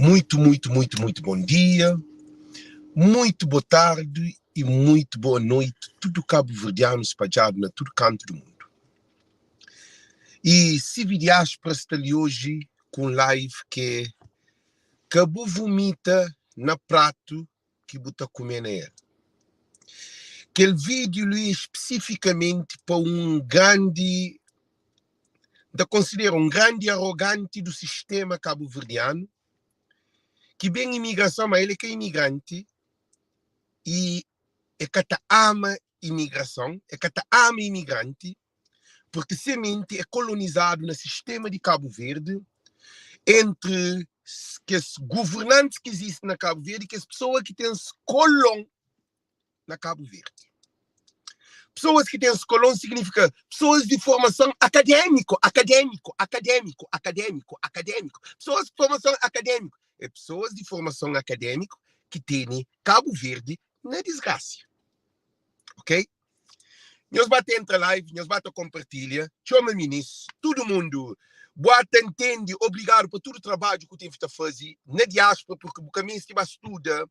Muito, muito, muito, muito bom dia, muito boa tarde e muito boa noite tudo cabo-verdiano espalhado na tudo canto do mundo. E CV Diáspora sta li hoje com um live que é Ka bu vomita na prato ki bu ta kume na el. Kel vídeo li é especificamente pa um grande N ta konsidera un grandi aroganti du sistema kabuverdianu ki ben imigrason, ma el é ka imigranti i e ka ta ama imigrason, e ka ta ama imigranti, purki se menti é kolonizadu na sistema di Kabu Verdi entri kes guvernantis ki izisti na Kabu Verdi i kes pesoa ki ten skolon na Kabu Verdi. Pessoas ki ten skolon signifika pessoas di formason akadémiku, akadémiku, akadémiku, akadémiku, akadémiku. Pessoas di formason akadémiku é pessoas di formason akadémiku ki tene Kabu Verdi na disgrasia. Ok? Nhos ba ta entra live, nhos ba ta konpartilha, txoma minis, tudu mundu. Boa ta ntende, obrigadu pa tudu trabadju ku ten ta faze na diáspora, porque bu ka meste ba studa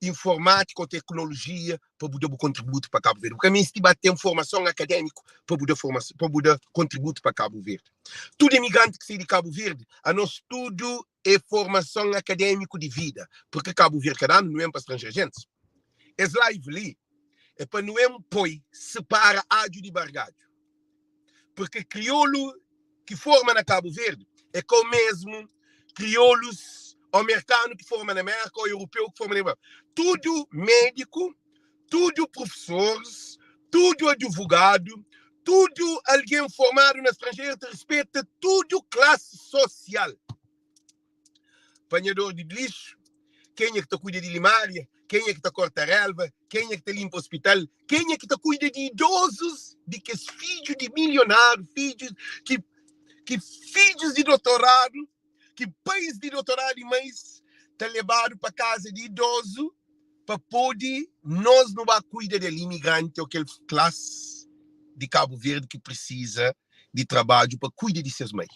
informátika ou teknolojia pa bu da bu kontributu pa Kabu Verdi. Bu ka meste ba ten formason akadémiku pa bu da formason, pa bu da kontributu pa Kabu Verdi. Tudu imigranti ki sai di Kabu Verdi, anos tudu é formason akadémiku di vida, porque Kabu Verdi ka da-nu, nu ben pa stranjer gentis. Es live li é pa nu en poi separa adju di bargadju, porque kriolu ki forma na Kabu Verdi é ka o mesmu kriolus o merkanu ki forma na Merka o europeu ki forma na Europa. Tudu médiku, tudu profesoris, tudu advogadu, tudu algen formadu na stranjeru ta rispeta tudu klasi sosial. Panhador di lixu, kenha ki ta kuida di limaria, kenha ki ta korta relva, kenha ki ta linpa ospital, kenha ki ta kuida di idozus, di kes fidju di milionariu, fidjus ki ki fidjus di dotoradu, ki pais di dotoradu i mais ta lebadu pa kaza di idozu pa pode nos nu ba kuida del. Imigranti o kel klasi di Kabu Verdi ki prisiza di trabadju pa kuida di ses mai,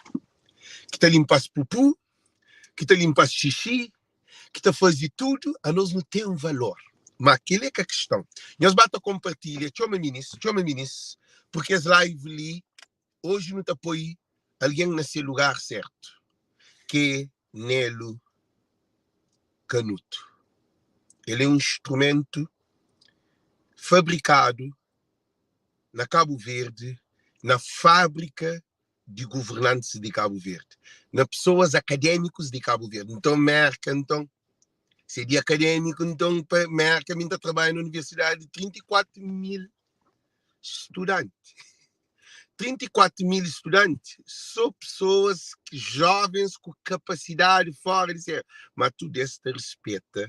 ki ta linpa-s pupu, ki ta linpa-s xixi, ki ta faze tudu, anos nu ten valor. Ma kel-li é ka kiston. Nhos ba ta konpartilha, txoma minis, txoma minis, purki es live li, oji nu ta poi algen na se lugar sertu, ki é Nelu Kanutu. El é un instrumentu fabrikadu na Kabu Verdi, na fábrika di governantis di Kabu Verdi, na pesoas akadémikus di Kabu Verdi. Nton, Mérka, nton, se é di akadémiku, nton, pa Mérka, mi N ta trabadja na universidadi di 34 mil studanti. 34 mil studanti, sô pesoas jovens ku kapasidadi fóra di séri. Má tudu es ta rispeta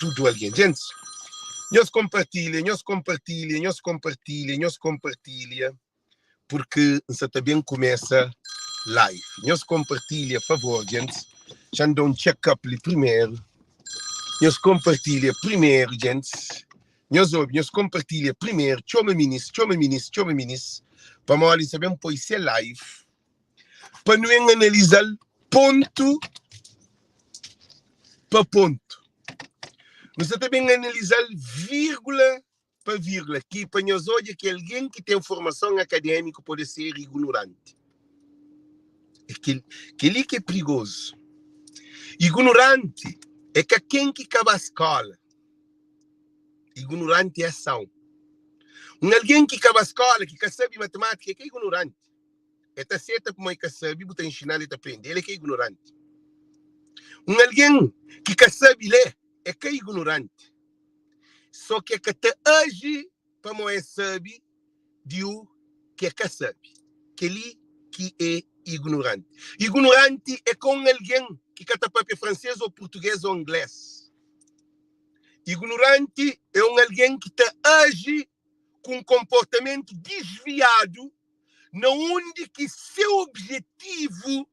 tudu algen. Gentis, nhos konpartilha, nhos konpartilha, nhos konpartilha, nhos konpartilha. Porque N sa ta ben kumesa live. Nhos konpartilha, favor, gentis. Xa N da un check up li primeru. Nhos konpartilha primeru, gentis. Nhos obi, nhos konpartilha primeru. Txoma minis, txoma minis, txoma minis. Pamodi N sa ben poi se live pa nu ben analiza-l pontu pa pontu. Nu sa ta ben analiza-l vírgula pa vírgula, ki pa nhos odja ki algen ki ten formason akadémiku pode ser ignoranti. É kel, kel-li ki é prigozu. Ignoranti é ka ken ki ka ba skóla. Ignoranti é ason. Un algen ki ka ba skóla, ki ka sabe matemátika, é ka ignoranti. El ta seta kuma el ka sabe, bu ta inxina-l, el ta prende. El é ka ignoranti. Un algen ki ka sabe lé, é ka ignoranti. Só ki el ka ta aji pamó el sabe di u ki el ka sabe. Kel-li ki é ignoranti. Ignoranti é ka un algen ki ka ta pâpia fransês ô purtugês ô inglês. Ignoranti é un algen ki ta aji ku un konportamentu disviadu na undi ki se objetivu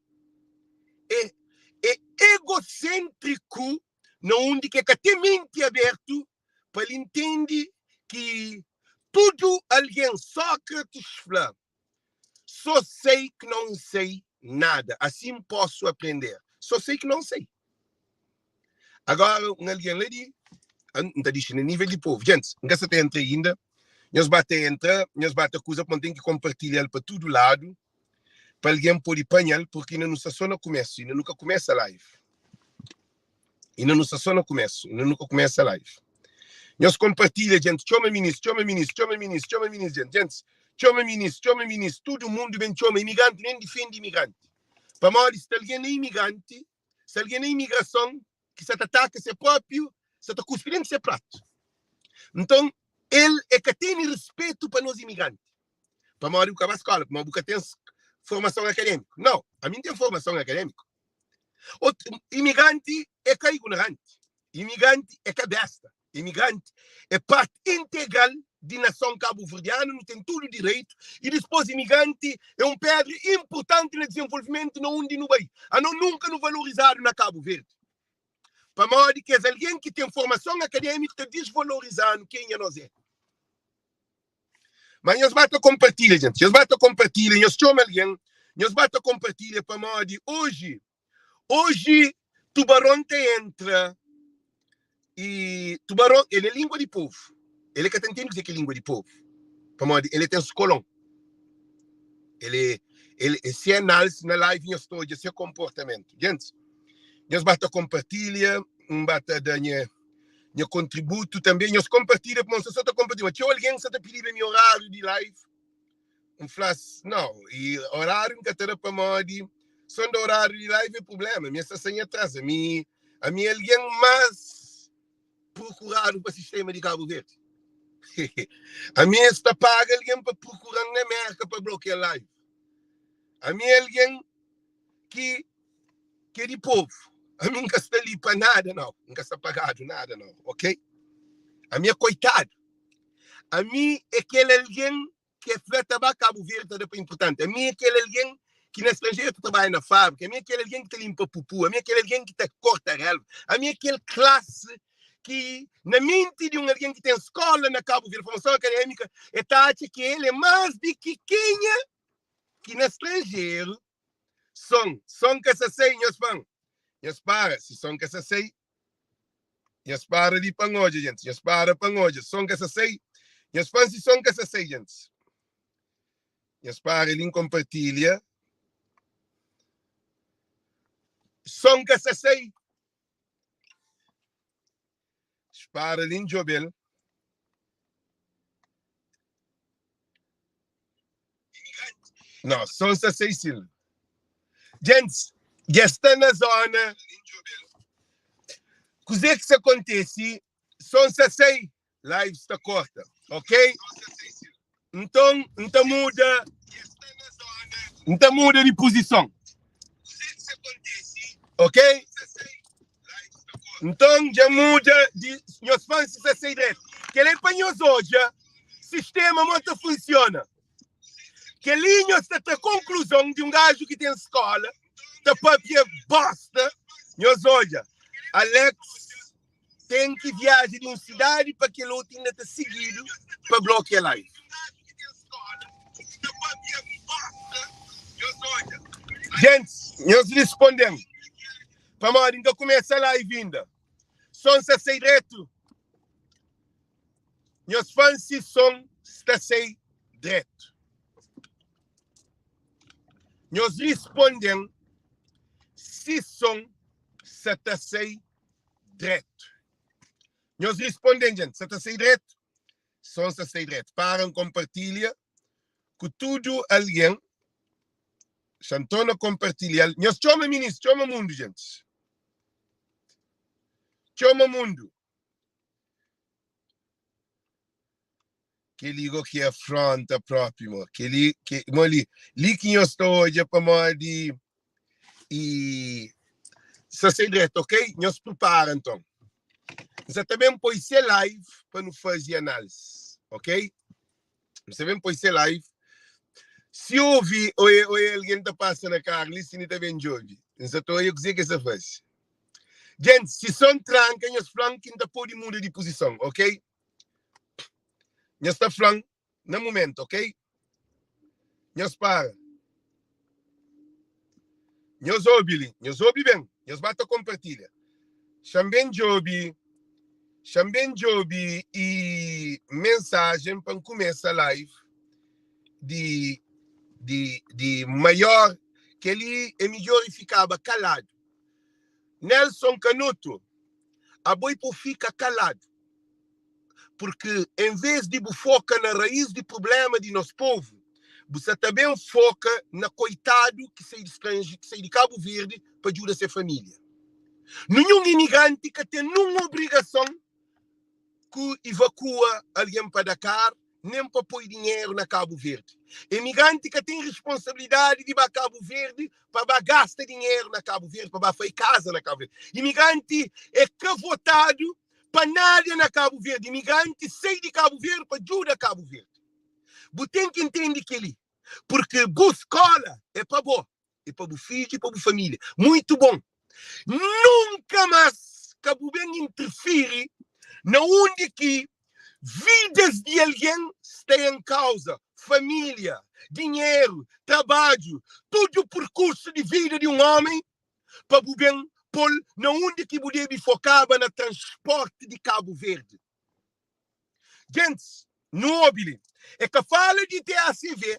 é é egoséntriku na undi ki el ka ten menti abertu pa el intende ki tudu algen, Sócrates fla, Só sei que não sei nada, assim posso aprender. Só sei que não sei. Agora un algen la di N ta dixi na nível di povu. Djentis, N ka sa ta entra inda. Nhos ba ta entra, nhos ba ta kuza, pamodi N ten ki konpartilha-l pa tudu ladu, pa algen pode panha-l, purki inda nu sta so na kumesu, inda nu ka kumesa live. Inda nu sta so na kumesu, inda nu ka kumesa live. Nhos konpartilha, djentis, txoma minis, txoma minis, txoma minis, txoma minis, djentis, djentis, txoma minis, txoma minis, tudu mundu ben txoma imigranti, nen difende imigranti. Pamodi sta algen na imigranti, sta algen na imigrason ki sa ta ataka se própiu, sa ta kuspi dentu se pratu. Nton, el e ka tene rispetu pa nos imigranti. Pamodi bu ka ba skóla, pamodi bu ka ten formason akadémiku. Nau, ami N ten formason akadémiku. Otu, imigranti é ka ignoranti, imigranti é ka besta. Imigranti é parti integral di nason kabuverdianu, nu ten tudu direitu y dispôs imigranti é un pedra inpurtanti na dizenvolvimentu na undi nu bai. Anon nunka nu valorizadu na Kabu Verdi pamodi kes algen ki ten formason akadémiku ta disvalorizanu kenha nos é. Ma nhos ba ta konpartilha, djenti, nhos ba ta konpartilha, nhos txoma algen, nhos ba ta konpartilha pamodi oji Oji tubaron ta entra y tubaron el é lingua di povu. El é ka ta ntende kuzê ki é lingua di povu pamodi el é ten skolon. El é el é se análise na live nhos ta odja se konportamentu. Gentis, nhos ba ta konpartilha, N ba ta da nha nha kontributu tanbe. Nhos konpartilha pamodi N sta so ta konpartilha. Ma txeu algen sa ta pidiba mi oráriu di live. N fla-s, Nau, i oráriu N ka ta da pamodi so N da oráriu di live é prubléma. Mi es ta sai nha tras. Ami, ami é algen más prokuradu pa sistéma di Kabu Verdi. Ami es ta paga algen pa prokura-m na Mérka pa blokia live. Ami é algen ki ki é di povu. Ami N ka sta li pa nada, nau. N ka sta pagadu nada, nau. Ok? Ami é koitadu. Ami é kel algen ki é fla ta ba Kabu Verdi ta da pa inpurtanti. Ami é kel algen ki na stranjeru ta trabadja na fábrika. Ami é kel algen ki ta linpa pupu. Ami é kel algen ki ta korta relva. Ami é kel klasi ki na menti di un algen ki ten skóla na Kabu Verdi, formason akadémika, el ta atxa ki el é más di ki kenha ki na stranjeru. Son, son ka sa sai, nhos fan. Nhos para, si son ka sa sai, Nhos para li pa N odja, gentis. Nhos para pa N odja. Son ka sa sai. Nhos fla-m si son ka sa sai, gentis. Nhos para li, N konpartilha. Son ka sa sai. Para li, N djobe-l. Não, son sa sai sim. Gentis, dja sta na zona. Kuzê ki sa kontesi? Son sa sai, live sta korta, ok? Nton, N ta muda, N ta muda di puzison, ok? Nton, dja muda di nhos fan si sa sai dretu. Kel-li é pa nhos odja sistema mo ta funsiona. Kel-li nhos ta tra konkluzon di un gaju ki ten skóla ta papia bosta. Nhos odja, Alex ten ki viaja di un sidadi pa kel otu inda ta sigidu pa blokia live. Gentis, nhos risponde-m pamodi N ka kumesa live inda. Son sa sai dretu? Nhos fan si son sta sai dretu. Nhos risponden si son sa ta sai dretu. Nhos risponden djent, sa ta sai dretu? Son sa sai dretu. Para N konpartilha ku tudu algen. Xa N torna konpartilha-l. Nhos txoma minis, txoma mundu djentis. Txoma mundu. Kel-li go ki é afronta propi mo. Kel-li ki mo li li ki nhos ta odja pamodi i sa sai dretu, ok? Nhos pripara nton. N sa ta ben poi se live pa nu faze análise, ok? N sa ben poi se live. Si ovi oi oi algen ta pasa na karu li si ni ta ben djobe. N sa ta odja kuzê ki es ta faze. Gentis, si son tranka, nhos fla-m ki N ta pode muda di puzison, ok? Nhos ta fla-m na mumentu, ok? Nhos para. Nhos obi li, nhos obi ben, nhos ba ta konpartilha. Xa-m ben djobe, xa-m ben djobe i mensajen pa N kumesa live di di di maior kel-li é midjór i fikaba kaladu. Nelson Canuto, abo i po fika kaladu purki en ves di bu foka na raiz di prublema di nos povu, bu sa ta ben foka na koitadu ki sai di stranji, ki sai di Kabu Verdi pa djuda se familia. Ninhun imigranti ka ten nun obrigason ku ivakua algen pa Dakar nen pa poi dinheru na Kabu Verdi. Emigranti ka ten risponsabilidadi di ba Kabu Verdi pa ba gasta dinheru na Kabu Verdi, pa ba fai kaza na Kabu Verdi. Imigranti e ka votadu pa nada na Kabu Verdi. Imigranti sai di Kabu Verdi pa djuda Kabu Verdi. Bu ten ki intendi keli, purki bu skola e pa bo, e pa bu fidju, e pa bu familia. Muitu bon. Nunka mas ka bu ben interfiri na undi ki vidas di algen sta en kauza, familia, dinheru, trabadju, tudu perkursu di vida di un omi, pa bu ben pol na undi ki bu debe fokaba na transporti di Kabu Verdi. Gentis, nu obi li, e ka fala di TACV,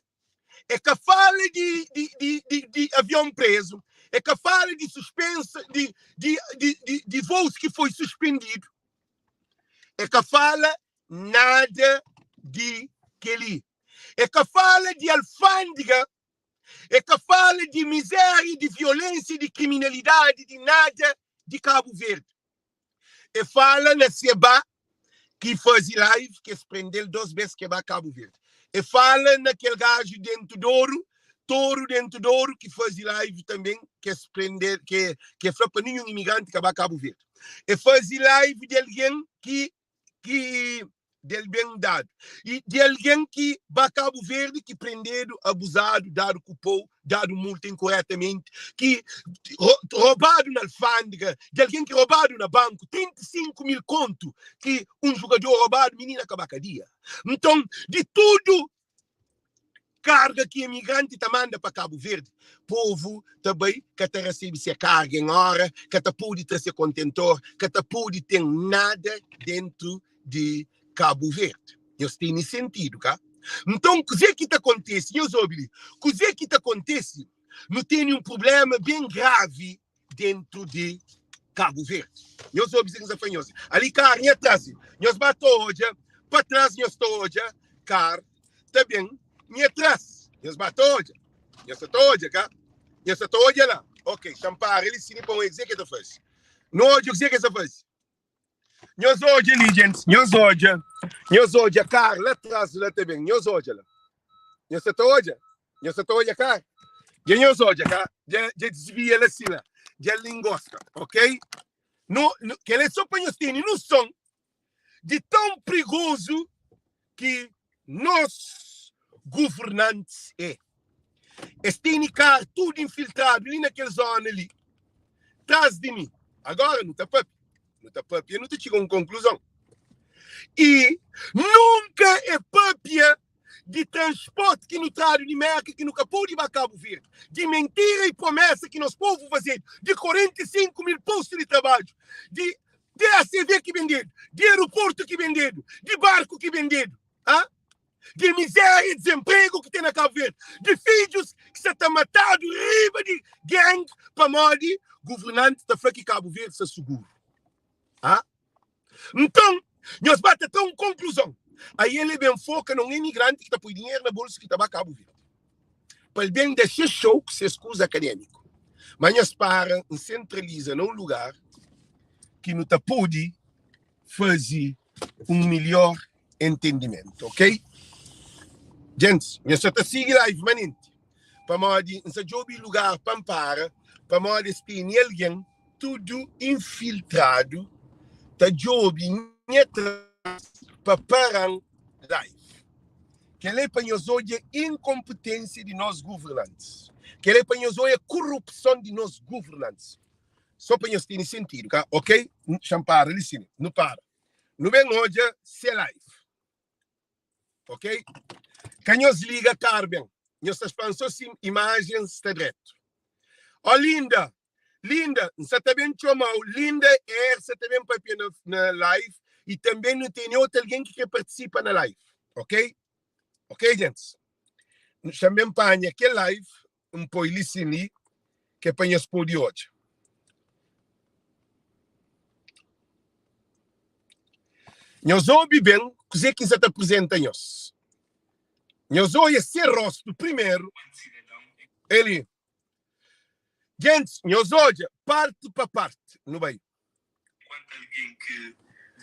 e ka fala di, di, di, di, di avion prezu, e ka fala di suspensa, di, di, di, di, di vous ki foi suspendidu, e ka fala nada di keli. E ka fala di alfândega, e ka fala di miséria, di violénsia, di kriminalidadi, di nada di Kabu Verdi. E fala na se ba ki fazi live ki es prendel 2 bes ke ba Cabo Verde. E fala na kel gaju dentu d'oru, toru dentu d'oru ki fazi live também ke es prendel ke ke fla pa ninhun imigranti ka ba Cabo Verde. E fazi live di algen ki ki del ben dadu i di algen ki ba Kabu Verdi ki prendedu, abuzadu, dadu ku pou, dadu multa inkoretamenti, ki robadu na alfandega, di algen ki robadu na banku, 35 mil kontu ki un jugador robadu, minina ka ba kadia. Nton, di tudu Karga ki emigranti ta manda pa Kabu Verdi, povu ta bai ka ta rasebe se karga en ora, ka ta pode tra se kontentor, ka ta pode ten nada dentu di Kabu Verdi. Nhos tene sentidu, ka? Nton, kuze ki ta kontese? Nhos obi li, kuze ki ta kontese? Nu tene un prublema ben gravi dentu di Kabu Verdi. Nhos obi si N sa fla nhos. Ali kar nha tras, nhos ba ta odja pa tras, nhos ta odja kar ta ben nha tras. Nhos ba ta odja. Nhos sa ta odja ka? Nhos sa ta odja la? Ok, xa N para li sini pa N odja kuzê ke ta faze. Nu odja kuzê ke sa faze. Nhos odja li, gentis. Nhos odja. Nhos odja kar la tras la ta ben. Nhos odja la. Nhos sa ta odja? Nhos sa ta odja kar? Dja nhos odja ka? Dja, dja desvia la si la. Dja el ingosta, ok? No, no, kel é so pa nhos tene noson di tão prigozu ki nos governantes é. Es tene kar tudu infiltradu li na kel zona li, tras di mi. Agora nu ta papia, nu ta papia, nu ta txiga un konkluzon. I nunka e papia di transporti ki nu tradu di Merka ki nu ka pode ba Kabu Verdi, di mentira i promesa ki nos povu fazedu, di 45 mil postu di trabadju, di TACV ki bendedu, di aeroportu ki bendedu, di barku ki bendedu, ha? di miséria i dizenpregu ki ten na Kabu Verdi, di fidjus ki sa ta matadu riba di gang pamodi governanti ta fla ki Kabu Verdi sta suguru. Ha? Nton, nhos ba ta tra un konkluzon. Aí el ben foka na un emigranti ki ta poi dinheru na bolsu ki ta ba Kabu Verdi pa el ben da se show ku ses kuza akadémiku. Ma nhos para N sentraliza na un lugar ki nu ta pode faze un milhor entendimentu, ok? Gentis, nhos sa ta sigi live manenti pamodi N sa djobe lugar pa N para pamodi es tene algen tudu infiltradu ta djobe nha tras pa para-m live. Kel-la é pa nhos odja inkonpetensia di nos governantis. Kel-la é pa nhos odja korupson di nos governantis. Só pa nhos tene sentidu, ka? Ok? Xa-m para li sin. Nu para. Nu ben odja se live. Ok? Ka nhos liga kar ben. Nhos ta spera-m só si imajen sta dretu. Olinda! Linda, N sa ta ben txoma-u. Linda R sa ta ben papia na, na live i tanbe nu tene otu algen ki kre partisipa na live. Ok? Ok, gentis? Xa-m ben panha kel live, N poi li sin li, ke pa nhos pode odja. Nhos obi ben kuzê ki N sa ta aprizenta nhos. Nhos oia se rostu primeru. Eli. Gentis, nhos odja parti pa parti. Nu bai. Kuantu algen ki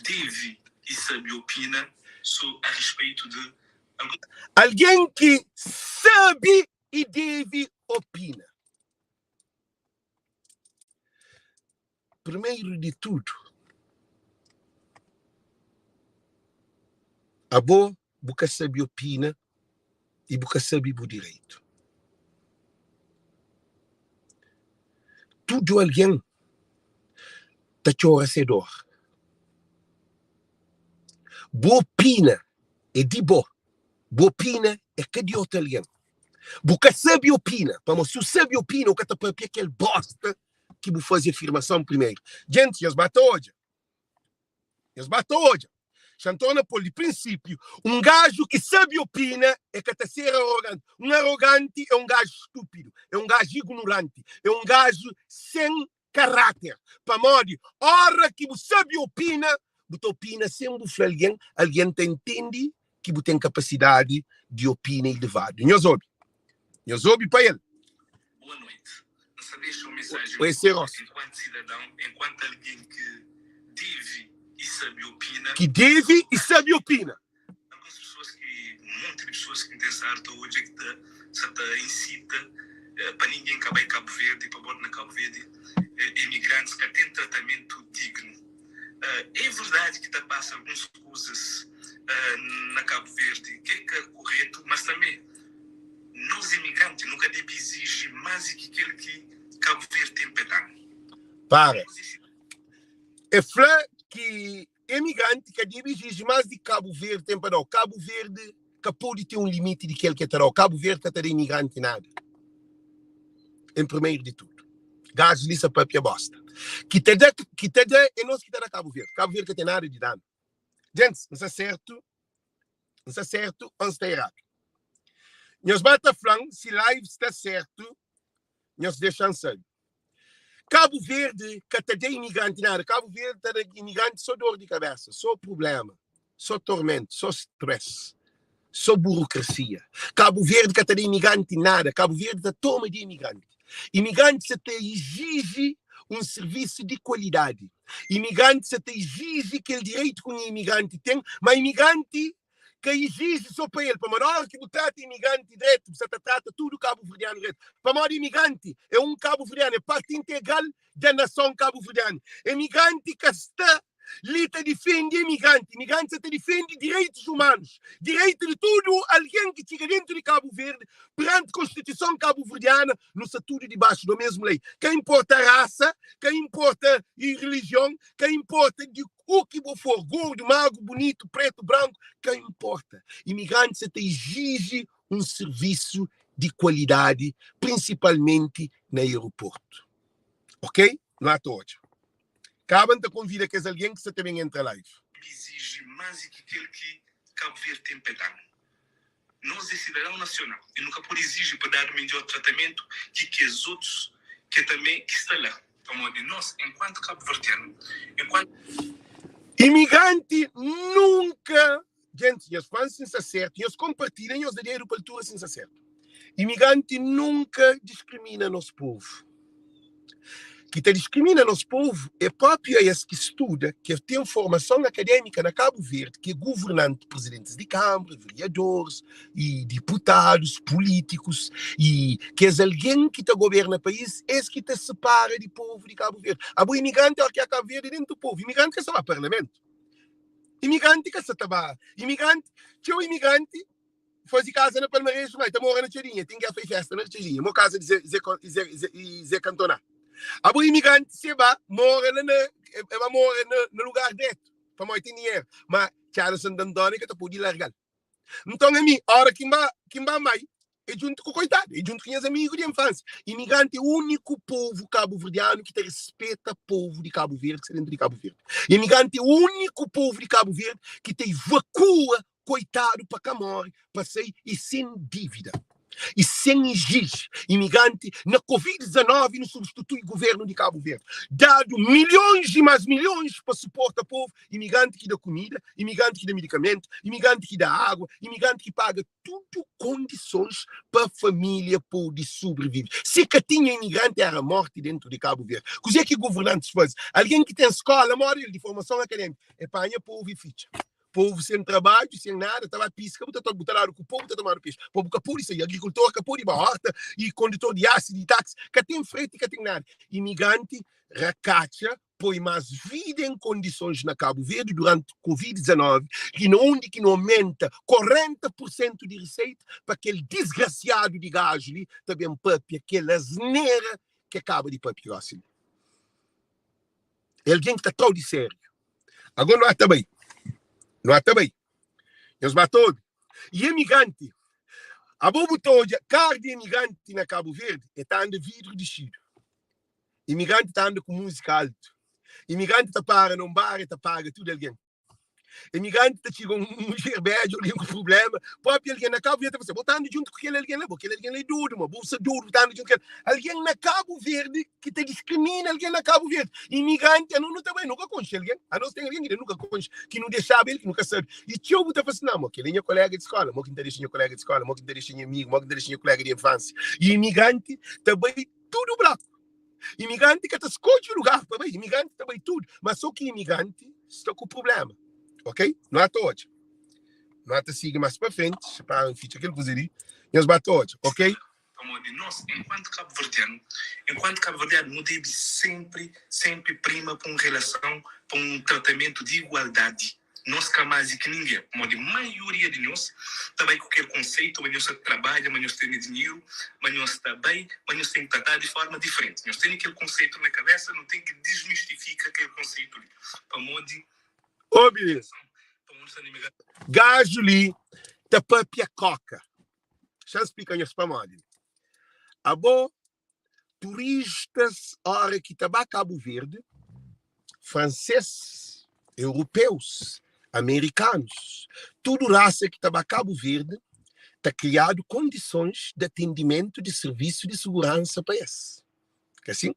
deve i sabe opina so a rispeitu di algun. Algen ki sabe i deve opina. Primeru di tudu, abo bu ka sabe opina i bu ka sabe bu direitu. Tudu algen ta txora se dor. Bu opina é di bo, bu opina é ka di otu algen. Bu ka sabe opina, pamodi si bu sabe opina, bu ka ta papia kel bosta ki bu faze afirmason primeru. Gentis, nhos ba ta odja. Nhos ba ta odja. Xa N torna pô-l di prinsipiu, un gaju ki sabe opina e ka ta ser aroganti. Un aroganti é un gaju stúpidu, é un gaju ignoranti, é un gaju sen karáter. Pamodi óra ki bu sabe opina, bu ta opina sen bu fla algen, algen ta intende ki bu ten kapasidadi di opina ilevadu. Nhos obi. Nhos obi pa el. Boa noite. N sta dexa un mensajen Ô é se rostu. enkuantu sidadão, enkuantu algen ki deve i sabe opina Ki deve i sabe opina. Alguns pesoas ki, un monti di pesoas ki N ten stadu ta odja ki ta sa ta insita pa ningen ka bai Kabu Verdi, pa bota na Kabu Verdi emigrantis ka ten tratamentu dignu. É verdadi ki ta pasa alguns kuzas na Kabu Verdi ki é ka kuretu, mas tanbe nos imigranti nu ka debe iziji más di ki kel ki Kabu Verdi ten pa da-nu. Para. E fla ki imigranti ka debe iziji más di ki Kabu Verdi ten pa da-u. Kabu Verdi ka pode ten un limiti di kel ki el ta da-u. Kabu Verdi ka ta da imigranti nada. En primeru di tudu. Gajus li sa papia bosta. Ki ta da, ki ta da é nos ki ta da Kabu Verdi. Kabu Verdi ka ten nada di danu. Gentis, N sta sertu, N sta sertu ô N sta eradu? Nhos ba ta fla-m si live sta sertu, nhos dexa-m sabe. Kabu Verdi ka ta da imigranti nada. Kabu Verdi ta da imigranti sô dor di kabesa, sô prubléma, sô tormentu, sô stress, sô burokrasia. Kabu Verdi ka ta da imigranti nada. Kabu Verdi ta toma di imigranti. Imigranti sa ta iziji un sirvisu di kualidadi. Imigranti sa ta iziji kel direitu ki un imigranti ten, ma imigranti ka iziji so pa el, pamodi ora ki bu trata imigranti dretu, bu sa ta trata tudu kabuverdianu dretu, pamodi imigranti e un kabuverdianu, e parti integral da nason kabuverdianu. Imigranti ka sta li ta difende imigranti, imigranti sa ta difende direitus umanus, direitu di tudu algen ki txiga dentu di Kabu Verdi peranti konstituison kabuverdiana, nu sta tudu dibaxu do mesmu lei, ka inporta rasa, ka inporta rilijion, ka inporta di U ki bo for, gordu, magru, bunitu, pretu, branku, ka inporta. Imigrantis sa ta iziji un sirvisu di kualidadi, prinsipalmenti na aeroportu. Ok? Nu ata odja. Kaba N ta konvida kes algen ki sa ta ben entra live. Iziji más di ki kel ki Kabu Verdi ten pa da-nu. Nos é sidadãu nasional i nu ka pode iziji pa dadu midjór tratamentu ki kes otus ke tanbe ki sta la. Pamodi nos, enkuantu kabuverdianu, enkuantu. Imigranti nunka Djenti, nhos fla-m si N sta sertu, nhos konpartilha, nhos da dedu pa altura si N sta sertu. Imigranti nunka diskrimina nos povu. Ki ta diskrimina nos povu é propi es ki studa, ki ten formason akademika na Kabu Verdi, ki é guvernanti, prizidentis di kanbra, veriadoris i diputadus, pulitikus i kes algen ki ta goberna pais, es ki ta sipara di povu di Kabu Verdi. Abo imigranti óki a Kabu Verdi dentu povu, imigranti ka sta ba parlamentu, imigranti ka sta ta ba, imigranti, txeu imigranti faze kaza na Palmares, ma ta mora na Txadinha, ten ki fai festa na Txadinha, mo kaza di Ze, Ze, Ze, Ze, Ze Cantona. Abo imigranti se ba mora la na, e ba mora na, na lugar dretu, pamodi ten dinheru, ma Txada Santo António ka ta pode largal. Nton ami, ora ki N ba, ki N ba mai. É djuntu ku koitadu, é djuntu ku nhas amigu di infansia. Imigranti é úniku povu kabuverdianu ki ta rispeta povu di Kabu Verdi ki sta dentu di Kabu Verdi. Imigranti é úniku povu di Kabu Verdi ki ta ivakua koitadu pa ka móre, pa sai i sen dívida i sen ijiji. Imigranti na Covid 19 nu substitui guvernu di Kabu Verdi. Dadu milhons i más milhons pa suporta povu, imigranti ki da kumida, imigranti ki da midikamentu, imigranti ki da água, imigranti ki paga tudu kondisons pa família pode sobrevive. Si ka tinha imigranti era morti dentu di Kabu Verdi. Kuzê ki governantis faze? Algen ki ten skola modi el di formason akadémiku, e panha povu i fitxa. Povu sen trabadju, sen nada, ta ba piska, bu ta bu ta dadu ku po, bu ta tomadu pexi. Pobu ka pode sai, agrikultor ka pode ba horta i kondutor di asi, di taksi, ka ten freti, ka ten nada. Imigranti rakatxa poi más vida en kondisons na Kabu Verdi duranti Covid 19 ki na undi ki nu aumenta 40 pur sentu di riseita pa kel disgrasiadu di gaju li ta ben papia kel asnera ke kaba di papia gosi li. É algen ki ta trau di sériu. Agora nu ata bai. Nu ata bai. Nhos ba ta obi. E emigranti, abo bu ta odja kar di emigranti na Kabu Verdi, e ta anda vidru dixidu. Imigranti ta anda ku múzika altu. Imigranti ta para na un bar e ta paga tudu algen. Imigranti ta txiga un mudjer bedju, algen ku prubléma, própi algen na Kabu Verdi ta fla bo ta anda djuntu ku kel algen la, bo kel algen la é dodu, ma bo sta dodu bu ta anda djuntu ku el. Algen na Kabu Verdi ki ta diskrimina algen na Kabu Verdi. Imigranti anos nu ta bai, nu ka konxe algen, anos ten algen ki nu ka konxe, ki nu dexaba el, ki nu ka sabe. I txeu bu ta fla si, na, mo kel é nha koléga di skóla, mo ki N ta dexa nha koléga di skóla, mo ki N ta dexa nha amigu, mo ki N ta dexa nha koléga di infansia. I imigranti ta bai tudu braku. Imigranti ka ta skodje lugar pa bai, imigranti ta bai tudu, ma so ki imigranti sta ku prublema. Ok? Nu ata odja. Nu ata sigi mas pa frenti, pa N fitxa kel kuza li, nhos ba ta odja, ok? Pamodi nos, enkuantu kabuverdianu, enkuantu kabuverdianu, nu debe senpri, senpri prima pa un relason, pa un tratamentu di igualdadi. Nos ka más di ki ningen, pamodi maioria di nhos ta bai ku kel konseitu ma nhos ta trabadja, ma nhos tene dinheru, ma nhos ta bai, ma nhos ten ki tratadu di forma diferenti. Nhos tene kel konseitu na kabesa, nu ten ki dismistifika kel konseitu li, pamodi Obi, gaju li ta papia koka. Xa-m splika nhos pamodi. Abo Turistas ora ki ta ba Kabu Verdi, fransês, europeus, amerikanus, tudu rasa ki ta ba Kabu Verdi, ta kriadu kondisons di atendimentu di sirvisu di suguransa pa es. Ka sin?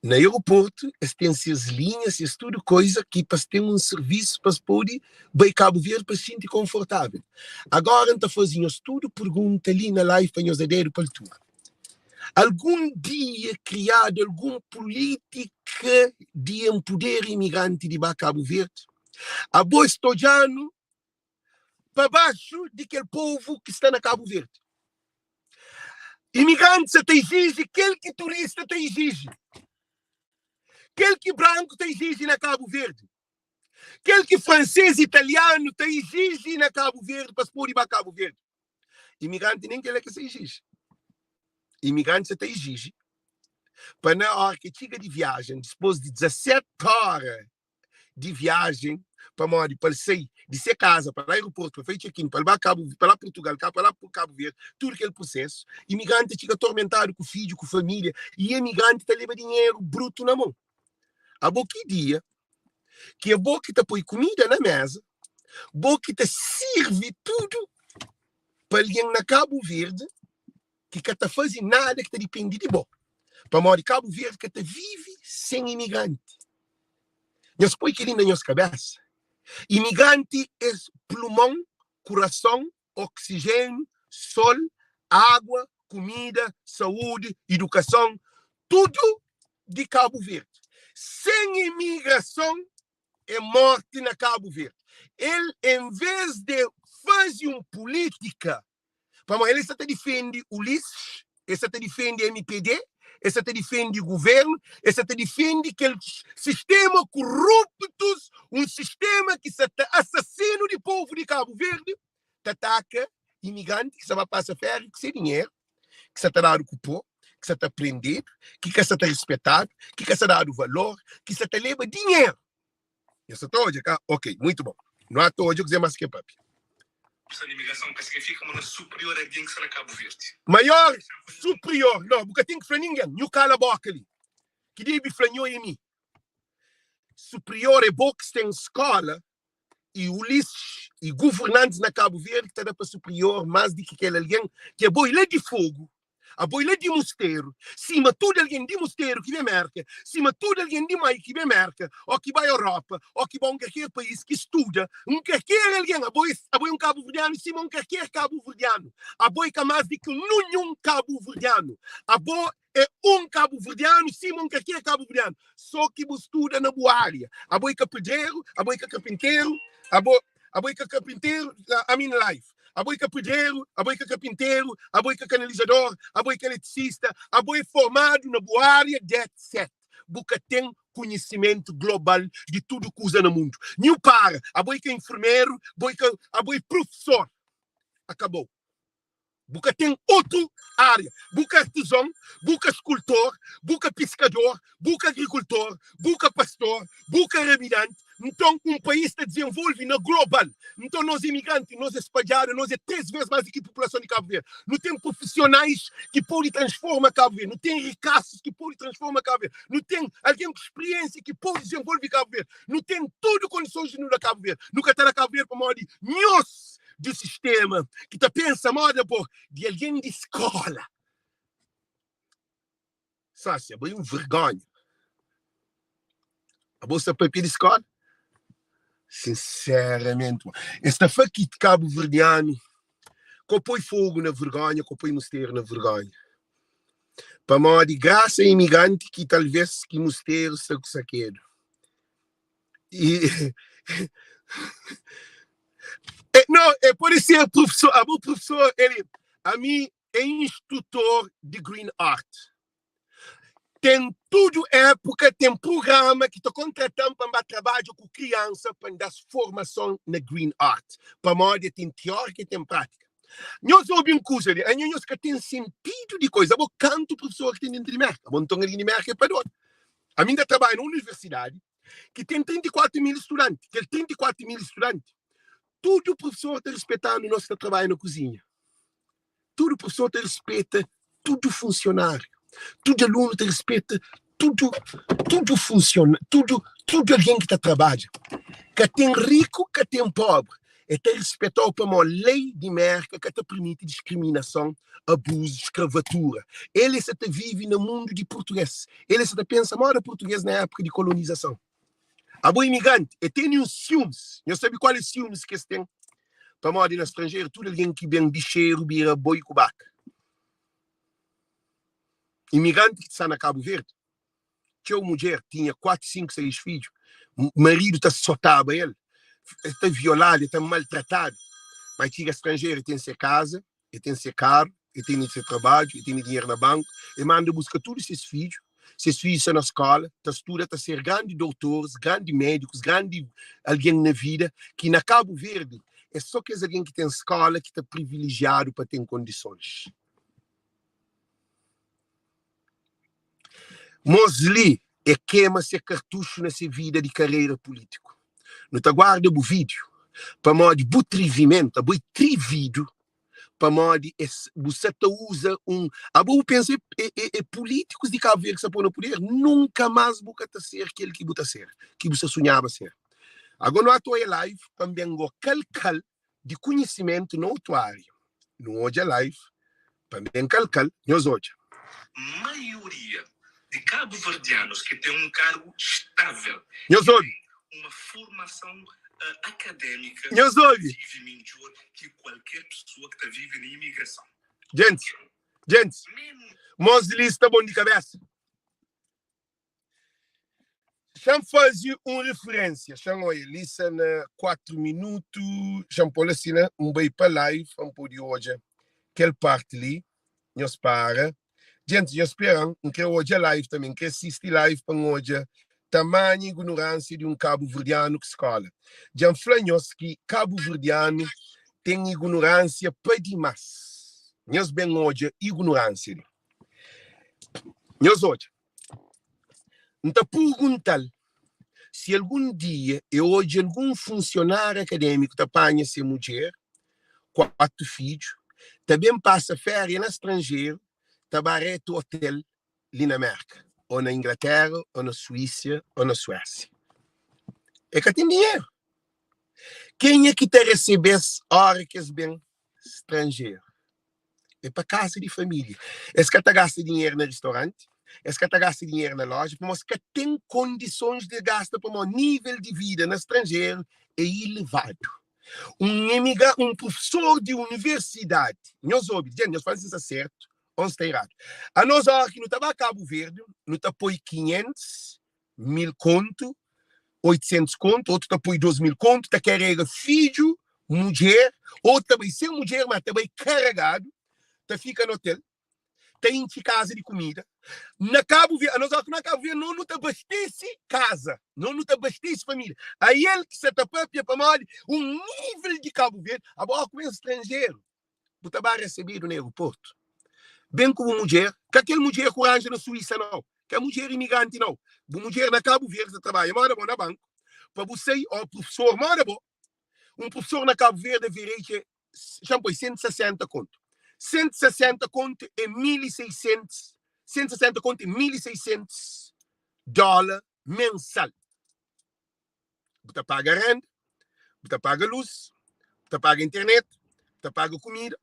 Na aeroportu es ten ses linha, ses tudu koiza ki pa es ten un sirvisu pa es pode bai Kabu Verdi pa es xinti konfortavel. Agora N ta faze nhos tudu pergunta li na live pa nhos da dedu pa altura. Algun dia kriadu algun pulítika di enpudera imigranti di ba Kabu Verdi? Abo es ta odja-nu pa baxu di kel povu ki sta na Kabu Verdi. Imigranti sa ta iziji kel ki turista ta iziji, kel ki branku ta iziji na Kabu Verdi, kel ki fransês, italianu ta iziji na Kabu Verdi pa es pode ba Kabu Verdi. Imigranti nen kel-la ka sa iziji. Imigranti sa ta iziji pa na óra ki txiga di viajen, dispôs di 17 óra di viajen, pamodi pa el sai di se kaza pa la aeroportu, pa fai check-in, pa el ba Kabu, pa la Purtugal, ka pa la Kabu Verdi, tudu kel prusesu, imigranti ta txiga tormentadu ku fidju, ku família, i imigranti ta leba dinheru brutu na mon. Abo ki dia ki é bo ki ta poi kumida na meza, bo ki ta sirvi tudu pa algen na Kabu Verdi ki ka ta faze nada ki ta dipende di bo, pamodi Kabu Verdi ka ta vive sen imigranti. Nhos poi kel-li na nhos kabésa, imigranti é plumon, kurason, oksijénu, sol, agua, kumida, saúdi, idukason, tudu di Kabu Verdi. Sen imigrason é morti na Kabu Verdi. El, en vês de faze un pulítika, pamodi el sta ta difende Ulisses, el sta ta difende mpd, el sta ta difende guvernu, el sta ta difende kel sistema kuruptus, un sistema ki sta ta asasinu di povu di Kabu Verdi, ta ataka imigranti ki sta ba pasa féria ku se dinheru, ki sta ta dadu ku po, ki sta ta prendedu, ki ka sta ta rispetadu, ki ka sta dadu valor, ki sta ta leba dinheru. Nhos sta ta odja ka? Ok, muitu bon. Nu ata odja kuzê más ki el papia. Sta na imigrason ka signifika ma no superior algen ki sta na Kabu Verdi. Maior superior no bu ka ten ki fla ningen nhu kala boka li ki debi fla nho e mi superior e bo ki sta en skola e ulisses e governantes na Kabu Verdi ki ta da pa superior mas di ki kel algen ki abo e la di fogu Abo é la di Musteru, sima tudu algen di Musteru ki ben Merka, sima tudu algen di Mai ki ben Merka, ó ki bai Europa, ó ki bai un karker país, ki studa, un karker algen. Abo é, abo é un kabuverdianu sima un karker kabuverdianu. Abo é ka más di ki nunhun kabuverdianu. Abo é un kabuverdianu sima un karker kabuverdianu, sô ki bu studa na bu ária. Abo é ka pedreru, abo é ka karpinteru, abo, abo é ka karpinteru, I mean life. Abo é ka pedreru, abo é ka karpinteru, abo é ka kanalizador, abo é ka eletricista, abo é formadu na bu ária, that's it. Bu ka ten konhisimentu global di tudu kuza na mundu. Nhu para, abo é ka enfermeru, bo é ka, abo é profesor. Akabou. Bu ka ten otu ária. Bu ka artizon, bu ka skultor, bu ka piskador, bu ka agrikultor, bu ka pastor, bu ka rabidanti. Nton, un país ta dizenvolve na global. Nton, nos imigranti, nos é spadjadu, nos é 3 vês más di ki populason di Kabu Verdi. Nu ten profisionais ki pode transforma Kabu Verdi. Nu ten rikasus ki pode transforma Kabu Verdi. Nu ten algen ku spriensia ki pode dizenvolve Kabu Verdi. Nu ten tudu kondisons di nu da Kabu Verdi. Nu ka ta da Kabu Verdi pamodi nhos di sistema ki ta pensa moda bo di algen di skola. Sósia, abo é un vergonha. Abo sta papia di skola? Sinseramenti, es ta fla ki kabuverdianu ko poi fogu na vergonha, ko poi musteru na vergonha. Pamodi grasa imigranti ki talves ki musteru sta ku sakedu. E, é, não, é, pode ser professor, abo professor, ele, a mim é instrutor de Green Art. Tem tudo época, tem programa que te contratam para trabalho com criança, para dar formação na Green Art. Para moda tem teórica e tem prática. Nhos obi un kuza li, anho nhos ka ten sentidu di koisa. Abo kantu professor ki ten dentro di Merka? Abo nton algen di Merka é pa dodu. Ami nta trabadja na universidadi ki ten 34 mil studanti. Kel 34 mil studanti, tudu professor ta rispetanu nos ki ta trabadja na kuzinha. Tudu professor ta rispeta tudu funsionariu. Tudu alunu ta rispeta tudu tudu funsiona tudu tudu algen ki ta trabadja. Ka ten riku, ka ten pobri. E ta rispetau pamo lei di Merka ka ta permiti diskriminason, abuzu, skravatura. El e sa ta vivi na mundu di purtuges. El e sa ta pensa moda purtuges na epuka di kolonizason. Abo imigranti, e tene un siumis. Nhos sabi kual e siumis ki es ten? Pamodi na stranjeru tudu algen ki ben bixeru bira boi ku baka. Imigranti ki sta na Kabu Verdi, txeu mudjer tinha 4, 5, 6 fidju, maridu ta sotaba el, el ta violadu, el ta maltratadu. Mas txiga stranjeru, el ten se kaza, el ten se karu, el tene se trabadju, el tene dinheru na banku, el manda buska tudu ses fidju, ses fidju sta na skola, ta studa, ta ser grandi doutoris, grandi médikus, grandi algen na vida, ki na Kabu Verdi é so kes algen ki ten skola ki ta privilejiadu pa ten kondisons. Mos li é kema se kartuxu na se vida di karera pulítiku. Nu ta guarda bu vídiu pamodi bu trivimentu, abo é trividu pamodi es bu sa ta uza un abo bu pensa é, é, é pulítikus di Kabu Verdi ki sa pô na puder, nunka más bu ka ta ser kel ki bu ta ser, ki bu sa sunhaba ser. Ago nu ata oia live pa N ben go kal-kal di kunhisimentu na otu ária. Nu odja live pa ben kalkal, nhos odja. Maioria di kabuverdianus ki ten un kargu stavel, Nhos ki obi. ten uma formason akademika, Nhos ta obi. vive mindjor ki kualker pessoa ki ta vive na imigrason. Djentis, djentis, Menu. mos li sta bon di kabesa. Xa-m faze un referênsia. Xa-m oia li sa na 4 minutu. Xa-m pô-l asi na. N bai pa live pa N pode odja kel parti li. Nhos para. Djentis, nhos spera-m. N kre odja live tanbe. N kre sisti live pa N odja tamanhu ignoransia di un kabuverdianu ki skola. Dja N fla nhos ki kabuverdianu ten ignoransia pa dimás. Nhos ben odja ignoransia li. Nhos odja. N ta purgunta-l si algun dia e odja algun funsionáriu akadémiku ta panha se mudjer. 4 fidju, ta ben pasa féria na stranjeru, ta ba retu otel li na Merka, ô na Inglatéra, ô na Suísia, ô na Suésia. E ka ten dinheru. Kenha ki ta resebe-s óra ki es ben stranjeru? É pa kaza di família. Es ka ta gasta dinheru na ristoranti, es ka ta gasta dinheru na loja, pamodi es ka ten kondisons di gasta, pamodi nível di vida na stranjeru é ilevadu. Un emigra, un profesor di universidadi, nhos obi, dja nhos fla si N sta sertu ô N sta eradu. Anos óra ki nu ta ba Kabu Verdi, nu ta poi 500 mil kontu, 800 kontu, otu ta poi 2000 kontu, ta karega fidju, mudjer, otu ta bai sen mudjer, ma ta bai karegadu, ta fika na otel, ta intxi kaza di kumida. Na Kabu Verdi, anos óki na Kabu Verdi, no nu ta abastesi kaza, no nu ta abastesi família. Ael ki sa ta papia pamodi un nível di Kabu Verdi, abo óki bu ben stranjeru, bu ta ba resebedu na aeroportu ben ku bu mudjer, ka kel mudjer ku ranja na Suísa nau, ka mudjer imigranti nau, bu mudjer na Kabu Verdi ta trabadja moda bo na banku, pa bu sai, o prufesor moda bo, un prufesor na Kabu Verdi average é, xa-m poi, 160 kontu, 160 kontu é 1600, 160 kontu é 1600 dóla mensal. Bu ta paga renda, bu ta paga luz, bu ta paga internet, bu ta paga kumida,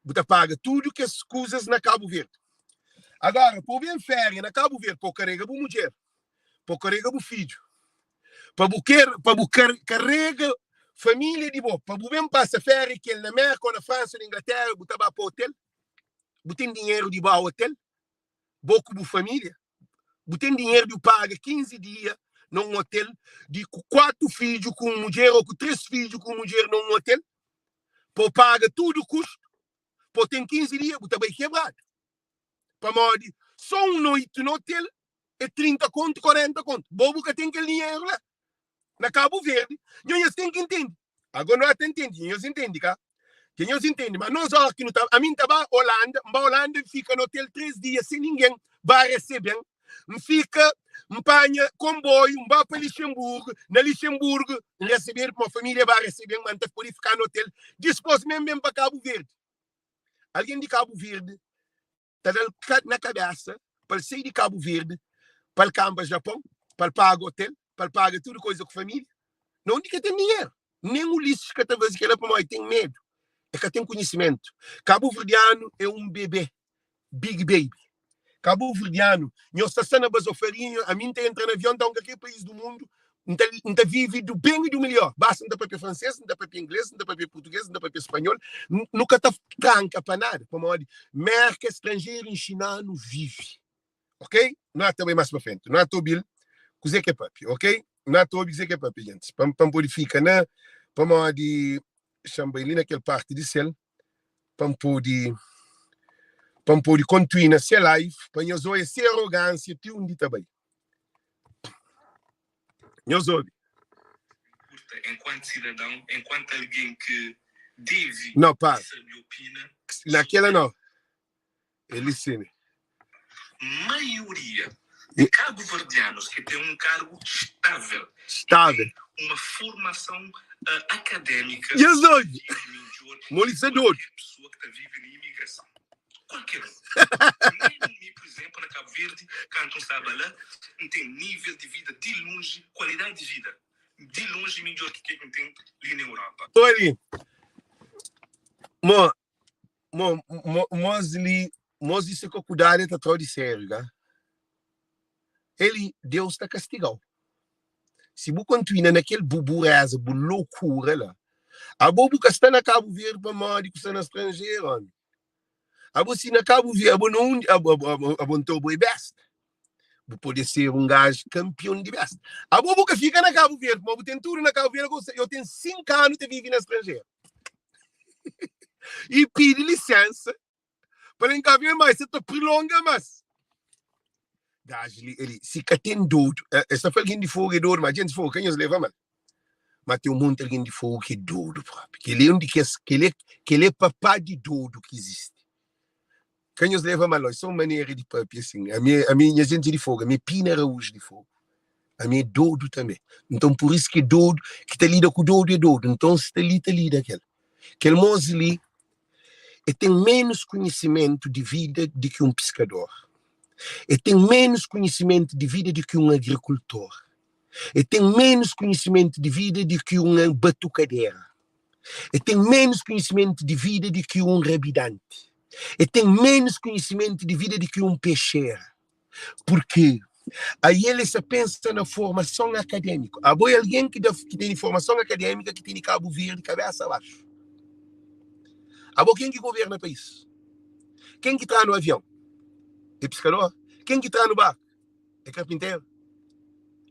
bu ta paga tudu kes kuzas na Kabu Verdi. Agora, pa bu ben féria na Kabu Verdi, pa bu karega bu mudjer, pa bu karega bu fidju, pa bu ker, pa bu karega família di bo, pa bu ben pasa féria ki el na Merka ou na Fransa ou na Inglaterra, bu ta ba pa hotel? Bu ten dinheru di ba hotel? Bo ku bu família? Bu ten dinheru di bu paga 15 dia na un otel di ku 4 fidju ku un mudjer ou ku 3 fidju ku un mudjer na un otel? Pa bu paga tudu kustu pa bu ten 15 dia bu ta bai kebradu. Pamodi so un noiti na otel é 30 kontu, 40 kontu. Bo bu ka ten kel dinheru la. Na Kabu Verdi, nhos ten ki ntende. Ago no ta ntende, nhos ntende ka? Ke nhos intende ma nos ora ki nu ta ami nta ba Holanda, nba Holanda nfika na hotel 3 dia sem ninguém ba recebem, nfika npanha comboio nba pa Luxemburgo, na Luxemburgo nrecebedo pa uma família ba recebem ma nta pode fika na hotel, dispos mesmo bem pa Cabo Verde. Alguém di Cabo Verde ta dal na kabesa pa el sai di Kabu Verdi pa el kanba Japon, pa el paga otel, pa el paga tudu koza ku família? Na undi ki el ten dinheru? Nen Ulisses ka ta faze kel-la pamodi el ten medu, el ka ten konhisimentu. Kabuverdianu é un bebé, big baby. Kabuverdianu, nhos ta sta na bazofaria, ami N ta entra na avion, nton kalker país du mundu, N ta, N ta vive du ben i du melhor. Basta N ta papia fransês, N ta papia inglês, N ta papia português, N ta papia spanhol. Nu ka ta tranka pa nada, pamodi Merka stranjeru inxina-nu vive. Ok? Nu ata bai más pa frenti. Nu ata obi-l kuzê ki el papia, ok? Nu ata obi kuzê ki el papia, gentis, pa, pa N pode fika na, pamodi xa-m bai li na kel parti di sel, pa N pode, pa N pode kontuí na se live, pa nhos oia se arogânsia ti undi ta bai. Nhos obi. Enquanto cidadão, enquanto alguém que deve Não, para. sabe opina. Naquela não. Ele sim. Maioria de cabo-verdianos que tem um cargo estável, Estável. uma formação académica, Nhos obi. melhor Molisa doido. qualquer pessoa que está vivendo em imigração. Qualquer um. Mesmo mim, por exemplo, na Cabo Verde, canto um sabe lá, não tem nível de vida de longe, qualidade de vida de longe melhor que quem tem ali na Europa. Olha, mo, mo, mo, mos li, mos disse que cuidado tá trau de sério, tá? Ele, Deus tá castigau. Si bu kontinua na kel bu bureza, bu loucura lá, abo bu ka sta na Cabo Verde pamodi ku sta na estrangeiro, homem. Abo si na Cabo Verde, abo na undi, abo, abo, abo, abo então bo é besta. Bu pode ser um gajo campeão de besta. Abo bu ka fica na Cabo Verde, mas bu tem tudo na Cabo Verde, eu tenho 5 anos te vive na estrangeiro. E pede licença para em Cabo Verde, mas você te prolonga mais. Gajo li, ele, se ka tem doido, esta foi alguém de fogo é doido, mas gente de fogo, quem os leva mal? Mas tem um monte de alguém de fogo que é doido próprio. Que ele é um de que, que ele é, que ele é papá de doido que existe. Quem os leva mal, só maneira de papi assim. A minha gente de fogo, a minha Pina Araújo de fogo. A minha é doido também. Então por isso que é doido, que tá lida com doido é doido. Então se tá li, tá lida aquele. Kel mos li e ten menus kunhisimentu di vida di ki un piskador. E ten menus kunhisimentu di vida di ki un agrikultor. E ten menus kunhisimentu di vida di ki un batukadera. E ten menus kunhisimentu di vida di ki un rabidanti. E ten menus kunhisimentu di vida di ki un pexera. Purki ael e sa pensa na formason akadémiku. Abo é algen ki da ki tene formason akadémika ki tene Kabu Verdi kabésa baxu. Abo ken ki governa país? Ken ki tra-nu avion? É piskador? Ken ki tra-nu barku? É karpinteru?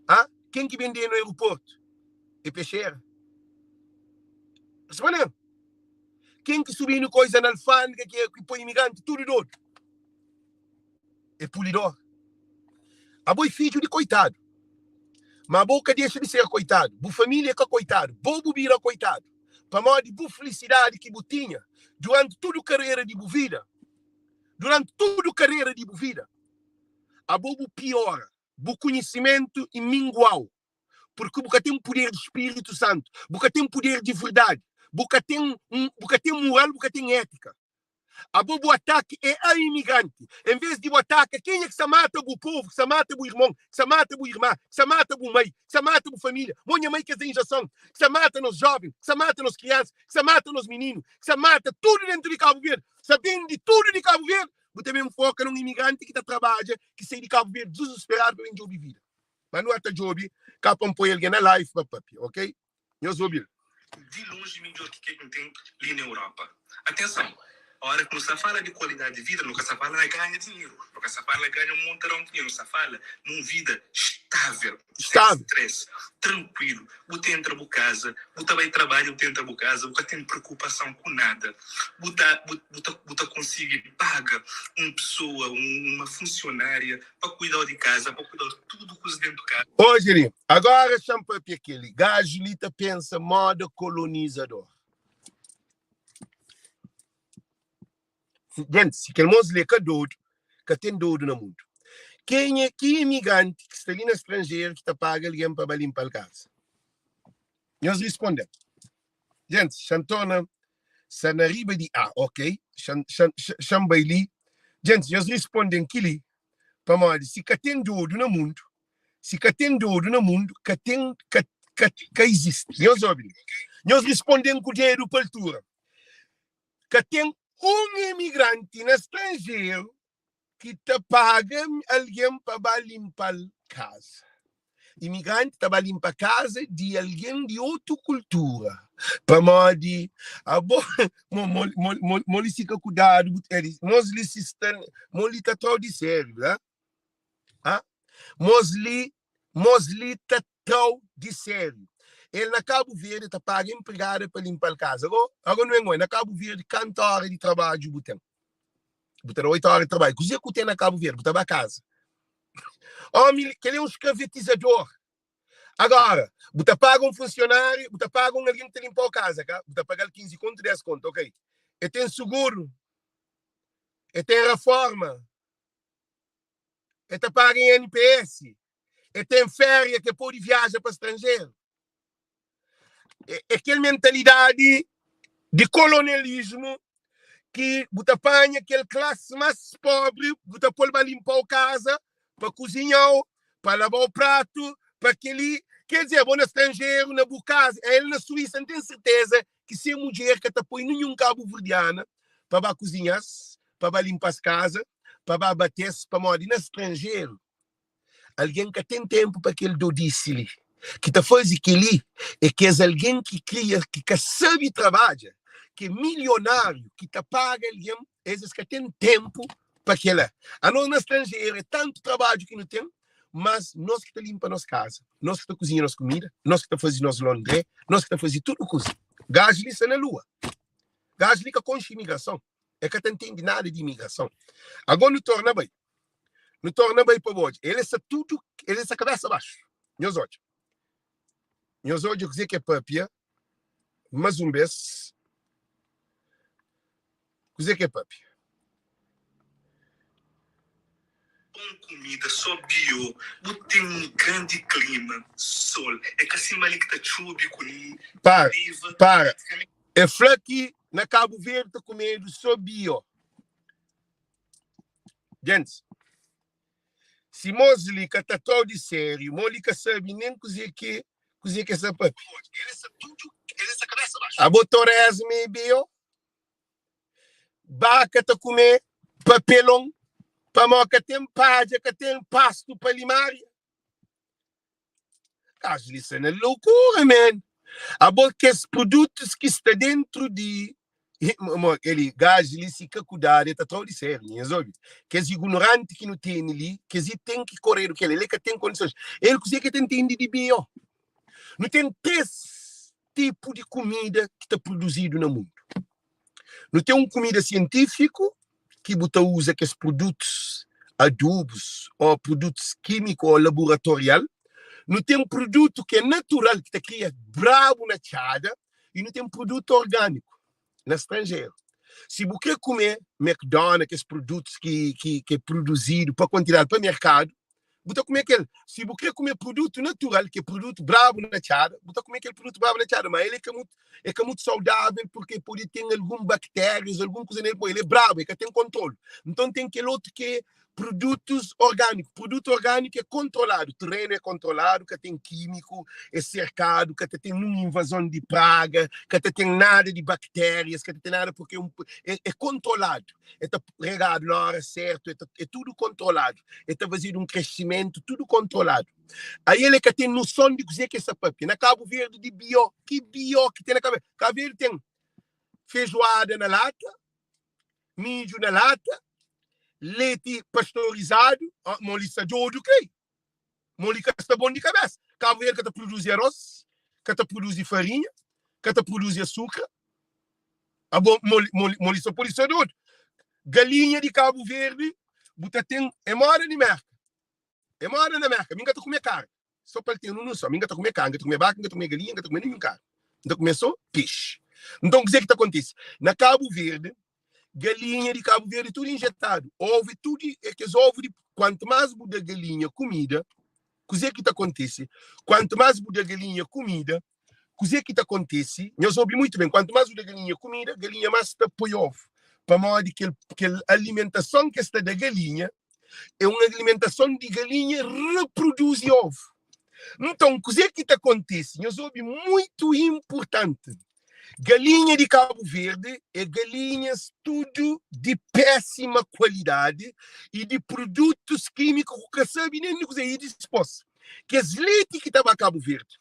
Ha? Ken ki bende-nu aeroportu? É pexera? Responde-m! Ken ki subi-nu koisa na alfândega ki ki poi imigranti tudu dodu? É pulidor. Abo é fidju di koitadu. Ma abo ka dexa di ser koitadu. Bu família é ka koitadu. Bo bu bira koitadu. Pamodi bu filisidadi ki bu tinha duranti tudu karera di bu vida, duranti tudu karera di bu vida, abo bu piora bu kunhisimentu i minguau. Purki bu ka ten puder di Spiritu Santu, bu ka ten puder di verdadi, bu ka ten, bu ka ten mural, bu ka ten étika. Abo bu ataki é a imigranti. En vez di bu ataka kenha ki sta mata bu povu, ki sta mata bu irmon, ki sta mata bu irma, ki sta mata bu mai, ki sta mata bu familia, mo nha mai kes da injason, ki sta mata nos joven, ki sta mata nos kriansa, ki sta mata nos mininu, ki sta mata tudu dentu di Kabu Verdi, sta bendi tudu di Kabu Verdi, bu ta ben foka na un imigranti ki ta trabadja, ki sai di Kabu Verdi dizusperadu pa ben djobi vida. Ma nu ata djobi ka pa N poi algen na live pa papia, ok? Nhos obi-l. Di lonji midjor ki kel ki N ten li na Europa. Atenson! Ora ki nu sta fala di kualidadi di vida, nu ka sta fala na ganha dinheru, nu ka sta fala na ganha un montarão di dinheru, nu sta fala nun vida stavel, sen stress, trankuilu. Bu ta entra bu kaza, bu ta bai trabadja, bu ta entra bu kaza, bu ka ten preokupason ku nada. Bu ta bu ta bu ta konsigi paga un pesoa, uma funsionária pa kuidau di kaza, pa kuidau di tudu kuza dentu kaza. Ô Jerim, agora xa-m papia kel-li. Gaju li ta pensa moda kolonizador. Gente, si kel mos li é ka dodu, ka ten dodu na mundu. Kenha ki imigranti ki sta li na stranjeru ki ta paga algen pa ba linpa-l kaza? Nhos risponde-m. Gente, xa-m torna sta na riba di A, ok? Xa-m bai li. Gente, nhos risponde-m kel-li, pamodi si ka ten dodu na mundu, si ka ten dodu na mundu, ka ten, ka, ka, ka izisti. Nhos obi li. Nhos risponde-m ku dedu pa altura. Ka ten un imigranti na stranjeru ki ta paga algen pa ba linpa-l kaza. Imigranti ta ba linpa kaza di algen di otu kultura. Pamodi abo, mo li si ka kudadu, mos li si sta, mo li ta tra-u di sériu, ha? Ha? Mos li, mos li ta tra-u di sériu. El na Kabu Verdi ta paga enpregada pa linpa-l kaza. Ago, ago nu é ngoi, na Kabu Verdi kantu ora di trabadju bu ten? Bu ta da 8 ora di trabadju. Kuzê ku ten na Kabu Verdi? Bu ta ba kaza. Omi, kel é un skravetizador. Agora, bu ta paga un funsionáriu, bu ta paga un algen ki ta linpa-u kaza, ka? Bu ta paga-l 15 kontu, 10 kontu, ok. E ten suguru, e ten raforma, e ta paga INPS, e ten féria ki e pode viaja pa stranjeru. É kel mentalidadi di kolonialismu ki bu ta panha kel klasi más pobri, bu ta pô-l ba linpa-u kaza, pa kuzinha-u, pa laba-u pratu, pa kel-li. Ker dizer, bo na stranjeru, na bu kaza, el na Suísa, N ten serteza ki se mudjer ka ta poi ninhun kabuverdiana pa ba kuzinha-s, pa ba linpa-s kaza, pa ba bate-s, pamodi na stranjeru Algen ka ten ténpu pa kel dodisi li. Ki ta faze kel-li é kes algen ki kria, ki ka sabe trabadja, ki é milionáriu, ki ta paga algen, es es ka ten ténpu pa kel-la. Anos na stranjeru é tantu trabadju ki nu ten, mas nos ki ta linpa nos kaza, nos ki ta kuzinha nos kumida, nos ki ta faze nos londré, nos ki ta faze tudu kuza. Gaju li sta na lua. Gaju li ka konxe imigrason. E ka ta ntende nada di imigrason. Agó nu torna bai. Nu torna bai pa bu odja. El sta tudu, el sta kabesa baxu. Nhos odja. Nhos odja kuzê ki é papia mas un bes. Kuzê ki é papia? Bom kumida, só bio, bu ten um grandi klima, sol, é ka sima li ki ta txubi ku Para, neva, para. E fla ki na Cabo Verde ta kumedu so bio. Gentis, si mos li ka ta trau di sériu, mo li ka sabi nen kuze ki kuze ki e sa papia. Abo torésma e bio? Baka ta kume papelon pamo ka ten padja, ka ten pastu pa limária. Gajo li sta na loucura, man. Abo kes produtos ki sta dentro di Mo, ele gajo li si ka kudado, ele ta trau di sério, nhas obi. Kes ignorante ki nu tene li, kes i ten ki koredu kel, ele ka ten condições. Ele kuzê ki ta entende di bio? Nu ten 3 tipu di kumida ki ta produzidu na mundu. Nu ten un kumida sientífiku ki bu ta uza kes produtus adubus ô produtus kímiku ô laboratorial. Nu ten produtu ki é natural ki ta kria brabu na txada i nu ten produtu orgániku na stranjeru. Si bu krê kume McDonald's, kes produtus ki ki ki é produzidu pa kuantidadi pa merkadu, bu ta kume kel. Si bu kre kume produtu natural, ki é produtu brabu na txada, bu ta kume kel produtu brabu na txada, ma el é ka mutu, é ka mutu saudável porque pode ten algun baktérias, algun kuza nel, el é brabu, el ka ten kontrolu. Nton ten kel otu ki é produtus orgániku. Produtu orgániku é kontroladu, terenu é kontroladu, ka ten kímiku, é serkadu, ka ta ten nun invazon di praga, ka ta ten nada di baktérias, ka ta ten nada porque é un, é, é kontroladu. É ta regadu na óra sértu, é ta, é tudu kontroladu. É ta fazedu un kresimentu tudu kontroladu. Aí el é ka ten noson di kuzê ki el sta pâpia. Na Kabu Verdi di bio, ki bio ki ten na Kabu Verdi? Kabu Verdi ten fejoada na lata, midju na lata, leti pastorizadu, oh, mo li sta dodu krei. Mo li ka sta bon di kabesa. Kabu Verdi ka ta produzi arroz, ka ta produzi farinha, ka ta produzi asukra. Abo, mo li, mo li, mo li sta pode sta dodu. Galinha di Kabu Verdi, bu ta ten, é moda di Merka. É moda na Merka, mi ka ta kume karni. Só pa el ten un noson, mi ka ta kume karni, ka ta kume baka, ka ta kume galinha, ka ta kume ninhun karni. N ta kume só pexi. Nton, kuzê ki ta kontise? Na Kabu Verdi, galinha di Kabu Verdi tudu injetadu. Ovu é tudu, é kes ovu di, kuantu más bu da galinha kumida, kuzê ki ta kontise? Kuantu más bu da galinha kumida, Kuzê ki ta kontise? Nhos obi mutu ben, kuantu más bu da galinha kumida, galinha más ta poi ovu. Pamodi kel, kel alimentason ki es ta da galinha é un alimentason di galinha reproduzi ovu. Nton, kuzê ki ta kontise? Nhos obi mutu inportanti. Galinha di Kabu Verdi é galinhas tudu di pésima kualidadi i di produtus kímiku ku ka sabe nen di kuzê. I dispôs, kes leti ki ta ba Kabu Verdi,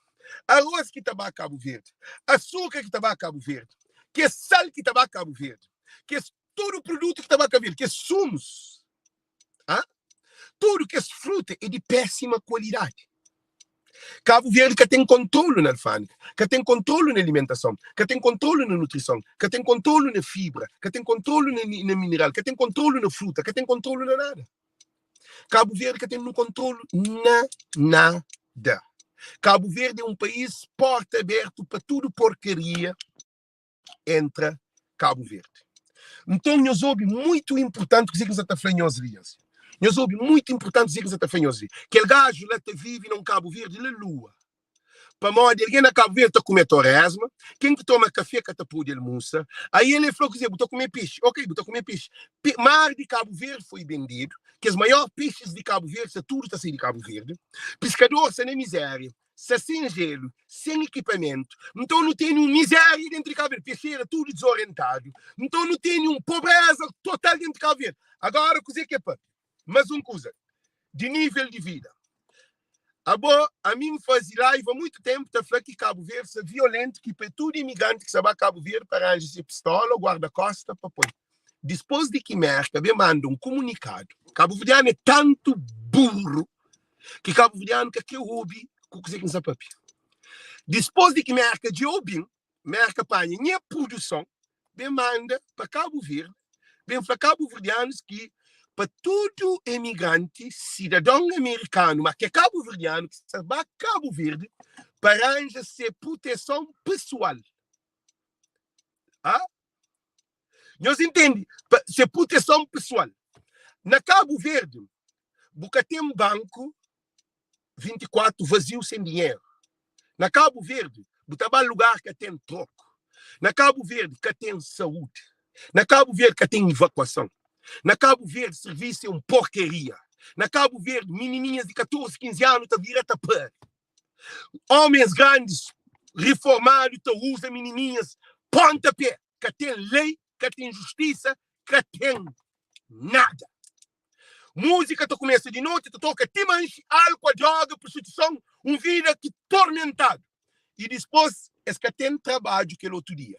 arroz ki ta ba Kabu Verdi, açúcar ki ta ba Kabu Verdi, kes sal ki ta ba Kabu Verdi, kes tudu produtu ki ta ba Kabu Verdi, kes sumus, ah, tudu kes fruta é di pésima kualidadi. Kabu Verdi ka ten kontrolu na alfândega, ka ten kontrolu na alimentason, ka ten kontrolu na nutrison, ka ten kontrolu na fibra, ka ten kontrolu na, na mineral, ka ten kontrolu na fruta, ka ten kontrolu na nada. Kabu Verdi ka ten nu kontrolu na nada. Kabu Verdi é un país porta abertu pa tudu porkaria entra Kabu Verdi. Nton nhos obi muitu inpurtanti kuzê ki N sa ta fla nhos li. Nhos nhos obi muitu inpurtanti kuzê ki N sa ta fla nhos li. Kel gaju la ta vive na un Kabu Verdi la lua. Pamodi algen na Kabu Verdi ta kume toresma, ken ki toma kafe ka ta pode almusa. Aí el fla kuzê, bu ta kume pexi? Ok, bu ta kume pexi. Pe, mar di Kabu Verdi foi bendidu, kes maior pexis di Kabu Verdi sta tudu ta sai di Kabu Verdi. Piskador sta na mizéria, sta sen jelu, sen ekipamentu. Nton nu tene un mizéria dentru di Kabu Verdi, pexera tudu dizorientadu. Nton nu tene un pobreza total dentru di Kabu Verdi. Agora kuzê ki é papia? Mas un kuza, di nível di vida. Abo, ami N faze live há muito tempo ta fla ki Cabo Verde sta violento ki pa tudo imigrante ki sta ba Cabo Verde pa ranja se pistola ou guarda-costa pa poi. Dispôs di ki Merka ben manda um comunicado, Cabo Verdeano é tanto burro ki Cabo Verdeano ka kre obi ku kuze ki N sta papia. Dispôs di ki Merka dja obi-m, Merka panha nha produson ben manda pa Kabu Verdi, ben fla kabuverdianus ki pa tudu emigranti, sidadon amerikanu, ma ke kabuverdianu ki sta ba Kabu Verdi pa ranja se proteson pesoal. Ha? Nhos intendi? Pa se proteson pesoal. Na Kabu Verdi, bu ka ten banku 24 vaziu sen dinheru. Na Kabu Verdi, bu ta ba lugar ka ten troku. Na Cabo Verde ka ten saúde. Na Cabo Verde ka ten evakuason. Na Cabo Verde servisu é un porkeria. Na Cabo Verde minininhas di 14, 15 anu ta vira ta pari. Homens grandis reformadu ta uza minininhas ponta pé. Ka ten lei, ka ten justisa, ka ten nada. Múzika ta kumesa di noti, ta toka ti manxi, álkua, droga, prostituison, un vida ki tormentadu. I dispôs es ka ten trabadju kel otu dia.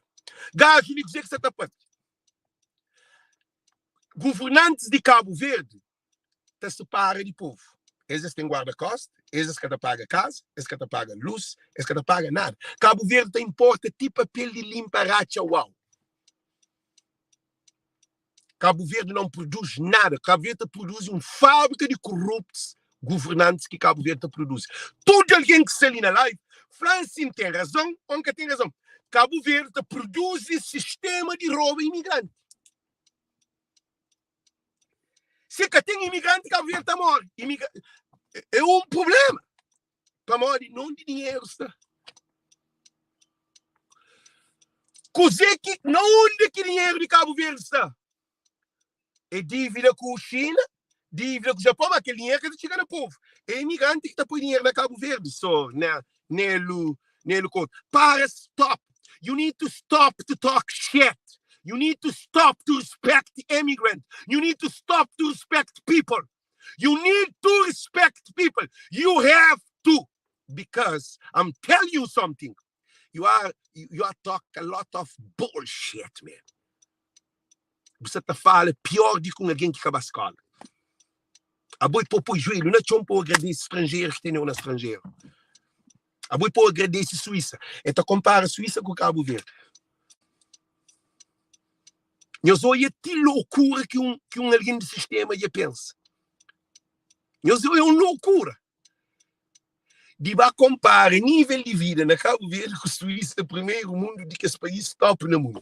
Gaju li kuzê ki sa ta papia? Governantis di Kabu Verdi ta separa di povu. Es es ten guarda-kosta, es es ka ta paga kaza, es ka ta paga lus, es ka ta paga nada. Kabu Verdi ta inporta ti papel di linpa ratxa uau. Cabo Verde não produz nada. Cabo Verde ta produzi um fábrica de corruptos governantes que Cabo Verde ta produzi. Tudo alguém que sta ali na live, fla sim tem razão ou nunca tem razão. Cabo Verde ta produzi sistema de rouba imigrante. Se ka tem imigrante, Cabo Verde ta morre. Imigra é um problema. Pamodi nonde dinheiro sta? Kuzê ki, na undi ki dinheiro di Cabo Verde sta? É dívida ku China, dívida ku Japão, mas aquele dinheiro ka ta txiga na povo. É imigrante ki ta poi dinheiro na Cabo Verde, so na Nelo, Nelo Couto. Para, stop. You need to stop to talk shit. You need to stop to respect the immigrant. You need to stop to respect people. You need to respect people. You have to. Because I'm telling you something. You are you are talk a lot of bullshit, man. Você ta fala pior di com alguém que acaba a escola. A boi pô pôi joelho na chão pô agradece estrangeiro que tem na estrangeiro. A boi pô agradece Suíça. Eta compara Suíça com Cabo Verde. Nhos oia ti loucura ki un, ki un algen di sistema dja pensa. Nhos oia un loucura di ba kompara nível di vida na Cabo Verde ku Suíça, primeiro mundo di kes país top na mundo.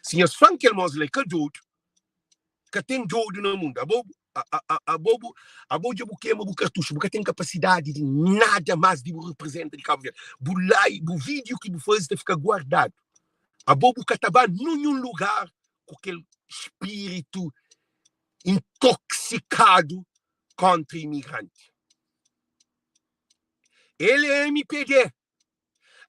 Si nhos fla-m kel mos la é ka dodu, ka ten dodu na mundo. Abo, abo, abo dja bu kema bu kartuxu, bu ka ten kapasidadi di nada más di bu representa di Cabo Verde. Bu lai, bu vídeo ki bu faze ta fika guardadu. Abo bu ka ta ba nunhun lugar ku kel spiritu intoxikadu kontra imigranti. El é mpd.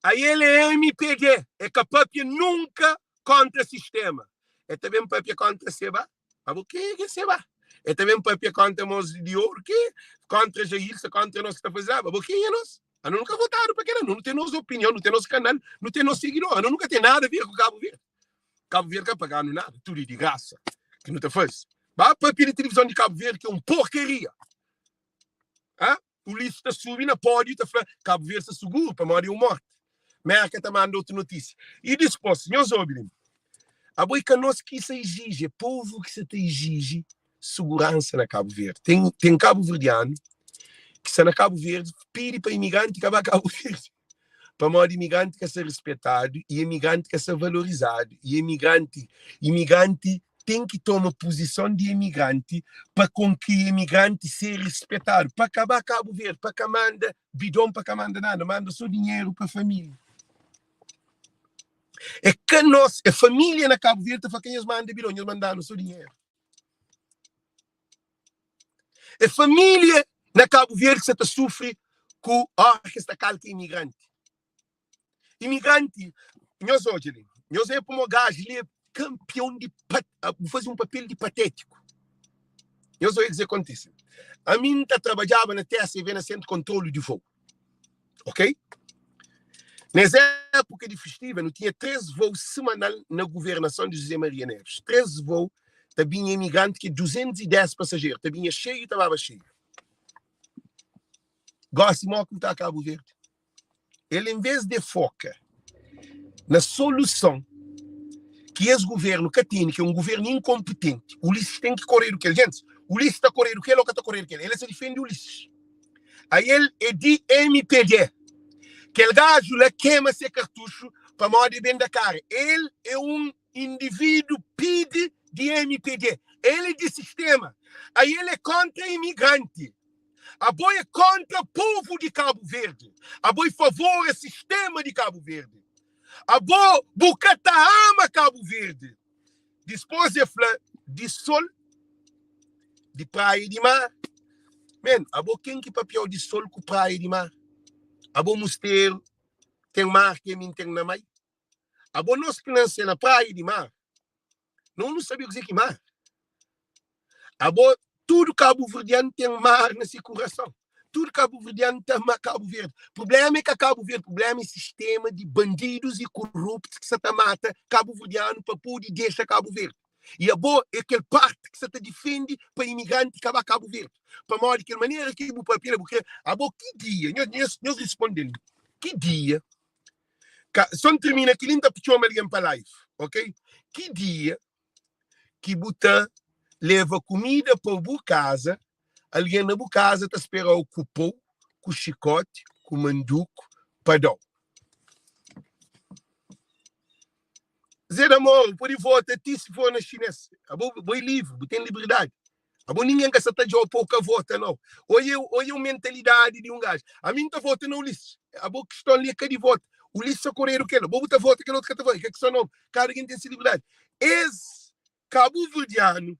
Ael é mpd. É ka papia nunka kontra sistema. É ta ben papia kontra seba. Abo ke ke seba? É ta ben papia kontra mos di oru ke? Kontra Jailson, kontra nos ki ta faze aba. Abo kenha nos? Anu nunka votadu pa kela. Nu ten nos opinion, nu ten nos kanal, nu ten nos sigidor. Anu nunka ten nada a ver ku Kabu Verdi. Kabu Verdi ka paganu nada, tudu é di grasa ki nu ta faze. Ba papia di tilivizon di Kabu Verdi ki é un porkaria. Ha? Ulisses ta subi na pódiu ta fla Kabu Verdi sta suguru pamodi é un morti. Merka ta manda otu notísia. I dispôs, nhos obi li. Abo é ka nos ki sa iziji, é povu ki sa ta iziji suguransa na Kabu Verdi. Ten, ten kabuverdianu ki sta na Kabu Verdi pidi pa imigranti ka ba Kabu Verdi. Pamodi imigranti ka sta rispetadu i imigranti ka sta valorizadu i imigranti, imigranti ten ki toma puzison di imigranti pa kon ki imigranti ser rispetadu, pa ka ba Kabu Verdi, pa ka manda bidon, pa ka manda nada, manda so dinheru pa familia. É ka nos, é familia na Kabu Verdi ta fla ka nhos manda bidon, nhos mandanu so dinheru. É família na Cabo Verde que sa ta sufri ku ora ki es ta kalka imigranti. Imigranti, nhos odja li, nhos é pamo gajo li é kampion di pat, bu faze un papel di patétiku. Nhos odja kuzê kontise. Ami N ta trabadjaba na TSV na Sentru Kontrolu di Voo. Ok? Nes époka di festiva, nu tinha 3 voo semanal na governason di José Maria Neves. 3 voo ta binha imigranti ki é 210 pasajeru, ta binha xeiu ta baba xeiu. Gosi mo ku ta Kabu Verdi? El en vez de foka na soluson ki es governu ka tene, ki é un governu inkonpetenti, Ulisses ten ki koredu kel. Gentis, Ulisses ta koredu kel o ka ta koredu kel? El sa difende Ulisses. Ael é di mpd. Kel gaju la kema se kartuxu pamodi e ben da kara. El é un individu pidi di mpd. El é di sistema. Ael é kontra imigranti. Abo é kontra povu di Kabu Verdi. Abo é favor a sistema di Kabu Verdi. Abo bu ka ta ama Kabu Verdi. Dispôs e fla di sol, di praia i di mar. Men, abo ken ki papia-u di sol ku praia i di mar? Abo Musteru ten mar ki ami N ten na mai? Abo nos ki nanse na praia i di mar, no nu sabe kuzê ki mar. Abo tudu kabuverdianu ten mar na se kurason. Tudu kabuverdianu ta ama Kabu Verdi. Prublema é ka Kabu Verdi, prublema é sistema di bandidus i koruptus ki sa ta mata kabuverdianu pa pode dexa Kabu Verdi. I abo é kel parti ki sa ta difende pa imigranti ka ba Kabu Verdi. Pamodi kel manera ki bu papia la bu kre. Abo ki dia, nhos nhos risponde-m, ki dia, ka, so N tirmina kel-li N ta txoma algen pa live, ok? Ki dia ki bu ta leva kumida pa bu kaza, algen na bu kaza ta spera-u ku pau, ku xikoti, ku manduku pa da-u. Zé da Moro, bu pode vota ti si for na xinês. Abo bo é livre, bu ten liberdadi. Abo ningen ka sa ta dja-u pa u ka vota, nau. Oia, oia un mentalidadi di un gaju. Ami N ta vota na Ulisses. Abo kiston li é ka di vota. Ulisses sa koredu kel-la. Bo bu ta vota, kel otu ka ta vota. É ka kiston nau. Kada ken ten se liberdadi. Es kabuverdianu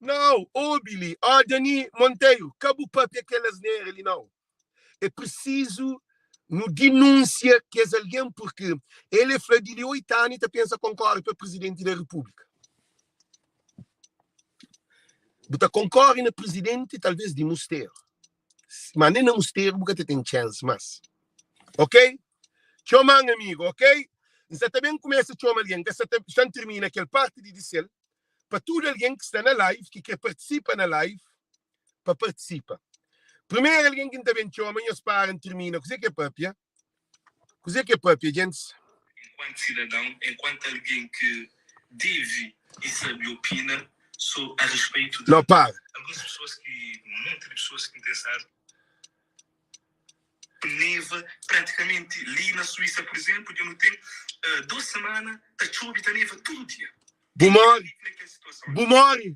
nau, obi li, ó Dani Monteiro, ka bu papia kel asnera li nau. É prisizu nu dinúnsia kes algen purki el e fla di li 8 anu e ta pensa konkore pa prizidenti da repúblika. Bu ta konkore na prizidenti talvês di Musteru, ma nen na Musteru bu ka ta ten txansi más. Ok? Txoma-m amigu, ok? N sa ta ben kumesa txoma algen, N ka sa ta, xa N tirmina kel parti di di-sel, pa tudu algen ki sta na live, ki kre partisipa na live, pa partisipa. Primeru algen ki N ta ben txoma, nhos para N tirmina kuzê ki é papia, kuzê ki é papia, djentis. Enkuantu sidadãu, enkuantu algen ki deve i sabe opina so a respeito de Nau, para. alguns pesoas ki, monti di pesoas ki N ten stadu. Neva pratikamenti li na Suísa, pur izénplu, dja nu ten dos semana ta txobe, ta neva tudu dia. Bu móre, bu móre.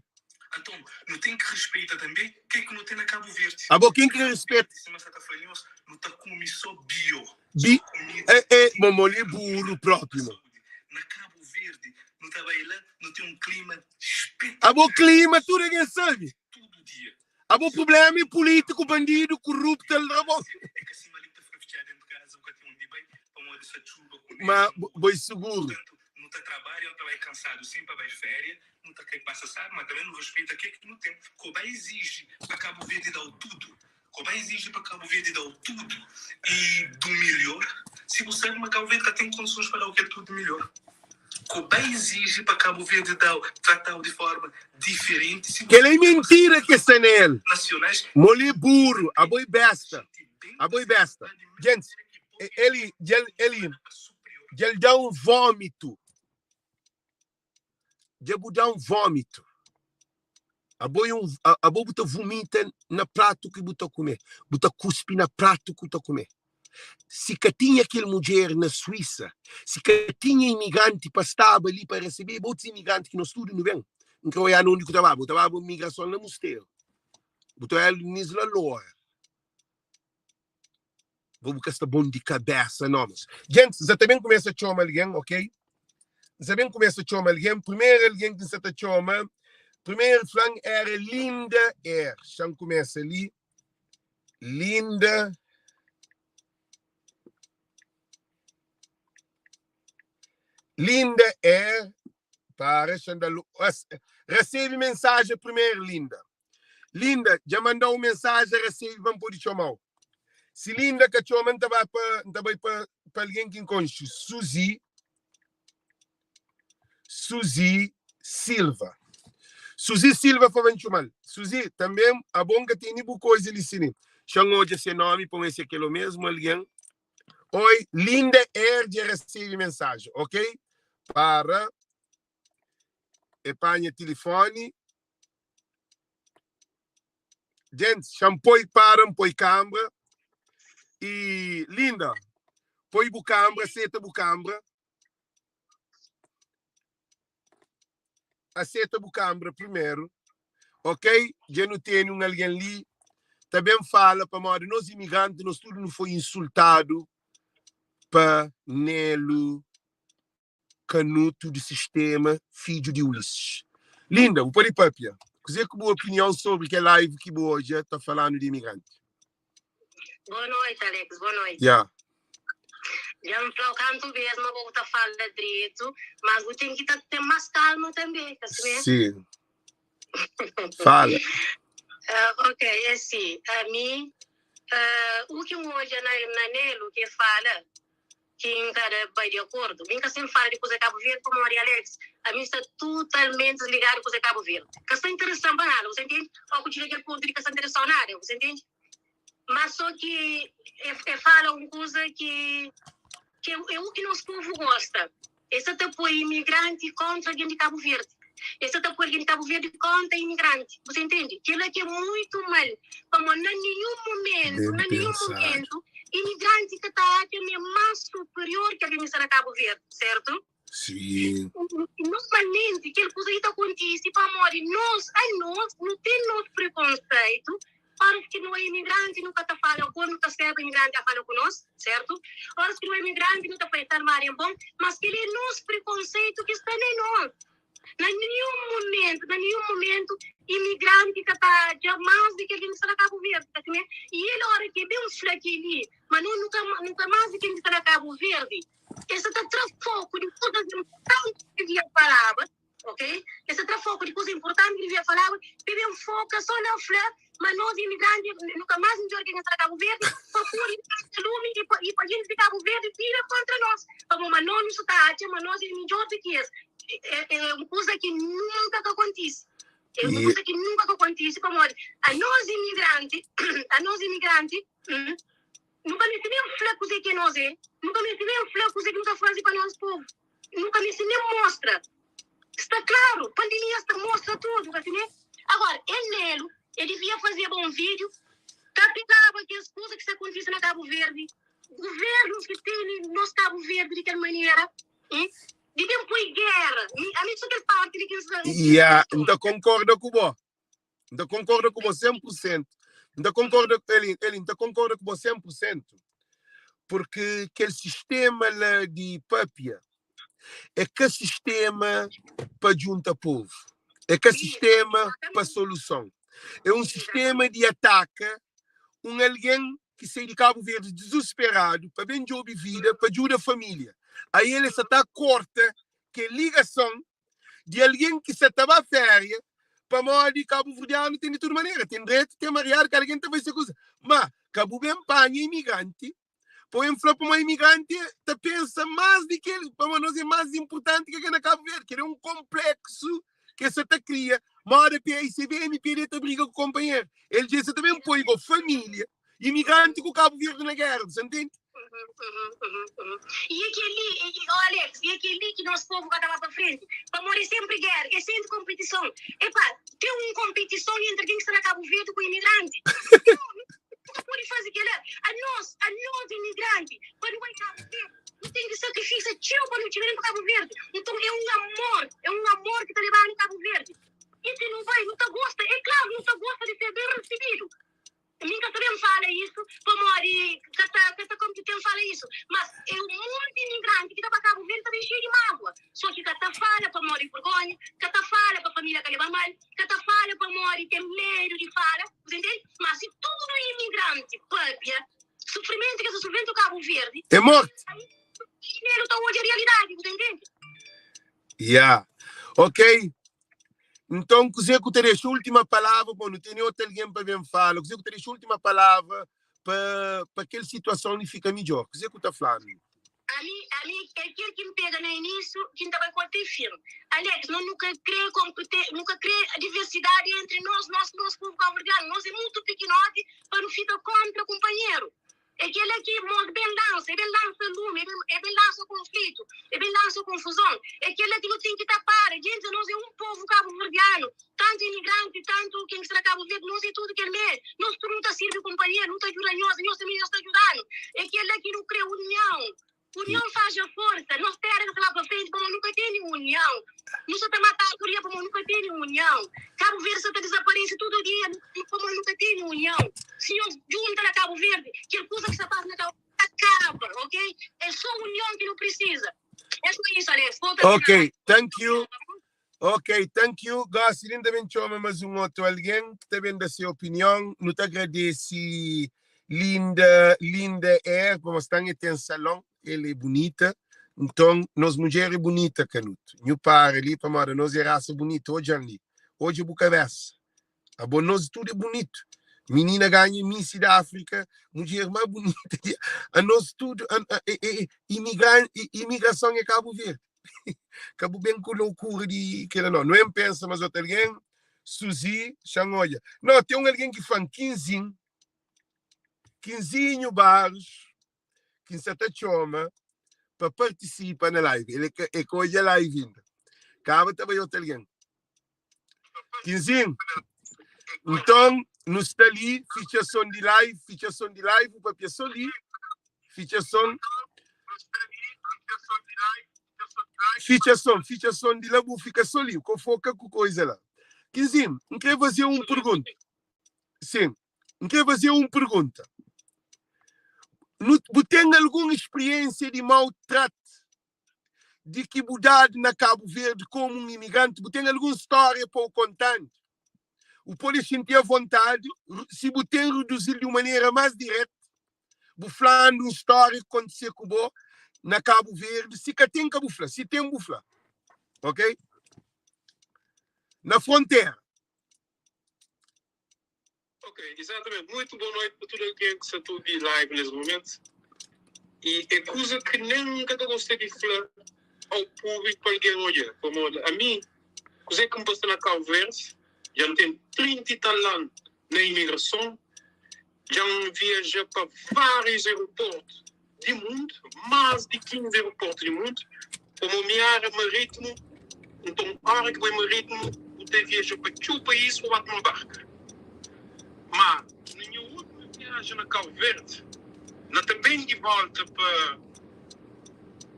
Anton, nu ten ki respeita tanbê kel ki nu ten na Kabu Verdi. Abo ken ki ka rispeta? Sima sa ta fla nhos, nu ta kume sô bio, Bi, sô kumida eh, eh, mo mo li buru propi mo. saúdi. Na Kabu Verdi, nu ta bai la, nu ten un klima Abo spetakular, klima tudu algen sabe. tudu dia. Abo problema é político, bandido, corrupto, el rabon. Ma bo é seguro. Cuba exige pa Cabo Verde dau tratau di forma diferenti si bu Kel é sabe mentira ke sta na el. nacionais Moli burro, abo é besta. Abo é besta. Gente, ele, ele, ele, ele dá um vômito. Dja bu dá um vômito. Abo é um, abo bu ta vomita na prato ki bu ta kume. Bu ta kuspi na prato ki bu ta kume. Si ka tinha kel mudjer na Suísa, si ka tinha imigranti pa staba li pa resebeba otus imigranti ki nos tudu nu ben, N ka oiá na undi ku ta baba. Bu ta baba migrason na Musteru. Bu ta oiá nis la Lora. Bo bu ka sta bon di kabesa no mas. Gentis, N sa ta ben kumesa txoma algen, ok? N sa ben kumesa txoma algen. Primeru algen ki N sa ta txoma, primeru fla-m era Linda R. Xa-m kumesa li. Linda. Linda R. Para, xa-m da-l. Rasebe mensajen primeru, Linda. Linda, dja manda-u un mensajen, resebe pa N pode txoma-u. Si Linda ka txoma, N ta ba pa, N ta bai pa, pa algen ki N konxe, Suzy, Suzy Silva. Suzy Silva fla pa N txoma-l. Suzy, tanbe abo N ka tene bu koza li si ni. Xa N odja se nomi pa N oja si é kel omesmu algen. Oi, Linda R dja resebe mensajen, ok? Para, e panha tilifoni. Djentis, xa-m poi para, N poi kanbra i Linda, poi bu kanbra, seta bu kanbra. Aseta bu kanbra primeru, ok? Dja nu tene un algen li ta ben fala pamodi nos imigranti, nos tudu nu foi insultadu. pa Nelu Kanutu di Sistema fidju di Ulisses. Linda, bu pode papia. Kuzê ki bu opinion sobri kel live ki bu odja ta falanu di imigranti? Boa noite, Alex. Boa noite. Ya. Dja N fla-u kantu bês ma bo bu ta fala dretu, mas bu ten ki ta ten más kalma tanbê, ka simé? Sim. Fala. Ok, é si, ami, u ki N odja na Nelu ki e fala, ki N ka da bai di akordu. Mi N ka sen fala di kuza Kabu Verdi pamodi Alex, ami sta tutalmenti desligadu di kuza Kabu Verdi. Ka sta interesan pa nada, bu sa intende? Ó ku txiga kel pontu di ka sta interesau nada, bu sa intende? Mas so ki e fala un kuza ki ki é u ki nos povu gosta. E sta ta poi imigranti kontra algen di Kabu Verdi. E sta ta poi algen di Kabu Verdi kontra imigranti. Bu sa intende? Kila ki é muitu mal. Pamodi na ninhun mumentu, Bem na ninhun pensado. mumentu, imigranti ka ta atxa ma é más superior ki algen ki sta na Kabu Verdi, sertu? Sim. Normalmenti kel kuza li ta kontise pamodi nos, anos, nu ten nos prekonseitu Óras ki nu é imigranti, nu ka ta fala ku nu ta spera pa imigranti a fala ku nos, sertu? Óras ki nu é imigranti, nu ta fla, E ta armadu en bon, mas kel-li é nos prekonseitu ki sta na nos. Na ninhun mumentu, na ninhun mumentu, imigranti ka ta atxa más di ki algen ki sta na Kabu Verdi, ta kme? I el óra ki e ben fla kel-li, ma no nu ka nu ka más di ken ki sta na Kabu Verdi, el sta ta tra foku di kuzas inpurtanti ki devia falaba. Ok es ta tra foku di kuza inpurtanti ki devia falaba pa ben foka so na fla ma nos imigranti nu ka mas midjor ki kes na Kabu Verdi pa pudi pasa lumi i pa i pa jintis di Kabu Verdi bira kontra nos pamo ma nos nu sa ta atxa ma nos e midjor di ki es e e un kuza ki nunka ka kontisi e un E kuza ki nunka ka kontisi pamodi anos imigranti anos imigranti nu ka meste nen fla kuze ki nos e nu ka meste nen fla kuze ki nu ta faze pa nos povu. Nu ka meste nen mostra. Sta klaru, pandemia sta mostra tudu, ka si-mê? Agora, el Nelu, el divia fazeba un vídiu ta apelaba kes kuza ki sta kontise na Kabu Verdi, guvernus ki tene nos Kabu Verdi di kel manera, hum, di ben poi géra. Mi, ami so kel parti li ki N sta, ki N Ya, sta N ta konkorda ku bo. N ta konkorda ku bo 100%. N ta konkorda, Eli, Eli, N ta konkorda ku bo 100%. Porque kel sistema la di papia é ka sistema pa djunta povo. É ka sistema pa soluson. É um sistema di ataka um alguém ki sai di Cabo Verde desesperado pa ben djobe vida, pa djuda família. Aí ele sa ta korta kel ligason di algen ki sa ta ba féria pamodi kabuverdianu ten di tudu manera, ten dretu, ten mariadu, kada algen ta faze se kuza. Ma ka bu ben panha imigranti pa ben fla pamodi imigranti ta pensa más di ki el, pamodi nos é más inpurtanti ki algen na Kabu Verdi. Kel é un konpleksu ki es sa ta kria, moda PICB, MPD ta briga ku konpanheru. El dja es sa ta ben poi go família, imigranti ku Kabu Verdi na géra, bu sa ntende? E é kel-li, oh Alex, e é kel-li ki nos povu ka ta ba pa frenti, pamodi é senpri géra, é senpri konpitison. Epá, ten un konpitison entri algen ki sta na Kabu Verdi ku imigranti. Nau, nu ka pode faze kel-la. Anos, anos imigranti, pa nu bai Kabu Verdi, nu ten ki sakrifisa txeu pa nu txiga dentu Kabu Verdi. Nton, é un amor, é un amor ki ta leba-nu Kabu Verdi. I si nu bai, nu ta gosta, é klaru, nu ta gosta di ser ben risibidu. Mi ka ta ben fala isu pamodi ka ta ka ta konpite-m fala isu, mas é un monti imigranti ki ta ba Kabu Verdi ta ben xeiu di mágua, so ki ka ta fala pamodi vergonha, ka ta fala pa família ka leba mal, ka ta fala pamodi ten medu di fala, bu ta intende? Mas si tudu imigranti papia sufrimentu ki es ta sufri dentu Kabu Verdi, É morti. aí primeru ta odja realidadi, bu ta intende? Ya, ok. Nton, kuzê ku ta dexa última palavra? Bom, nu tene otu algen pa ben fala. Kuzê ku ta dexa última palavra pa pa kel situason li fika midjór? Kuzê ku ta fla, amigu? Ami, ami é kel ki N pega na inísiu ki N ta bai ku el te fin. Alex, nos nu ka kre konpite, nu ka kre diversidadi entri nos, nos, nos povu kabuverdianu. Nos é mutu pikinoti pa nu fika kóntra kunpanheru. É kel-la ki mos ben lansa, e ben lansa lumi, e ben lansa konflitu, e ben lansa konfuzon. É kel-la ki nu ten ki ta para. Djenti, anos é un povu kabuverdianu, tantu imigranti, tantu ken ki sta na Kabu Verdi, nos é tudu kel mê. Nos tudu nu ta sirbi kunpanheru, nu ta djuda nhos, nhos tanbe nhos ta djuda-nu. É kel-la ki nu kre, union. Union faz a força. Nos tera ka ta ba pa frenti pamodi nu ka tene union. Nu sa ta matadu tudu dia pamodi nu ka tene union. Kabu Verdi sa ta dizaparese tudu dia pamodi nu ka tene union. Si nhos djunta na Kabu Verdi, kel kuza ki sta pasa na Kabu Verdi ta kaba, ok? É so. nu precisa. É só isso, Alex. Volta a Ok, thank you. Ok, thank you. Gosi li N ta ben txoma mas un otu algen ki ta ben da se opinion. Nu ta agradese Linda, Linda Air, pamodi sta-m e ten salon, el é bunita. Nton, nos mudjer é bunita, Kanuto. Nhu para li, pamodi anos é rasa bunita. Odja-m li, odja bu kabesa. Abo nos tudo é bonito. Menina ganha Miss da África, mulher mais bonita. A nós tudo, imigração é Cabo Verde. Cabo bem com loucura de que não. Não é pensa, mas outro alguém, Suzy, Xangoia. Não, tem um alguém que fala Quinzinho, Quinzinho Barros, que se te chama para participar na live. Ele é coisa live ainda. Acaba também outro alguém. Quinzinho, nton, nu sta li, fitxa son di live, fitxa son di live, bu papia so li, fitxa son, fitxa son, fitxa son di la, bu fika so li, ko foka ku koiza la. Quinzinho, N kre faze un pergunta. Sim, N kre faze un pergunta. Nu, bu ten algun experiência di mau trat di ki bu dadu na Kabu Verdi komu un imigranti? Bu ten algun stória pa u konta-nu? U pode xinti avontadi si bu ten reduzi-l di un manera más diretu, bu fla-nu un stória ki kontise ku bo na Kabu Verdi. Si ka ten, ka bu fla. Si ten, bu fla. Ok? Na frontera. Ok, exatamente. Muito boa noite para tudo alguém que está a ouvir live nesse momento. E é coisa que nem nunca te gostei de falar ao público para alguém olhar. Como a mim, coisa que me passa na Cabo Verde, já não tenho 30 e tal anos na imigração, já viajei para vários aeroportos do mundo, mais de 15 aeroportos do mundo, como minha área marítimo, então, a hora que vou marítimo, eu viajo para todo o país para bater uma barca. Mas, na minha última viagem na Cabo Verde, na também de volta para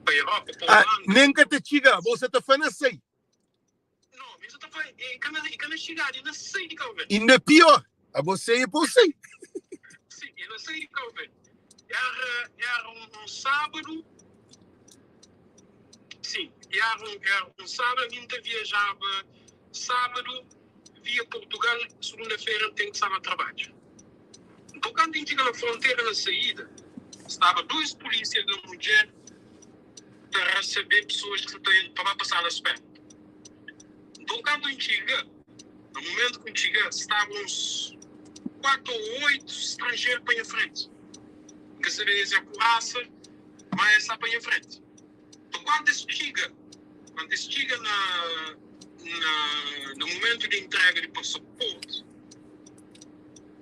a Europa, para Ah, Holanda. nem ka ta txiga, bo sa ta fla na sai. Não, mas eu estou falando, é que na chegada, eu não sei de Cabo Verde. Inda pior, a bo sai é pa sai. Sim, eu não sei de Cabo Verde. Era um sábado. Sim, era um sábado, a gente viajava sábado via Portugal, segunda-feira tem que estar a trabalho. Então, quando a gente chega na fronteira na saída, estava dois polícias da mulher para receber pessoas que têm para passar na Espanha. Então, quando a gente chega, no momento que a gente chega, estavam uns 4 ou 8 estrangeiros para em frente. Que seria a coraça, mas essa para em frente. Então, quando esse chega, quando esse chega no momento de entrega de passaporte,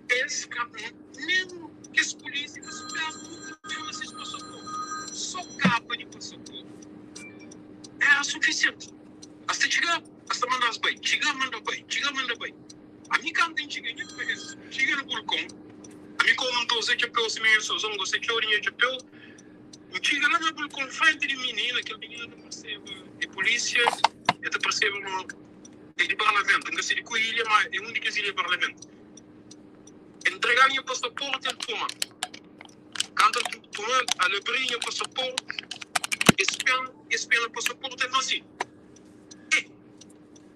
esse cara, nem que esse polícia que se pega esses passaporte, só capa de passaporte era suficiente. Até chegar, até mandar bem, chega, manda bem, chega, manda bem. A mim, quando tem chega, chega no balcão, a mim, como não estou chapéu, se me sou, não gostei de chorinho, chapéu, chega lá no balcão, frente de menina, aquele menino não percebe, de polícia, eu te percebo, é de parlamento, não sei de que ilha, mas é única ilha de parlamento. Entregar o passaporte, ele toma. Quando ele toma, ele abre o passaporte, espera o passaporte, ele fala assim,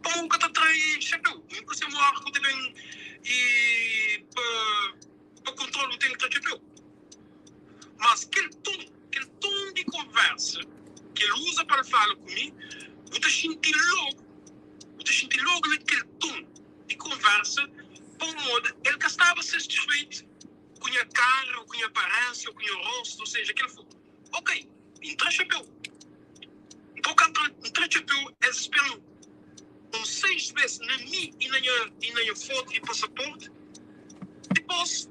como nunca te trai chapéu, nunca se morre também e para controle tem que ter chapéu. Mas aquele tom de conversa que ele usa para falar comigo, eu te senti logo naquele tom de conversa, por modo, ele que estava satisfeito com a cara, com a aparência, com o rosto, ou seja, aquele foi, ok, entra chapéu. Então, quando entra chapéu, eles esperam uns 6 vezes na minha e na minha foto de passaporte, depois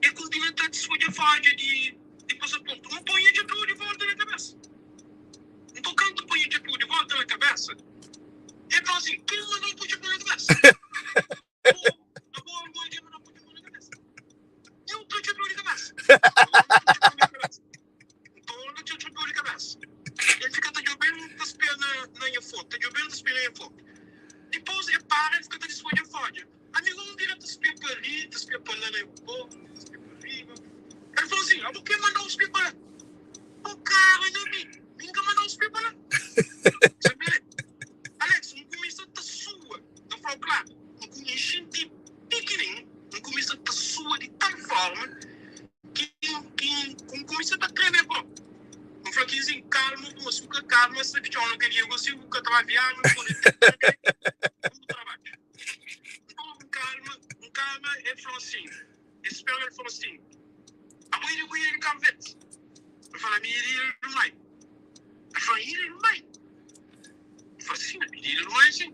eu continuo a desfolhar falha de passaporte. Não põe a chapéu de volta na cabeça. Então, quando põe a chapéu de volta na cabeça, ele fala assim, quem mandou pôr chapéu na cabeça? A boa mandou pôr chapéu na cabeça. Eu estou chapéu de cabeça. Então, eu estou chapéu de cabeça. Ele fica te jogando na minha foto, te jogando na minha foto. Depois ele para e fica te desfolhando folha. Amigo, não direto te espia para ali, te espia para lá na boca, te espia para riba. Ele falou assim, ah, por que N fla Kinzin, kalma bu suka, kalma, sta fitxau na kadia gosi, bu ka ta ba viaja, bu pode ten bu trabadju. Nton, N kalma, N kalma, el fla asin, el spera, el fla asin, Abo é di ku ilha di Kabu Verdi? N fla, Ami é di Ilha do Maio. El fla, Ilha do Maio? N fla, Sin, ami é di Ilha do Maio, sin.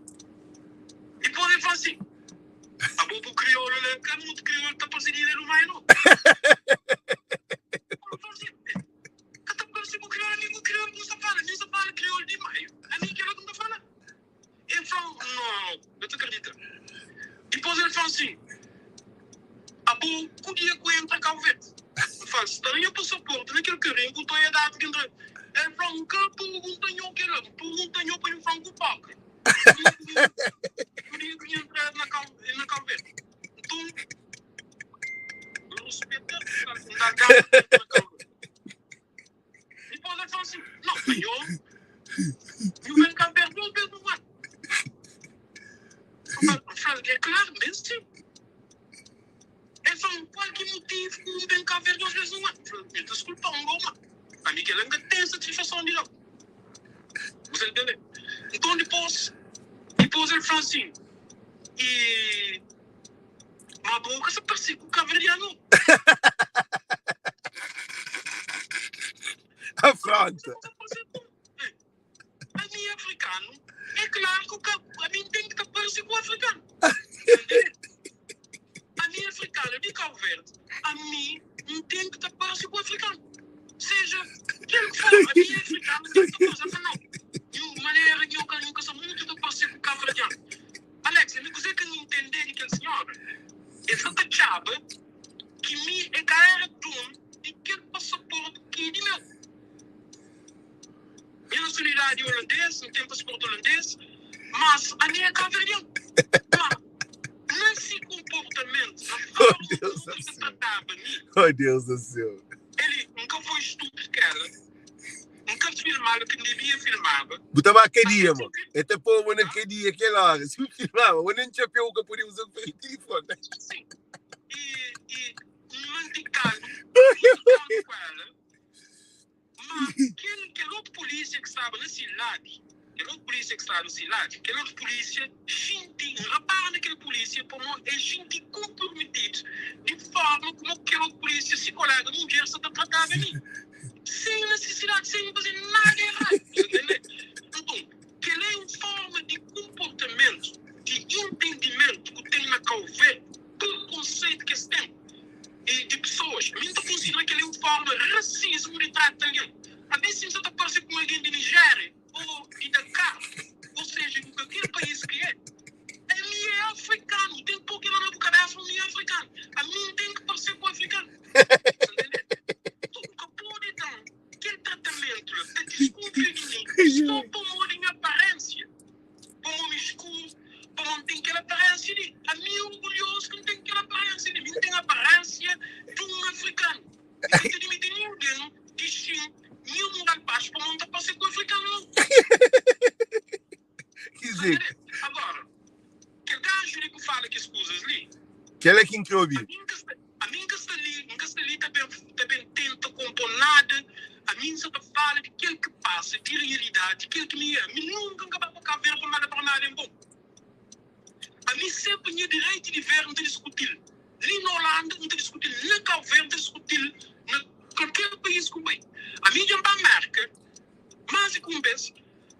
Dipôs el fla asin, Abo bu kriolu la ka mutu kriolu ta parse di Ilha do Maio, no. N fla asin, Ka ta parse ku kriolu, ami ku kriolu ku N sta fala, mi N sta fala kriolu di Maio, ami kila ku N ta fala. El fla-m, No, N ta kridita. Dipôs el fla-m sin, Abo, ku dia ku entra Kabu Verdi? N fla-l, Sta na nha pasaporti, na kel karinhu ku N ta oia data ki entra. El fla-m, N ka purgunta nho kel-la, N purgunta nho pa nhu fla-m ku póka ku dia ku N entra na Kabu Verdi. Nton, N ruspeta, N da data ki N entra na Kabu Verdi. Dipôs el fla sin, No, nho, nhu ben Kabu Verdi dôs bês nun anu. N fla-l, É klaru, N ben sin. El fla-m, Kual ki motivu ku N ben Kabu Verdi dôs bês nun anu? N fla-l, Nhu diskulpa-m gó, má ami kel-la N ka ten satisfason di da-u. Bu sta ntende? Nton dipôs, dipôs el fla-m sin, I ma bo ka sta parse ku kabuverdianu. Afronta. Ami é afrikanu, é klaru ku ka, ami N ten ki ta parse ku afrikanu. Ntende? Ami é afrikanu di Kabu Verdi, ami N ten ki ta parse ku afrikanu. Seja kel ki for, ami é afrikanu, N ten ki ta parse. El fla, nau, nhu manera nhu ka, nhu ka sta mutu ta parse ku kabuverdianu. Alex, ami kuzê ki N intende di kel sinhora? El sta ta txaba ki mi é ka éra donu di kel pasaporti ki é di meu. Nha nasionalidadi é olandês, N ten pasaporti olandês, mas ami é kabuverdianu. Má, na si konportamentu, na Oh, forma Deus kuma do ki el ta céu. trataba mi, Oh, Deus do céu. el N ka foi stúpidu ku ela, N ka filmaba ki N debia filmaba. Bu ta ba kadia, Até mo. ki E ta pô-bu na kadia kel óra. Si bu filmaba, bo nen txapéu ka pode uza pa tilifone. Sim, e, e N mante kalmu, mutu kalmu ku ela. Ma kel, kel otu pulísia ki staba na si ladu, kel otu pulísia ki staba na si ladu, kel otu pulísia xinti, N rapara na kel pulísia pamodi el xinti konprometidu di forma kuma ku kel otu pulísia, si kolega mudjer, sta ta trataba mi, sen nisisidadi, sen N faze nada eradu. Bu sta ntende? Nton, kel-la é un forma di konportamentu, di intendimentu ku ten na Kau Verdi, prekonseitu ki es ten di pesoas. Mi N ta konsidera kel-li un forma rasismu di trata algen. Abes si N sa ta parse ku un algen di Nijéria ô di Dakar, ô seja, di kualker país ki é, ami é afrikanu. Ten pô kel-la na bu kabésa ma mi é afrikanu. Ami N ten ki parse ku afrikanu. Sa ntende? Nton, bu ka pode da-m kel tratamentu la ta diskunfia di mi sô pamodi nha aparénsia. Pamo mi skuru, pamo N ten kel aparénsia li. Ami é orgulhozu ki N ten kel aparénsia li. Mi N ten aparénsia di un afrikanu. N ka ta dimiti ningen dixi-m nha mural baxu pamo N ta parse ku afrikanu nau. Ki Sa jetu. ntende? Agora, kel gaju li ku fala kes kuzas li, Kel-la ki N kre obi. ami N ka sta, ami N ka sta li, N ka sta li ta ben, ta ben tenta konpo nada. Ami N sa ta fala di kel ki pasa, di realidadi, di kel ki mi é. Ami nunka N ka ba pa Kabu Verdi pa N manda pa nada en bon. Ami senpri nha direitu di ver N ta diskuti-l li na Holanda, N ta diskuti-l na Kabu Verdi, N ta diskuti-l na kalker país ku N bai. Ami dja N ba Merka más di ki un bes,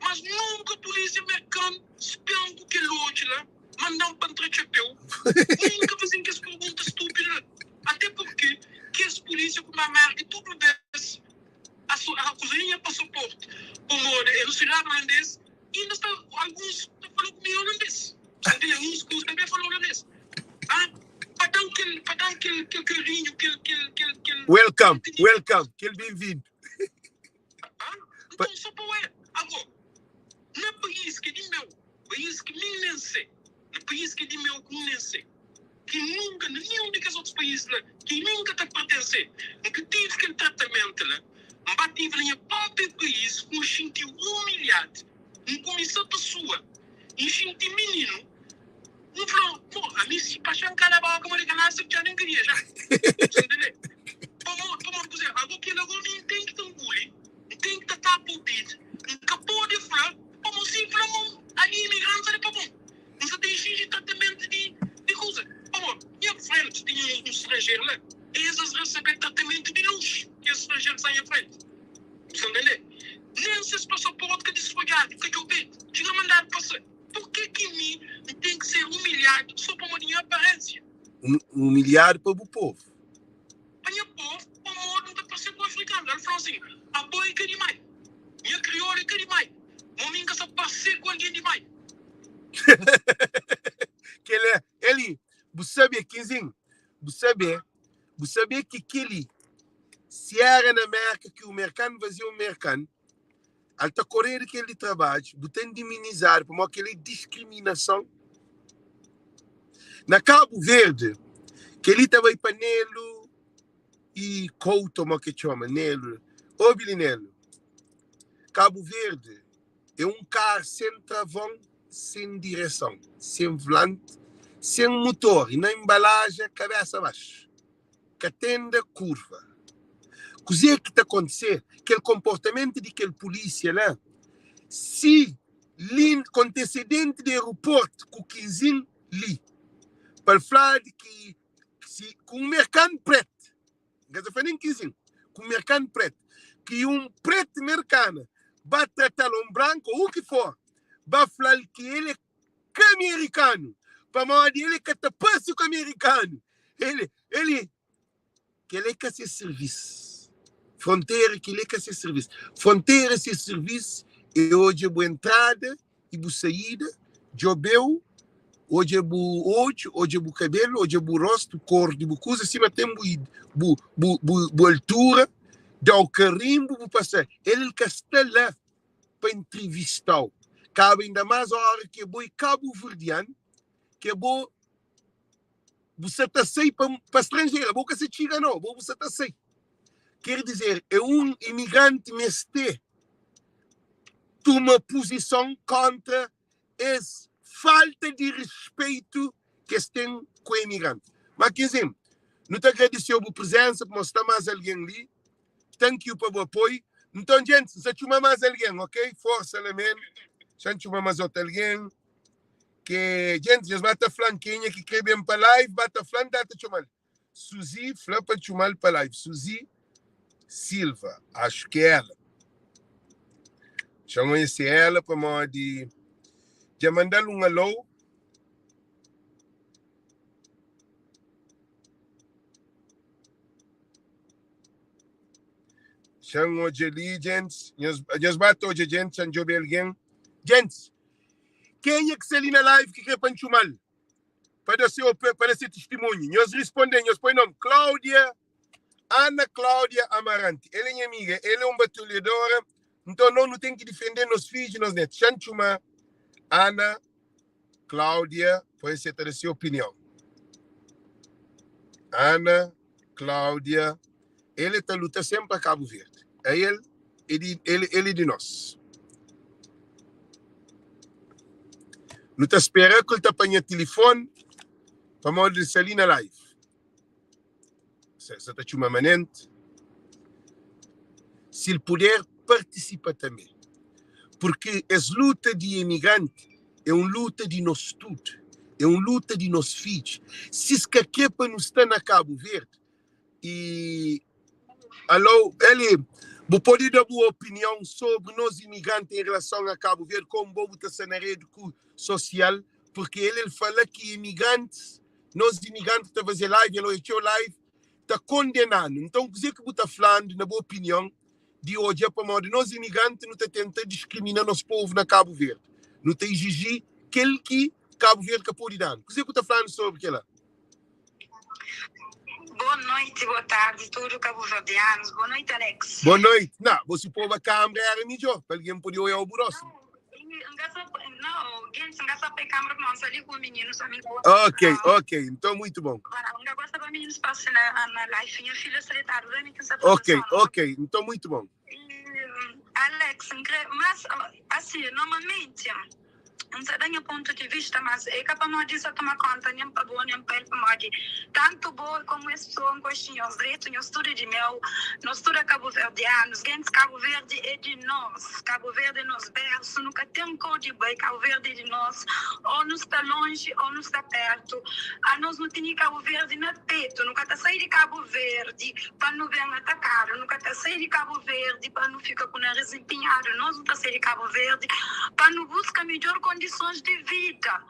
mas nunka pulísia merkan spia-m ku kel odju la, manda-m pa N tra txapéu, nunka faze-m kes pergunta stúpidu la. Até purki kes pulísia ku N ba Merka tudu bes a akuza nha pasaporti pamodi é nasionalidadi holandês. Inda sta alguns ta fala ku mi holandês. Sta ntende? Uns ku tanbê fala holandês. Ah, pa dan kel, pa dan kel, kel karinhu, kel, kel, kel, kel. Welcome, welcome, kel benvindu. Ah, nton só pa oia. Agó, na país ki é di meu, país ki mi nen se, na país ki é di meu ku N nen se, ki nunka, na ninhun di kes otus país la, ki mi N ka ta pertense, N ka tive kel tratamentu la. N ba tive na nha própi país ku N xinti umilhadu. N kumisa ta sua, N xinti mininu. N fla, Bo, ami si pa xa N kala boka, ma di kala se txa nen ka dia xa. Sa ntende? Pamodi, pamodi kuzê? Ago kel ago mi N ten ki ta nguli, N ten. pasa nha frenti. Bu sta ntende? Nen ses pasaporti ka disfodjadu, ka djobedu, txiga mandadu pasa. Purke ki mi N ten ki ser umilhadu so pamodi nha aparensia? Umilhadu pa bu povu. Pa nha povu, pamodi N ta parse ku afrikanu. El fla-m sin, Abo é ka di mai. Nha kriolu é ka di mai. Mo mi N ka sta parse ku algen di mai. Kel-la, Eli, bu sabe, Kinzin, bu sabe, bu sabe ki kel-li, si éra na Mérka ki un merkanu fazia un merkanu, al ta koredu kel di trabadju, bu ta indiminizadu pamodi kel-li é diskriminason. Na Kabu Verdi, kel-li ta bai pa Nelu i Couto, mo ke txoma, Nelu. Obi li, Nelu, Kabu Verdi é un kar sen travon, sen direson, sen vlant, sen mutor i na enbalaja kabesa baxu. Ka tenda kurva. Kuzê ki ta kontise? Kel konportamentu di kel pulísia la, si li kontese dentu di aeroportu ku Kinzin li, pa el fladu ki si ku un merkanu pretu, N ka ta fla nen Kinzin, ku un merkanu pretu, ki un pretu merkana ba trata-l, un branku ô u ki for, ba fla-l ki el é ka amerikanu pamodi el ka ta parse ku amerikanu el el kel é ka se sirvis frontera kel é ka se sirvis frontera se sirvis é odja bu entrada i bu saída djobeu odja bu odju odja bu kabelu odja bu rostu kor di bu kuza sima ten bu bu bu bu, bu altura dau karimbu bu pasa el el ka sta la pa intrivistau kaba inda más ora ke bo é kabuverdianu ke bo bu sa ta sai pa, pa stranjera bo ka sa txiga no bo bu sa ta sai ker dizer é un imigranti meste tuma puzison kontra es falta di respeitu ki es ten ku imigranti ma Kizim nu ta agradeseu bu prezensa pamodi sta más algen li Thank you pa bu apoi. Nton, djentis, N sa txuma más algen, ok? Forsa la men. Xa N txuma más otu algen. Ke, djentis, nhos ba ta fla-m kenha ki kre ben pa live, ba ta fla-m, da ta txoma-l. Suzy fla pa txuma-l pa live. Suzy Silva, axu ki é ela. Xa N oia si é ela, pamodi dja manda-l un alou. Xa-m odja li, djentis. Nhos, nhos ba ta odja djentis, xa-m djobe algen. Djentis, kenha ki sta li na live ki kre pa N txuma-l pa da se ope, pa da se tistimunhu? Nhos risponde-m, nhos poi nomi. Cláudia, Ana Cláudia Amarante. El é nha amiga, el é un batalhadora. Nton, nos nu ten ki difende nos fidju, nos netu. Xa-m txuma Ana Cláudia pa el seta da se opinion. Ana Cláudia, el é ta luta sempre pa Cabo Verde. A el é di, el, el é di nos. Nu ta spera ku el ta panha telefone pamodi el sta li na live. Sa ta txuma manente. Si el puder partisipa tanbe. Purki es luta di emigranti é un luta di nos tudu, é un luta di nos fidjus. Si es ka kre pa nu sta na Kabu Verdi i Alô, Eli, bu pode da bu opinion sobri nos imigranti en relason a Kabu Verdi, komu bo bu ta sta na redi ku sosial, purki el el fala ki imigrantis nos imigranti ta faze live, el oia txeu live ta kondena-nu. Nton, kuzê ki bu ta fla-nu, na bu opinion, di odja pamodi nos imigranti nu ta tenta diskrimina nos povu na Kabu Verdi, nu ta iziji kel ki Kabu Verdi ka pode da-nu. Kuzê ki bu ta fla-nu sobri kel-la? Boa noite, boa tarde, tudo cabo-verdianos. Boa noite, Alex. Boa noite. Não, você pôr a câmera era melhor, para alguém poder olhar o próximo. Não, gente, não só câmera, mas ali com meninos, amigo. Ok, ok, então muito bom. Não gosta para meninos passar na, na live, minha filha se deitado, Ok, ok, então muito bom. Alex, mas assim, normalmente. N sa da nha pontu di vista, mas é ka pamodi N sa toma konta nen pa bo nen pa el, pamodi tantu bo komu es pesoa N konxe nhos dretu, nhos tudu é di meu, nos tudu é kabuverdianus, gentis Kabu Verdi é di nos, Kabu Verdi é nos bersu, nu ka ten kou di bai, Kabu Verdi é di nos, ô nu sta lonji ô nu sta pertu, anos nu tene Kabu Verdi na petu, nu ka ta sai di Kabu Verdi pa nu ben atakadu, nu ka ta sai di Kabu Verdi pa nu fika ku naris npinhadu, nos nu ta sai di Kabu Verdi pa nu buska midjor kondisons di vida.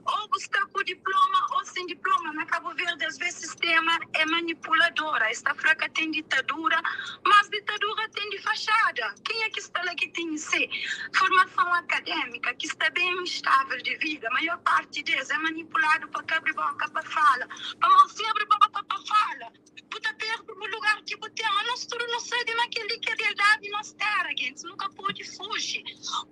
Ô bu sta ku diploma ô sen diploma, na Kabu Verdi as ves sistema é manipulador, es ta fla ka ten ditadura, mas ditadura ten di faxada. Kenha ki sta la ki ten se formason akademika, ki sta ben stavel di vida, maior parti des é manipuladu pa ka abri boka pa fala, pamodi si abri boka pa fala, Bu ta perde bu lugar ki bu ten. Anos tudu nu sabe ma kel-li ki é rialidadi di nos téra, gentis. Nu ka pode fuji.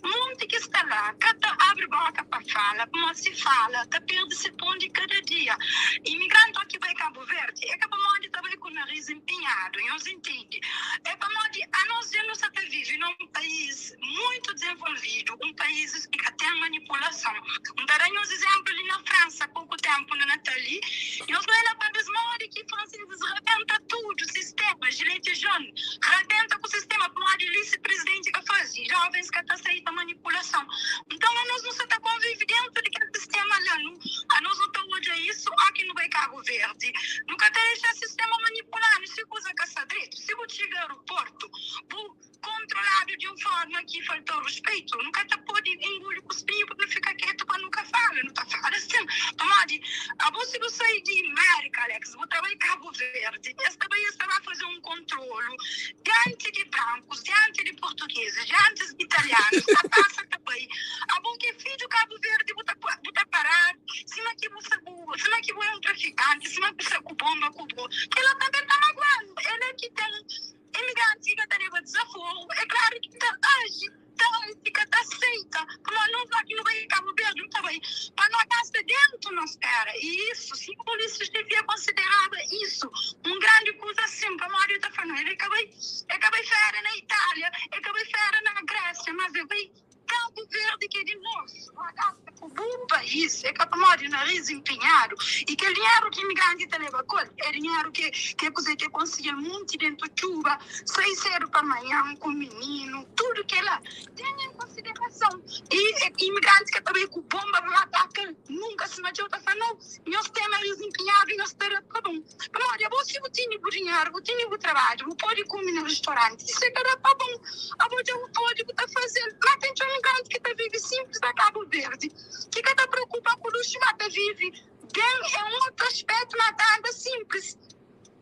Monti ki sta la ka ta abri bóka pa fala, pamodi si fala ta perde se pon di kada dia. Imigranti ó ki bai Kabu Verdi é ka pamodi ta bai ku nariz npinhadu, nhos intende. É pamodi anos dja nu sa ta vive na un país muitu dizenvolvidu, un país ki ka ten manipulason. N ta da nhos izénplu li na Fransa, poku ténpu na Natal li, nhos bai la pa bes modi ki fransesis rabenta tudu sistéma, gilete jaune rabenta ku sistéma pamodi li si prizidenti ka faze, jóvens ka ta aseita manipulason. Nton anos nu sa ta konvive déntu di kel sistéma la, nu anos nu ta odja isu óki nu bai Kabu Verdi. Nu ka ta dexa sistéma manipula-nu si kuza ka sta dretu. Si bu txiga aeroportu, bu. Kontroladu di un forma ki falta-u ruspeitu, nu ka ta pode inguli kuspinhu pa nu fika ketu pa nu ka fala. Nu ta fala sin, pamodi abo si bu sai di Mérika, Alex, bu ta bai Kabu Verdi, es ta bai es ta ba faze un kontrolu dianti di brankus, dianti di purtugezis, dianti di italianus, ta pasa ta bai. Abo ki é fidju Kabu Verdi bu ta bu ta paradu sima ki bu sa bu sima ki bu é un trafikanti, sima ki bu sa ku bomba ku bo. Kila tanbe ta maguanu, el é ki ten. Imigranti ka ta leba dezaforu, é klaru ki ta aji, ta aji, ka ta aseita, pamodi nos la ki nu bai Kabu Verdi nu ta bai pa no gasta dentu nos tera, i isu, si polisias devia konsideraba isu un grandi kuza sin, pamodi el ta fla no, el ka bai, el ka bai fera na Itália, el ka bai fera na Grésia, mas el bai Kabu Verdi ki é di nos, no gasta ku bu país, é ka pamodi nariz inpinhadu i kel dinheru ki imigranti ta leba ku el é dinheru ki ki é kuze ki é konsigi-l munti dentu txuba, sai sedu pa manhan ku mininu, tudu kela ten en konsiderason i imigranti ka ta bai ku bomba pa ataka-l nunka sima txeu ta fla nau. Nhos ten nariz inpinhadu, nhos ta da pa bon. Pamodi abo si bu tene bu dinheru, bu tene bu trabadju, bu pode kume na ristoranti, si ka da pa bon, abo dja bu pode, bu ta faze-l. Má ten txeu imigranti ki ta vive sinplis na Kabu Verdi, ki ka ta preokupa ku luxu, má ta vive ben en otu aspétu, má ta anda sinplis.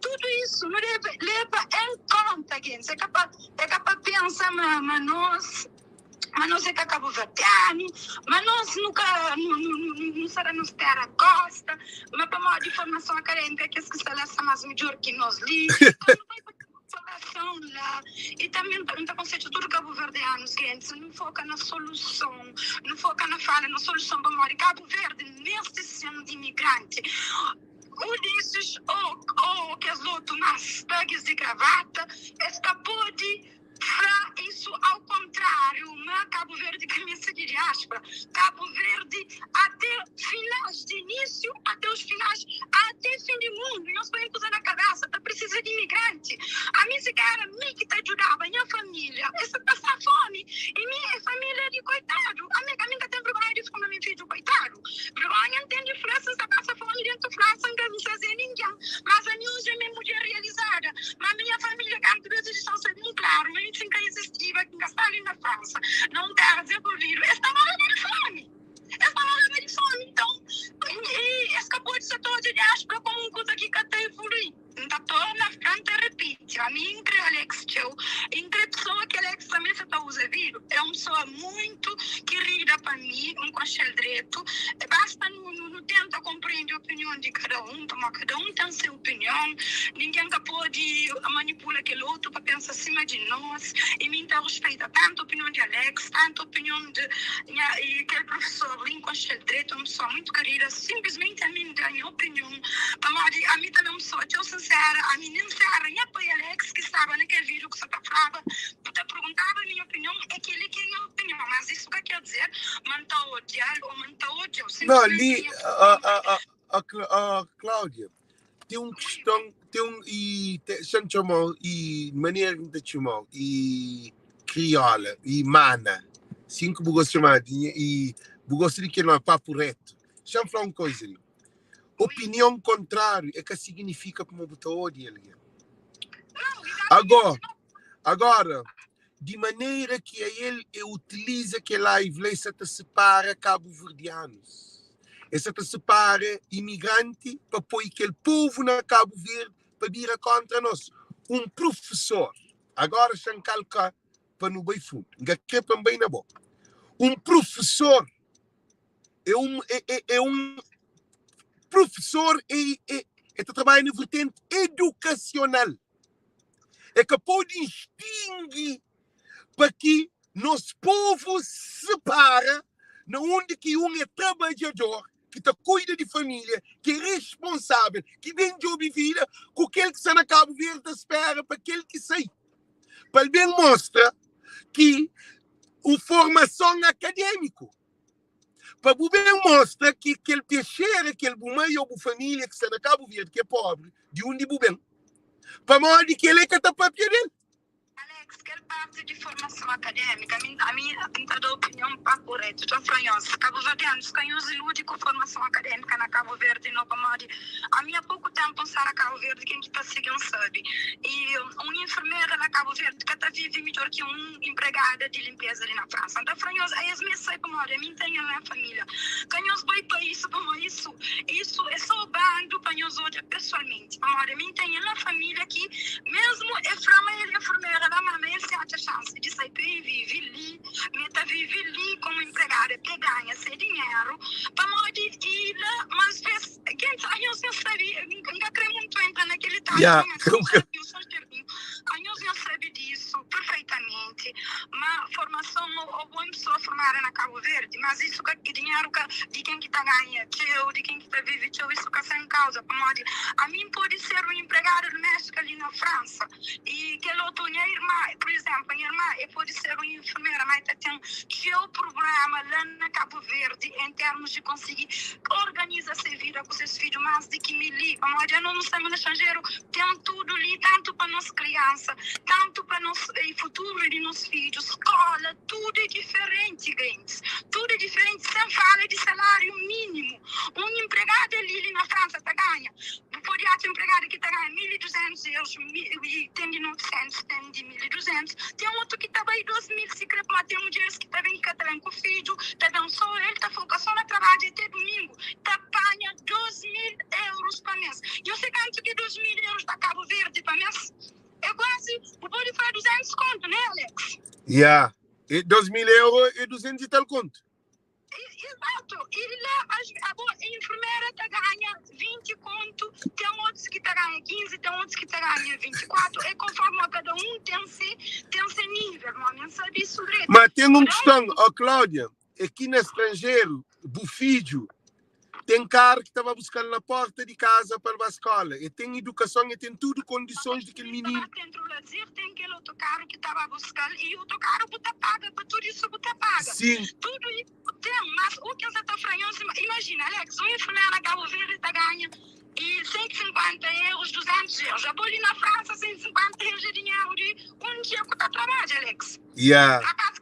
Tudu isu nu debe leba en kónta, gentis. É ka pa, é ka pa pensa ma, ma nos. Ma nos é ka kabuverdianu, ma nos nu ka nu, nu, nu, nu sta da nos tera kosta, ma pamodi formason akademika kes ki sta la sta mas midjor ki nos li. Ka nu bai pa kel konparason la. I tanbe N ta konsedja tudu kabuverdianus, gentis, nu foka na soluson, nu foka na fala na soluson pamodi Kabu Verdi meste sin di imigranti. Ulisses o o kes otu mas tagis di gravata, es ka pode Fla isu ao kontráriu, ma Kabu Verdi ka meste di diáspora. Kabu Verdi ate finais di inísiu ate os finais, ate fin di mundu. Nhos poi un kuza na kabésa, ta prisiza di imigranti. Ami si ka éra mi ki ta djudaba nha família, es ta pasa fómi. I mi é família di koitadu. Ami, ami N ka ten vergonha di fla ma mi fidju koitadu. Vergonha N ten di fla si N sta pasa fómi dentu Fransa, N ka faze ningen. Mas ami oji ami é mudjer realizada. Ma mi nha família kantu bes es sta sabe un klaru ma mi si N ka izistiba ki N ka sta li na Fransa, na un tera dizenvolvidu, es ta moreba di fómi. Es ta moreba di fómi. Nton, i es ka pode sa ta odja diáspora komu un kuza ki ka ta evolui. N ta torna fla, N ta ripiti, ami N kre Alex txeu i N kre pesoa ki Alex tanbe sa ta uza vídiu. É un pesoa muitu kirida pa mi, N konxe-l dretu. Basta nu nu tenta konprende opinion di kada un, pamodi kada un ten se opinion. Ningen ka pode manipula kel otu pa pensa sima di nos. I mi N ta ruspeita tantu opinion di Alex, tantu opinion di nha i kel profesor li. N konxe-l dretu, é un pesoa muitu kirida. Sinplismenti ami N da nha opinion. Pamodi ami tanbe un pesoa txeu sinsera, ami nen sera nha pai Alex ki staba na kel video ku sa ta flaba, bu ta perguntaba minha opinion, é keli ki é nha opinion, mas isu ka ker dizer ma N ta odial o. Não, ali, a Cláudia, tem um questão, tem um, e te, chamou, e maneira que te chamou, e crioula, e mana, assim que você chamar, e gosta de que não é papo reto. Deixa eu falar uma coisa ali. Opinião contrária é que significa como botar ódio ali. Agora, de maneira que ele utiliza que live, ele se te separa cabo-verdianos. Esse te separa imigrante para pôr aquele povo na Cabo Verde para vir contra nós. Um professor, agora calcar para no bem fundo, que para bem na boca. Um professor é um professor é trabalha na vertente educacional. É que pode extinguir para que nosso povo se separa na onde que um é trabalhador, que te cuida de família, que é responsável, que vem de ouvir vida, com aquele que está na Cabo Verde espera para aquele que sai. Para bem mostra que o formação acadêmico. Para bem mostra que aquele peixeiro, aquele mãe ou família que está na Cabo Verde, que é pobre, de onde bem. Para modo que ele é que está para dele. Alex, quer parte de formação acadêmica, a minha da opinião para correto. Estou falando, Cabo Verdeanos, quem os ilude com formação acadêmica na Cabo Verde, não como a minha pouco tempo pensar a Cabo Verde, quem que está seguindo sabe. E uma enfermeira na Cabo Verde que está vive melhor que um empregada de limpeza ali na França. Então, falando, aí as minhas sei como a mim tem a minha família. Quem os vai para isso, como isso é só bando para nós hoje pessoalmente. Como a mim tem a minha família que mesmo é frama ele é enfermeira lá, mas ele se acha chance de sair para vive ali, meta vive ali como empregada, que ganha seu dinheiro, para modo de ir lá, mas fez, quem sabe, eu não sabia, nunca creio muito entrar naquele tal, eu não sabe disso perfeitamente, mas formação, ou boa pessoa formada na Cabo Verde, mas isso que dinheiro de quem que tá ganha, teu, de quem que tá vive, teu, isso que sem causa, para modo, a mim pode ser um empregado doméstico ali na França, e que outro, minha irmã, por exemplo, minha irmã pode ser uma enfermeira, mas tem que o problema lá na Cabo Verde em termos de conseguir organizar sua vida com seus filhos, mais de que me li, como já não estamos no estrangeiro, tem tudo ali, tanto para nossa criança, tanto para nosso futuro de nossos filhos, escola, tudo é diferente, gente. Tudo é diferente, sem fala de salário mínimo. Um empregado ali na França tá ganha. Pode ter um empregado que tá ganhando 1.200 euros, e tem de 900, tem de 1.200. Tem outro que tá bem 2.000, se crê, mas tem um dia que tá bem que tá bem com o filho, tá bem só ele, tá focado só no trabalho até domingo, tá ganha 2.000 euros para mês. E eu sei quanto que 2.000 euros da Cabo Verde para mês? É quase, o pode fazer 200 conto, né, Alex? Yeah. E 2.000 euros é 200 e tal conto. Exato. E lá, a enfermeira tá ganha 20 conto, tem outros que tá ganha 15, tem outros que tá ganha 24. É conforme a cada um tem seu nível, não sabe isso direito. Mas tem uma questão, oh, Cláudia, aqui no estrangeiro, o filho tem carro que estava buscando na porta de casa para a escola. E tem educação e tem tudo condições de que o menino... Tem o lazer, tem aquele outro carro que estava buscando e o outro carro bota paga, para tudo isso bota paga. Sim. Tudo isso tem, mas o que você está falando, imagina, Alex, o enfermeiro na Cabo Verde está ganhando e 150 euros, 200 euros. Já vou ali na França, 150 euros de dinheiro de um dia que está trabalho, Alex. Yeah. A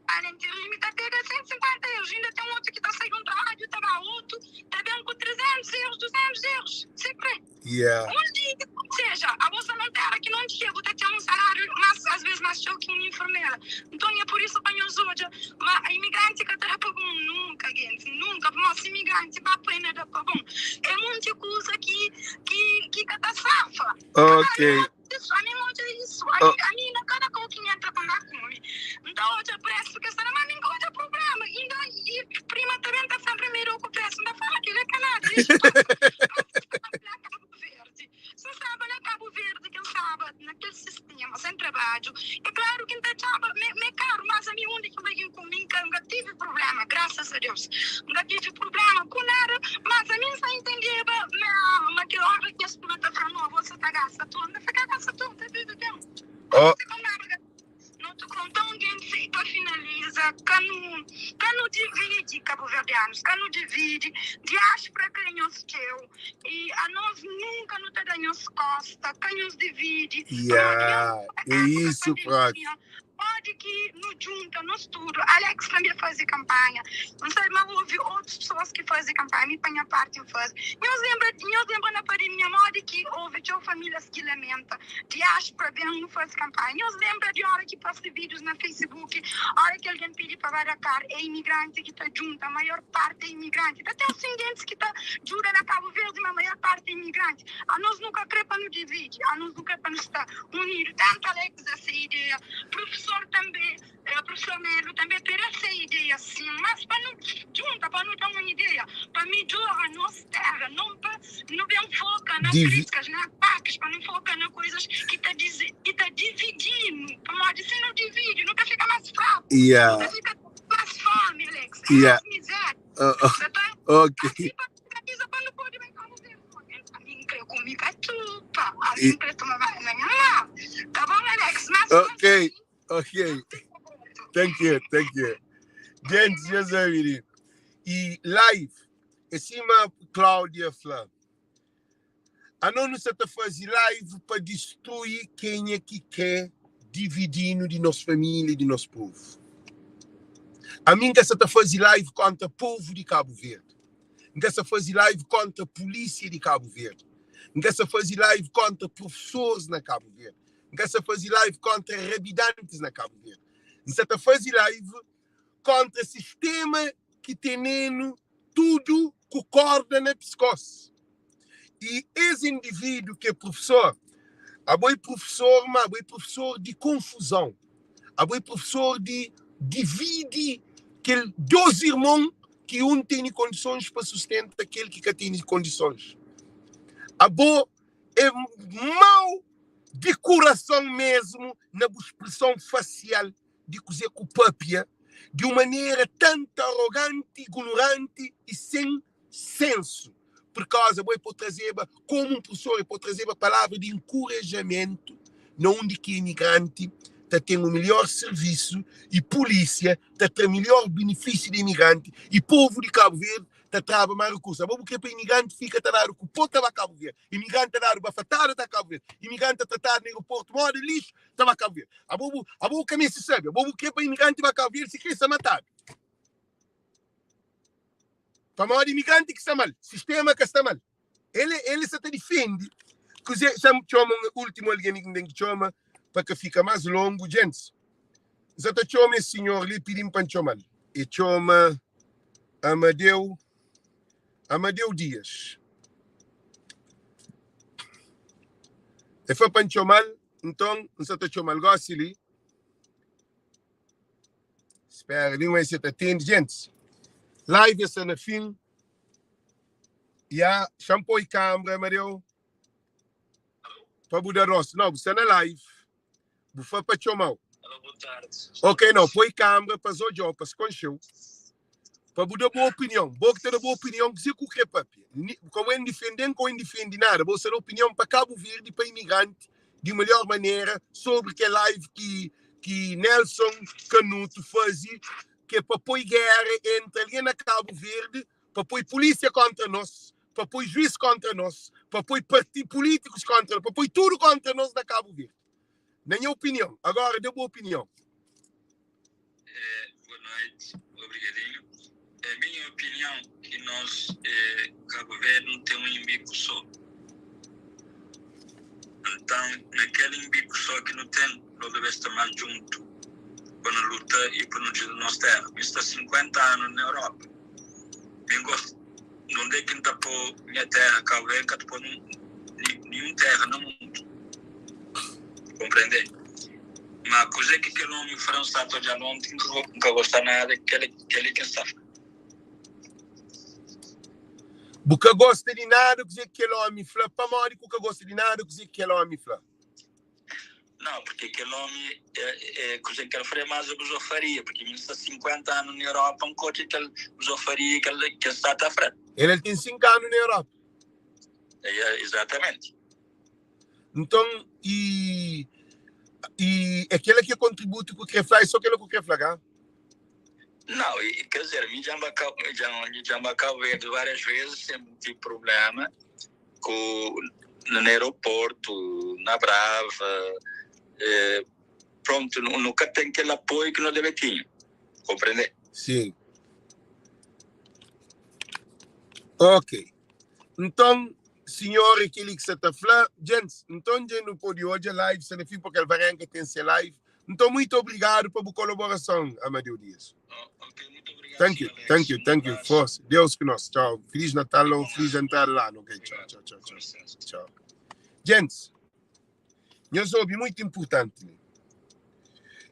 além de limite, pega 150 euros. Ainda tem outro que está saindo um trabalho, está lá outro, está bem com 300 euros, 200 euros. Sempre. Yeah. Um dia, ou seja, a bolsa não terá que não chega, você tem um salário, mas às vezes mais show que uma enfermeira. Então é por isso que eu uso hoje. Mas a imigrante que está para bom nunca, gente, nunca. Mas imigrante vai pena da para bom. É muita coisa que que safa. Ok. Isso, a mim não é isso. A mim não cada coisa que entra para lá come. Então hoje preço que está mas nem hoje é problema. Ainda e prima também está sempre meio com o preço. Ainda fala que ele é canado. Cabo Verde. Você sabe na Cabo Verde quem sabe naquele sistema sem trabalho. É claro que ainda chama me caro, mas a mim onde que eu comigo nunca tive problema, graças a Deus. Nunca tive problema com nada, mas a mim só entendia, mas que hora que as pessoas estão falando, você está gastando, tudo, fica gastando tudo, tá vendo? Oh. Não te conto. Nton, gentis, pa finaliza, ka nu, ka nu dividi kabuverdianus, ka nu dividi, diáspora kre nhos txeu i anos nunka nu ta da nhos kosta, ka nhos dividi, pamodi Yeah, nhos é épuka isso, próximo. pandemia, Modi ki nu djunta nos tudu? Alex tanbe faze kanpanha. N sabe ma ovi otus pesoas ki faze kanpanha. Mi pa nha parti N faze. Nhos lenbra, nhos lenbra na pademia modi ki ovi txeu familias ki lamenta diaspora ben nu faze kanpanha. Nhos lenbra di ora ki parse videos na Facebook ora ki algen pidi pa ba Dakar é imigranti ki ta djunta, maior parti é imigranti. Ta ten sin gentis ki ta djuda na Kabu Verdi ma maior parti é imigranti. Anos nu ka kre pa nu dividi, anos nu kre pa nu sta unidu. Tantu Alex da se ideia, prufesor tanbe, prufesor Melo tanbe pede se ideia sin, mas pa nu djunta, pa nu da un ideia pa midjora nos tera, non pa nu ben foka na kritikas, na atakis, pa nu foka na koizas ki ta ki ta dividinu, pamodi si nu dividi nu ta fika mas fraku, nu ta fika mas fomi, Alex, é mas mizeria. Sa ta asi pa Ok, ok. Thank you, thank you. Gente, já sabe. E live, é sima Cláudia fla. Anos nu sa ta faze live pa distrui kenha ki kre dividi-nu di nos familia i di nos povu. Ami N ka sa ta faze live kontra povu di Kabu Verdi. N ka sa faze live kontra pulisia di Kabu Verdi. N ka sa faze live kontra prufesores na Kabu Verdi. N ka sa faze live kontra rabidantis na Kabu Verdi. N sa ta faze live kontra sistema ki tene-nu tudu ku korda na piskos. I es individu ki é prufesor, abo é prufesor, ma abo é prufesor di konfuzon, abo é prufesor di dividi kel dos irmon ki un tene kondisons pa sustenta kel ki ka tene kondisons. Abo é mau di kurason mesmu na bu spreson fasial di kuzê ku pâpia di un manera tantu aroganti, ignoranti i sen sensu. Purkauza bo, e pode trazeba, komu un profesor, e pode trazeba palavra di enkurajamentu na undi ki imigranti ta ten un melhor sirvisu i pulísia ta tra melhor benefísiu di imigranti i povu di Kabu Verdi ta traba más rekursu. Abo bu kre pa imigranti fika ta dadu ku po ta ba Kabu Verdi, imigranti ta dadu bafatada ta Kabu Verdi, imigranti ta tratadu na aeroportu moda lixu ta ba Kabu Verdi. Abo bu abo bu ka meste sabe, abo bu kre pa imigranti ba Kabu Verdi si kre sta matadu. Pamodi imigranti ki sta mal, sistema ka sta mal. El el sa ta difende kuze xa-m txoma un ultimu algen li ki N ten ki txoma pa ka fika más longu. Djentis, N sa ta txoma es sinhor li, pidi-m pa N txoma-l. E txoma Amadeu, Amadeu Dias. E fla pa N txoma-l, nton N sa ta txoma-l gósi li. Spera li, un se ta atende. Djentis, live sta na fin. Ya, xa-m poi kanbra, Amadeu, pa bu da rostu. Nau, bu sta na live. Bu fla pa txoma-u. Ok, nau, poi kanbra pa es odja-u, pa es konxe-u, pa bu da bu opinion. Bo ki ta da bu opinion, kuzê ku kre papia. Ka bu N difende-m, ka bu N difende nada. Bo sta da opinion pa Kabu Verdi, pa imigranti, di melhor manera, sobri kel live ki ki Nelson Canuto faze, ki é pa poi géra entri algen na Kabu Verdi, pa poi pulísia kóntra nos, pa poi juiz kóntra nos, pa poi parti pulítikus kóntra, pa poi tudu kóntra nos na Kabu Verdi. Na nha opinion. Agora, da bu opinion. Eh, boa noite, obrigadinho. A minha opinião que nós, eh, Cabo Verde, não tem um imbico só. Então, naquele imbico só que não tem, nós devemos estar mais junto para não lutar e para não ajudar nossa terra. Eu estou há 50 anos na Europa. Eu gosto, não é que não está por minha terra, Cabo Verde, não está por nenhum terra no mundo. Compreende? Mas coisa que aquele homem francês está já ontem, nunca gosta nada, aquele, aquele que está. Bu ka gosta di nada kuzê ki kel ómi fla? Pamodi ki bu ka gosta di nada kuzê ki kel ómi fla? Não, porque aquele homem, é, é, coisa que ele faria mais a busofaria, porque ele está 50 anos na Europa, um coche aquele busofaria que ele, que ele está à frente. El el ten 5 anu na Europa. É, exatamente. Nton, i. E é kela ki é kontributu ku kre fla, é so kela ku kre fla, ka? Não, e, quer dizer, mi já já ba Cabo Verde várias vezes, sempre tive problema com, no aeroporto, na Brava, pronto, nunca tem aquele apoio que não deve ter, compreende? Sim. Ok. Nton, senhor é kel-li ki sa ta fla. Djentis, nton dja nu pode odja live sta na fin porque Alvarenga ten se live. Nton, muito obrigado pa bu kolaborason, Amadeu Dias. Ok, muito obrigado, Thank you, senhor Alex. thank you, Um thank you. abraço. Força. Deus ku nos. Tchau. Feliz Natal ou Bom feliz ano. entrada lá. Ok, tchau, Obrigado. tchau, tchau, Com tchau. licença. Tchau. Djentis, nhos obi muito importante li.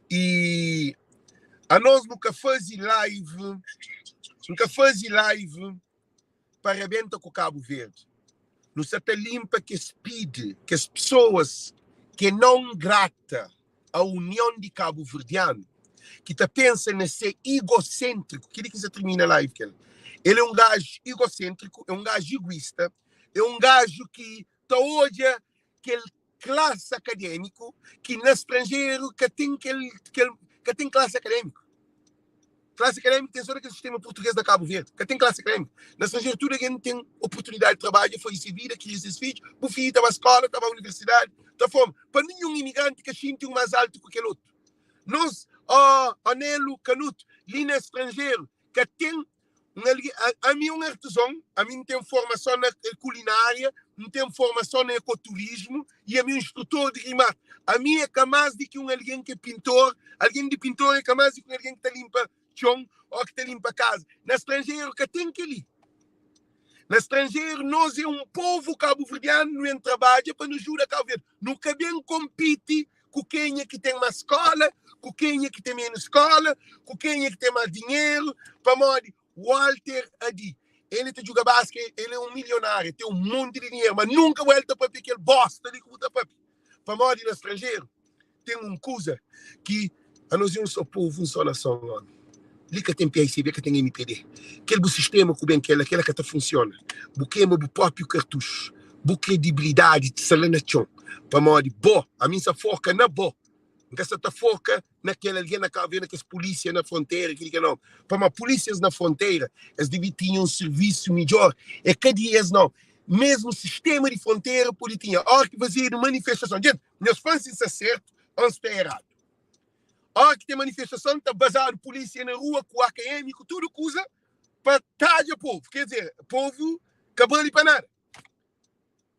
E anos nu ka faze live, nu ka faze live pa rabenta ku Cabo Verde. Nu sa ta limpa kes pide, kes pessoas que é não grata a união de Cabo Verdeano, que ta pensa na ser egocêntrico. Kili ki sa termina live kel. Ele é um gajo egocêntrico, é um gajo egoísta, é um gajo que ta odja kel classe académico que na estrangeiro ka tem kel, kel ka tem classe académico. Classe académica tem só naquele sistema português da Cabo Verde. Ka tem classe académica. Na estrangeiro tudo alguém tem oportunidade de trabalho, foi se vida, cria seus filhos, o filho estava à escola, estava à universidade, tá fome. Para nenhum imigrante que sinta um mais alto que aquele outro. Nós, ó, oh, Anelo Canuto, ali no estrangeiro, que tem um, a, a mim um artesão, a mim tem formação na culinária, não tem formação no ecoturismo e a mim um instrutor de rimar. A mim é capaz de que um alguém que é pintor, alguém de pintor é capaz de que alguém que está limpa chão ou que está limpa casa. No estrangeiro, que tem que ali. No estrangeiro, nós é um povo cabo-verdiano, não trabalha para nos ajudar a Cabo Verde. Nunca bem compete com quem é que tem mais escola, com quem é que tem menos escola, com quem é que tem mais dinheiro. Para modo, Walter Adi, ele te joga basquete, ele é um milionário, tem um monte de dinheiro, mas nunca volta para aquele bosta ali que botar para para modo no estrangeiro. Tem um coisa que a nós é um só povo, um só nação, homem. Li que tem PICB, que tem MPD. Aquele sistema que bem que ela, aquela que tá funciona. Bu queima bu próprio cartucho. Bu credibilidade de sala na chão. Para modo, bo, a mim se foca na bo. Nunca se tá foca naquele alguém na caverna, que as polícia na fronteira, aquele que não. Para uma polícias na fronteira, eles deviam ter um serviço melhor. É cada dia não. Mesmo sistema de fronteira, pode tinha. A hora que fazer manifestação. Gente, meus fãs se certo, ou está errado. A hora que tem manifestação, está basado polícia na rua, com o AKM, com tudo que usa, para talhar povo. Quer dizer, povo acabou ali para nada.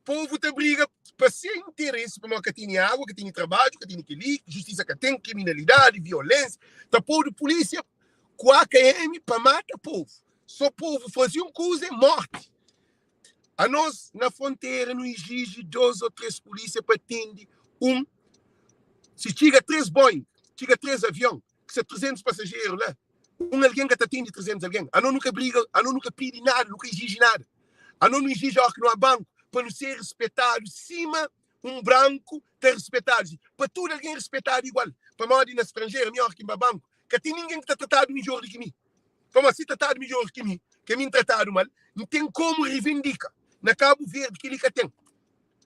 Povo te briga para sem interesse, para que tem água, que tem trabalho, que tem que justiça que tem, criminalidade, violência. Tá povo de polícia com AKM para matar povo. Só povo fazia um coisa é morte. A nós, na fronteira, não exige dois ou três polícias para atender um. Se chega três Boeing, chega três aviões, que são 300 passageiros lá, um alguém que atende 300 alguém. A nós nunca briga, a nós nunca pede nada, nunca exige nada. A nós não exige ó, que não há banco, para não ser respeitado, cima um branco ter respeitado. Para tudo alguém respeitado igual. Para modo na estrangeira, melhor que em banco, que tem ninguém que está tratado melhor do que mim. Como assim tratado melhor que mim, que mim tratado mal, não tem como reivindicar. Na Cabo Verde que ele que tem.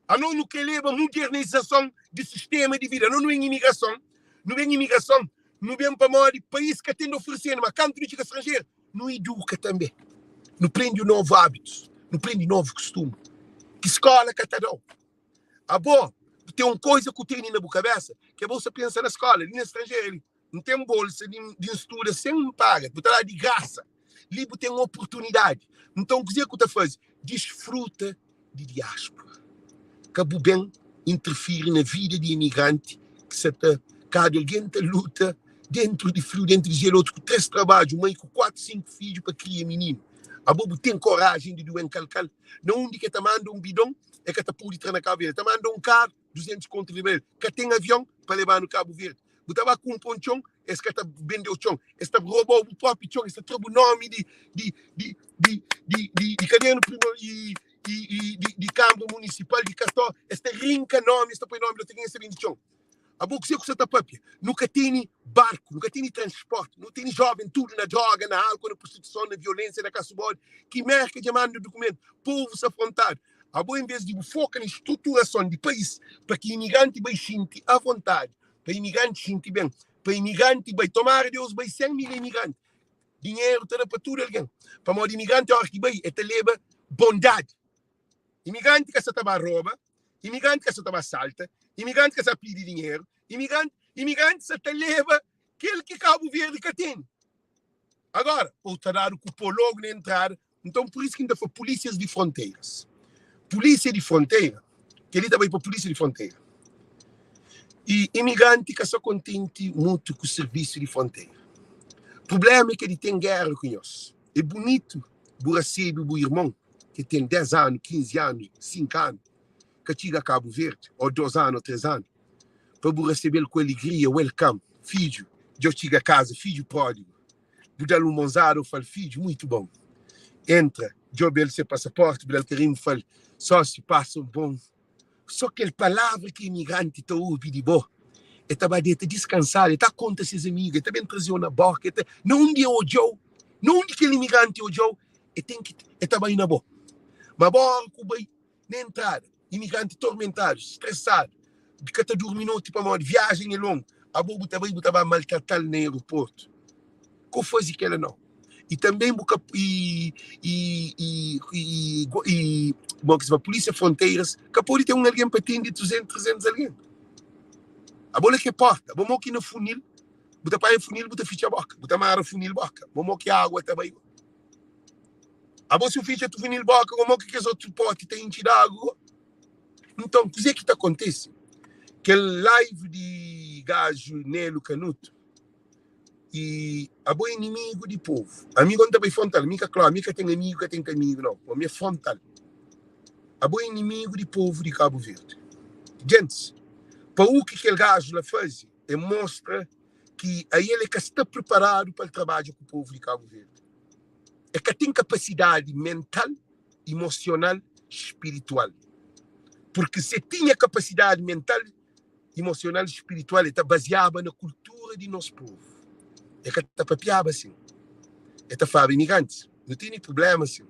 A não no que leva modernização do sistema de vida, não no imigração, não vem imigração, não vem para modo país que tem de oferecer, mas canto de estrangeiro, não educa também. Não prende novos hábitos, não prende novo costume. Que escola que tá dão? A boa, tem uma coisa que tem na boca cabeça, que a bolsa pensa na escola, ali na estrangeira, ele não tem bolsa de, de estudo sem paga, botar lá de graça. Ali tem uma oportunidade. Então, o que é que tu faz? Desfruta de diáspora. Cabo bem interfere na vida de imigrante que se tá, cada alguém tá luta dentro de frio, dentro de gelo, outro com três trabalhos, mãe com quatro, cinco filhos para criar menino. A bobo tem coragem de doer calcal. Não onde que tá manda um bidão, é que tá pode entrar na Cabo Verde. Tá manda um carro, 200 conto de vermelho. Que tem avião para levar no Cabo Verde. Botava com um ponchão, esse que tá vendeu o chão. Esse tá roubou o próprio chão, esse tá trouxe o nome de de de de de de, de caderno primo e e, e de, de Câmara Municipal de Castó, este rinca nome, este põe nome, não tem esse de chão. A boca se você tá papia. Nunca tem barco, nunca tem transporte, não tem jovem tudo na droga, na álcool, na prostituição, na violência, na caça-bode, que merca de manda documento, povo se afrontar. A boa, em vez de focar na estruturação do país, para que imigrante baixinte à vontade, Pa imigranti xinti ben, pa imigranti bai. Tomara Deus bai 100 mil imigranti. Dinheru ta da pa tudu algen. Pamodi imigranti óras ki bai, el ta leba bondadi. Imigranti ka sa ta ba roba, imigranti ka sa ta ba salta, imigranti ka sa pidi dinheru, imigranti, imigranti sa ta leba kel ki Kabu Verdi ka tene. Agora, ou ta dadu ku pó logu na entrada, nton pur isu ki N ta fla pulísias di fronteiras. Pulísia di fronteira, kel-li ta bai pa pulísia di fronteira. I imigranti ka sta kontenti mutu ku sirvisu di fronteira. Prubléma é ke di ten géra ku nhos. É bunitu bu rasebe bu irmon ki ten 10 anu, 15 anu, 5 anu ka txiga Kabu Verdi, ô 2 anu ô 3 anu, pa bu rasebe-l ku aligria, welcome, fidju, dja-u txiga kaza, fidju pródigu. Bu da-l un monzada, bu fla-l, fidju, muitu bon. Entra, djobe-l se pasaporti, bu da-l karinhu, bu fla-l, sósiu, pasa un bon Só kel palavra ki imigranti ta obi di bo, e ta ba deta diskansadu, e ta konta ses amigu, e ta ben traze-u na boka, e ta, na undi e odja-u, na undi kel imigranti odja-u, e ten ki, e ta bai na bo. Ma bo ora ku bai na entrada, imigranti tormentadu, stresadu, ka ta durmi noti pamodi viajen é longu, abo bu ta bai bu ta ba maltrata-l na aeroportu. Ko faze kela nau. I tanbê bu ka i i i i i mo ki se fla polísia fronteiras ka pode ten un algen pa atende 200, 300 algen. Abo la ki é porta, abo mo ki na funil, bu ta panha funil bu ta fitxa boka, bu ta mara funil boka, bo mo ki água ta bai. Abo si bu fitxa funil boka, bo mo ki kes otu poti ta intxi di água go. Nton, kuzê ki ta kontise? Kel live di gaju Nelo Canuto I abo é inimigu di povu. Ami go N ta bai frontal. Mi ka kla, mi ka ten amigu, ka ten kamigu nau. Ami é frontal. Abo é inimigu di povu di Kabu Verdi. Gentis, pa u ki kel gaju la faze é mostra ki ael é ka sta preparadu pa el trabadja ku povu di Kabu Verdi. É ka ten kapasidadi mental, imosional, spiritual. Purki se tinha kapasidadi mental, imosional i spiritual e ta baziaba na kultura di nos povu. E ka ta papiaba asin. E ta flaba imigrantis, nu tene prublema sin,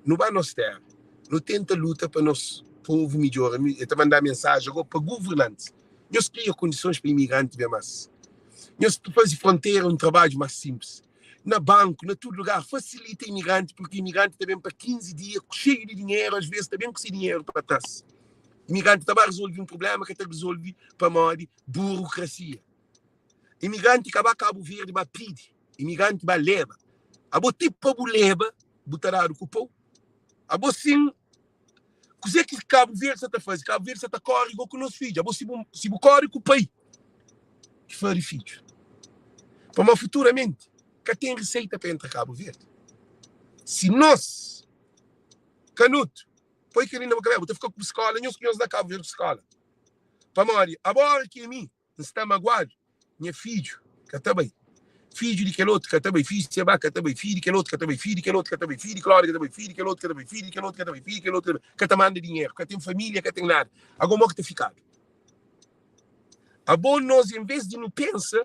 nu ba nos tera, nu tenta luta pa nos povu midjora. E ta manda mensaji ago pa guvernantis, nhos kria kondisons pa imigranti ben mas, nhos faze frontera un trabadju mas sinplis, na banku, na tudu lugar, fasilita imigranti, purki imigranti ta ben pa 15 dia xeiu di dinheru, as ves ta ben ku se dinheru pa tras. Imigranti ta ba rezolve un prublema ka ta rezolve pamodi burokrasia. Imigranti ka ba Kabu Verdi ba pidi, imigranti ba leba. Abo ti pa bu leba bu ta dadu ku pou. Abo sin, kuze ki Kabu Verdi sa ta faze? Kabu Verdi sa ta kore go ku nos fidju. Abo si bu, si bu kore ku pai ki fari fidju. Pamodi futuramenti ka ten riseita pa entra Kabu Verdi. Si nos kanutu Poi kel-li na bu kabésa, bu ta fika ku bu skóla, nhos ku nhos na Kabu Verdi ku skóla. Pamodi abóra ki ami N sta maguadu, nha fidju ka ta bai, fidju di kel otu ka ta bai, fidju di Sebá ka ta bai, fidju di kel otu ka ta bai, fidju di kel otu ka ta bai, fidju di Klória ka ta bai, fidju di kel otu ka ta bai, fidju di kel otu ka ta bai, fidju di kel otu ka ta bai, ka ta manda dinheru, ka ten família, ka ten nada. Agó mô ki ta fikadu? Abo nos, envês di nu pensa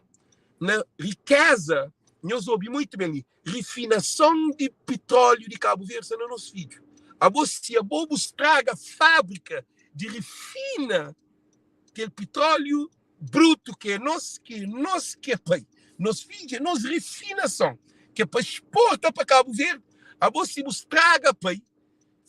na rikéza, nhos obi muitu ben li, Rifinason di pitróliu di Kabu Verdi sta na nos fidju. Abo si abo bu straga fábrika di rifina kel pitróliu brutu ki é nos, ki é nos ki é pai, nos fidju é nos rifinason ki é pa exporta pa Kabu Verdi, abo si bu straga pai,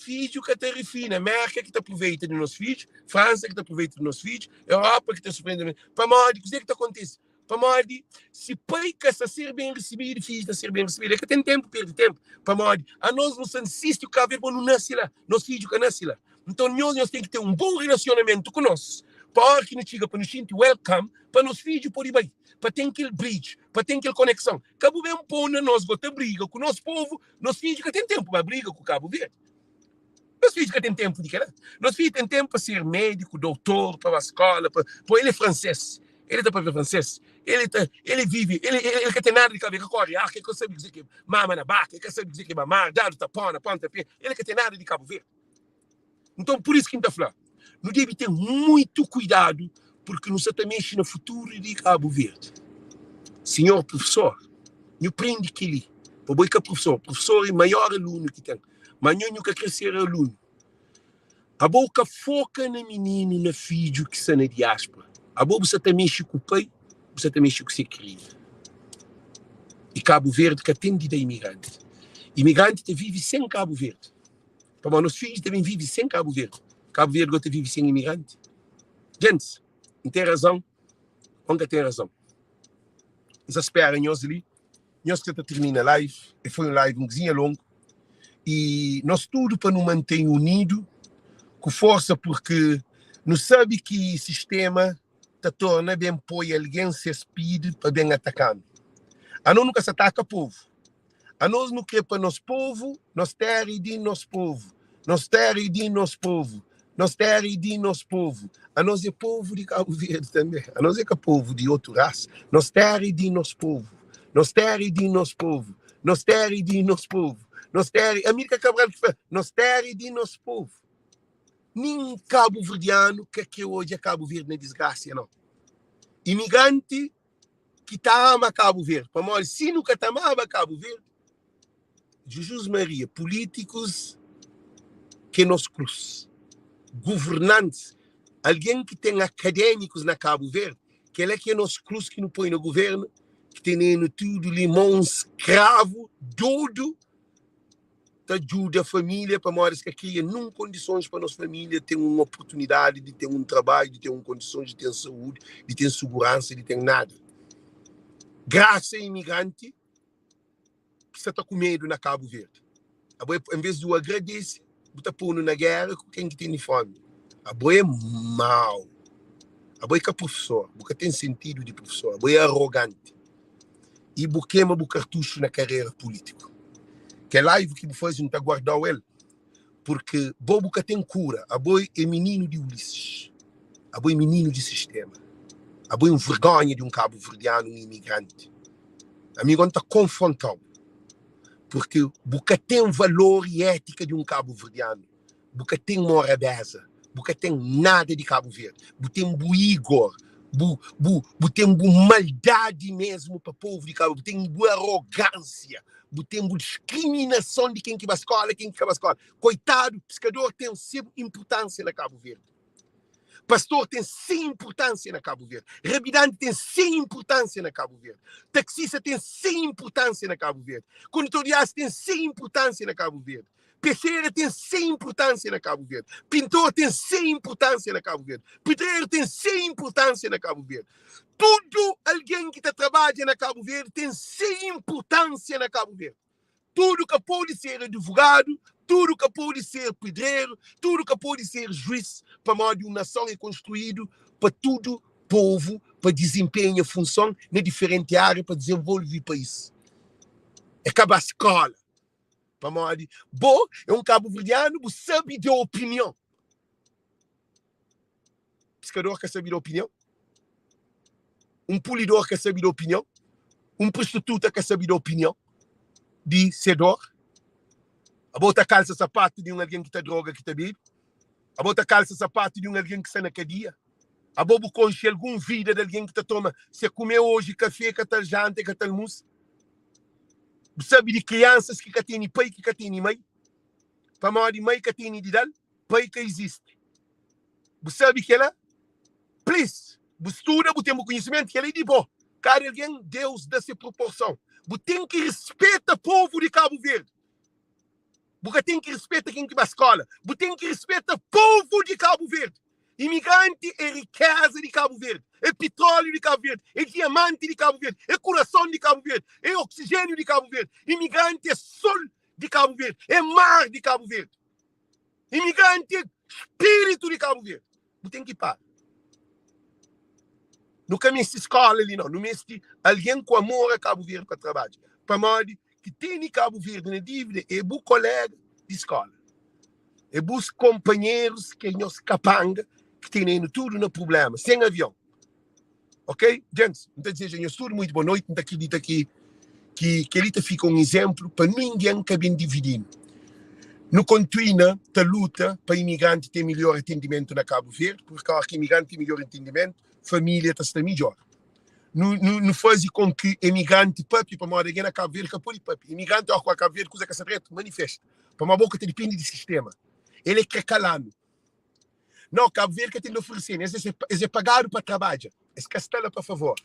Fidju ka ta rifina, Merka ki ta aproveita di nos fidju, Fransa ki ta aproveita di nos fidju, Europa ki ta surpreende di nos. Pamodi? Kuzê ki ta kontise? Pamodi si pai ka sta ser ben risibidu, fidju ta ser ben risibidu. El ka ten ténpu perde ténpu. Pamodi anos nu sta nsisti ku Kabu Verdi, pamodi nu nase la, nos fidju ka nase la. Nton nhos, nhos ten ki ten un bon rilasionamentu ku nos, pa óra ki nu txiga pa nu xinti welcome, pa nos fidju pode bai, pa ten kel bridge, pa ten kel konekson. Ka bu ben pô na nos go ta briga ku nos povu. Nos fidju ka ten ténpu ba briga ku Kabu Verdi. Nos fidju ka ten ténpu di kela. Nos fidju ten ténpu pa ser médiku, doutor, pa ba skóla, pa, pô el é fransês, el ta papia fransês, el ta, el vive, el, el ka ten nada di Kabu Verdi, el ka kóre arka, el ka sabe kuzê ki é mama na baka, el ka sabe kuzê ki é mamar, dadu tapona, ponta pé, el ka ten nada di Kabu Verdi. Nton, pur isu ki N ta fla, nu debe ten muitu kuidadu purki nu sa ta mexe na futuru di Kabu Verdi. Sinhor prufesor, nhu prende kel-li, pa bo é ka prufesor, prufesor é maior alunu ki ten, ma nho, nhu ka kre ser alunu. Abo ka foka na mininu, na fidju ki sta na diáspora. Abo bu sa ta mexi ku pai, bu sa ta mexi ku se kria. E Cabo Verde ka ten di da imigranti. Imigranti ta vive sen Cabo Verde. Pamodi nos fidjus ta ben vive sen Cabo Verde. Cabo Verde go ta vive sen imigranti? Gentis, N ten razon ô N ka ten razon? N sa spera nhos li. Nhos ka ta tirmina live. E foi un live un kuzinha longu. E nos tudu pa nu mantém unidu ku forsa purki nu sabe ki sistema ta torna ben poi algen ses pidi pa ben ataka-nu. Anos nu ka sa ataka povu. Anos nu kre pa nos povu, nos tera e di nos povu. Nos tera e di nos povu. Nos tera e di nos povu. Anos é povu di Kabu Verdi tanbe. Anos é ka povu di otu rasa. Nos tera e di nos povu. Nos tera e di nos povu. Nos tera e di nos povu. Nos tera, Amílcar Cabral ki fla, nos tera e di nos povu. Nin kabuverdianu ka kre odja Kabu Verdi na disgrasia, nau. Imigranti ki ta ama Kabu Verdi, pamodi si nu ka ta amaba Kabu Verdi, Jesus Maria, pulítikus ki é nos krus, guvernantis, algen ki ten akadémikus na Kabu Verdi, kel-la ki é nos krus ki nu poi na guvernu, ki tene-nu tudu li mon skravu, dodu, ta djuda família pamodi es ka kria nun kondisons pa nos família ten un oportunidadi di ten un trabadju, di ten un kondisons, di ten saúdi, di ten suguransa, di ten nada. Grasa imigranti ki sa ta kumedu na Kabu Verdi. Abo en vez di bu agradese, bu ta ponu na géra ku ken ki tene fomi. Abo é mau. Abo é ka profesor, bu ka ten sentidu di profesor, abo é aroganti. I bu kema bu kartuxu na karera pulítiku. Kel live ki bu faze, N ta guardau el, purki bo bu ka ten kura. Abo é mininu di Ulisses. Abo é mininu di sistema. Abo é un vergonha di un kabuverdianu, un imigranti. Ami go N ta konfrontau, purki bu ka ten valor i étika di un kabuverdianu. Bu ka ten morabeza, bu ka ten nada di Kabu Verdi. Bu ten bu igor, bu, bu, bu ten bu maldadi mesmu pa povu di Kabu, bu ten bu arogânsia, bu ten bu diskriminason di ken ki ba skola, ken ki ka ba skola. Koitadu, piskador ten se inpurtânsia na Kabu Verdi. Pastor ten se inpurtânsia na Kabu Verdi. Rabidanti ten se inpurtânsia na Kabu Verdi. Taksista ten se inpurtânsia na Kabu Verdi. Kondutor di ás ten se inpurtânsia na Kabu Verdi. Pexera ten se inpurtânsia na Kabu Verdi. Pintor ten se inpurtânsia na Kabu Verdi. Pedreru ten se inpurtânsia na Kabu Verdi. Tudu algen ki ta trabadja na Kabu Verdi ten se inpurtânsia na Kabu Verdi. Tudu ka pode ser advogadu, tudu ka pode ser pedreru, tudu ka pode ser juiz, pamodi un nason é konstruídu pa tudu povu pa dizinpenha funson na diferenti ária pa dizenvolve país. É ka ba skola. Pamodi bo é un kabuverdianu, bu sabe da opinion. Piskador ka sabe da opinion? Un pulidor ka sabe da opinion? Un prostituta ka sabe da opinion di se dor? Abo ta kalsa sapatu di un algen ki ta droga, ki ta bebe? Abo ta kalsa sapatu di un algen ki sta na kadia? Abo bu konxe algun vida di algen ki ta toma se kume oji kafe, ka ta janta, ka ta almusa? Bu sabe di kriansas ki ka tene pai, ki ka tene mai? Pamodi mai ka tene di da-l, pai ka izisti. Bu sabe kela? Please, bu studa, bu ten bu konhisimentu, kela é di bo. Kada algen Deus da se proporson. Bu ten ki rispeta povu di Kabu Verdi. Bu ka ten ki rispeta ken ki ba skola. Bu ten ki rispeta povu di Kabu Verdi. Imigranti é rikeza di Kabu Verdi, é pitróliu di Kabu Verdi, é diamanti di Kabu Verdi, é kurason di Kabu Verdi, é oksijéniu di Kabu Verdi. Imigranti é sol di Kabu Verdi, é mar di Kabu Verdi. Imigranti é spiritu di Kabu Verdi. Bu ten ki para. Nu ka meste skola li, nau. Nu meste algen ku amor a Kabu Verdi pa trabadja. Pamodi ki tene Kabu Verdi na dívida é bu kolega di skola. É bus konpanherus ki é nhos kapanga ki tene-nu tudu na prubléma, sen avion. Ok? Gentis, N ta dizeja nhos tudu muitu bo noiti. N ta kridita ki ki kel-li ta fika un izénplu pa ningen ka ben dividi-nu. Nu kontuina ta luta pa imigranti ten midjór atendimentu na Kabu Verdi, purki óra ki imigranti ten midjór atendimentu, família ta sta midjór. Nu, nu, nu faze kon ki imigranti papia, pamodi algen na Kabu Verdi ka pode papia. Imigranti óra ku ba Kabu Verdi kuza ka sta dretu, manifesta. Pamodi bo ka ta dipende di sistéma, el é kre kala-nu. No, Cabo Verde ka ten di oferese-nu. Es es é pagadu pa trabadja. Es ka sta la pa favor.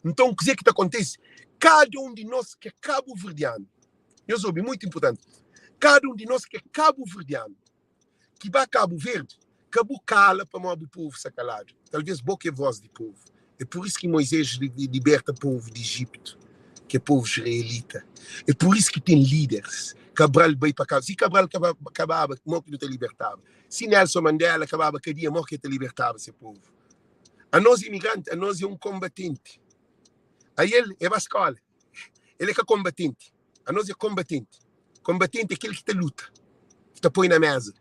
Nton, kuzê ki ta kontise? Kada un di nos ki é kabuverdianu, nhos obi, mutu inpurtanti, kada un di nos ki é kabuverdianu, ki ba Kabu Verdi, ka bu kala pamodi bu povu sta kaladu. Talvês bo ki é vós di povu. É pur isu ki Moisés liberta povu di Ejiptu, ki é povu israelita. É pur isu ki ten líderis. Cabral bai pa Kabu. Si Cabral ka baba, mo ki nu ta libertaba? Si Nelson Mandela ka baba kadia, mo ki el ta libertaba se povu? Anos imigranti, anos é un konbatenti. Ael é ba skola, el é ka konbatenti. Anos é konbatenti. Konbatenti é kel ki ta luta, ki ta poi na meza,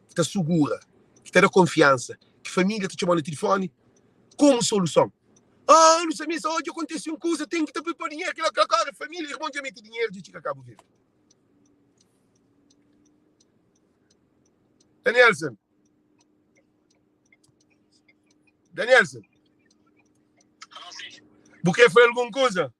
ki ta sugura, ki ta da konfiansa, ki família ta txoma-u na tilifoni komu soluson. Ah, nu sa meste, odja kontise un kuza, ten ki ta poi dinheru, kila, kila, kila. Família, irmon dja mete dinheru, dja txiga Kabu Verdi. Danielson. Danielson. Bu kre fla algun kuza?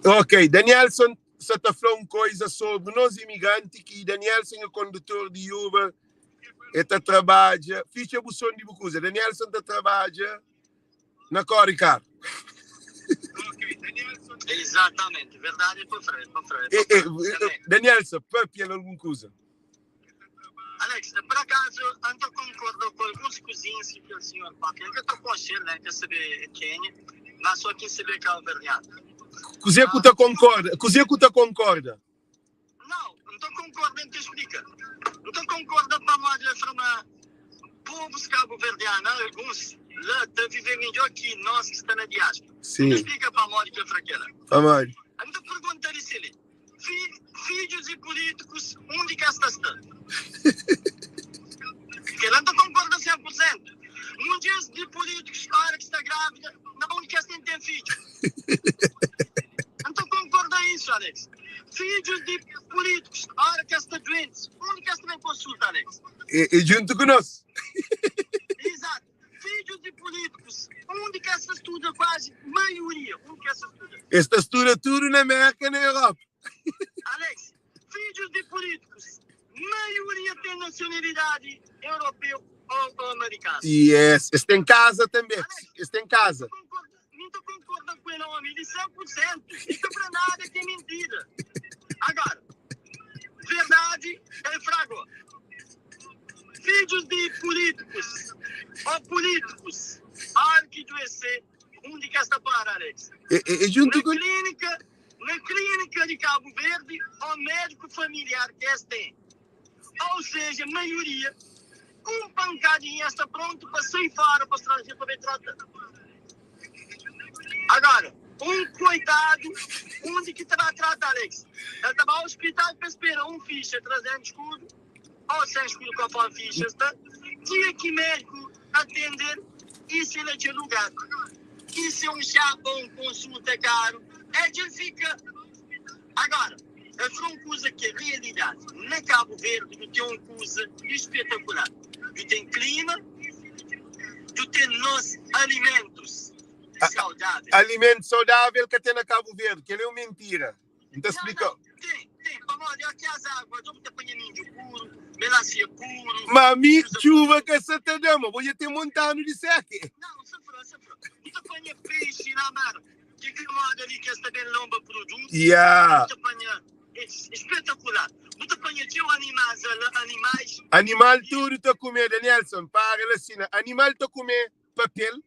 Ok, Danielson sa ta fla un koisa sobri nos imigranti ki Danielson é kondutor di Uber, e ta trabadja, fitxa bu son di bu kuza. Danielson ta trabadja na kori karu. Exatamente, verdade é pa fra, é pa fra, é E, pa e, fra. Também. Danielson, papia algun kuza. Alex, por acaso, ando concordo com alguns cozinhos que o senhor papia. Eu estou com ele, né? Quer saber quem, mas só quem saber cabo-verdiano. Kuzê ku ta concorda? Kuzê ku ta concorda? Não, não estou concordando, te explica. Não estou concordando para nós de forma povos cabo-verdianos, alguns lá estão a viver melhor que nós que está na diáspora. Sim. Não explica para nós que é fraquela. Pamodi? Então pergunta disse ele, filhos de políticos, onde que esta está? Porque ela não concorda 100%. Mulheres de políticos, a hora que está grávida, não onde que esta tem filho. Então concorda isso, Alex. Filhos de políticos, a hora que está doente, onde que esta vem consulta, Alex? E, e junto com nós. Exato. Filhos de políticos, onde que esta estuda quase maioria, onde que esta estuda? Esta estuda tudo na América e na Europa. Alex, filhos de políticos, maioria tem nacionalidade europeia ou, ou americana. Yes. Este em casa também. Alex, Este em casa. Não estou concordando com ele, homem, de 100%. Isso para nada que é mentira. Agora, verdade é fraco. Filhos de políticos ou políticos, arquiduece, onde que esta para, Alex? E, e, e junto Na com. clínica, na clínica de Cabo Verde, o médico familiar que eles têm. Ou seja, a maioria, um pancadinho está pronto para sair fora para o estrangeiro para ver trata. Agora, um coitado, onde que está a tratar, Alex? Ele estava ao hospital para esperar um ficha 300 escudo, ou 100 escudo conforme ficha está. Dia que médico atender, isso ele é de lugar. Isso é um chapa, um consulta caro. É que ele fica. Agora, a uma coisa que é realidade. Na Cabo Verde, tu tem uma coisa espetacular. Tu tem clima, tu tem nos alimentos saudáveis. Alimento saudável que tem na Cabo Verde, que ele é uma mentira. Não te Não, explica. não, tem, tem. Vamos olha, aqui as águas, eu te ponho milho puro, melancia puro. Mami, chuva que essa te dama, vou ter montano de seque. Não, safra, safra. Tu te ponho peixe na mar, que que moda ali que esta bem lomba produz. Yeah. Tu te ponho, é espetacular. Tu te ponho teu animais, animais. Animal tudo tá comer, Danielson, para ela assim. Animal tá comer papel,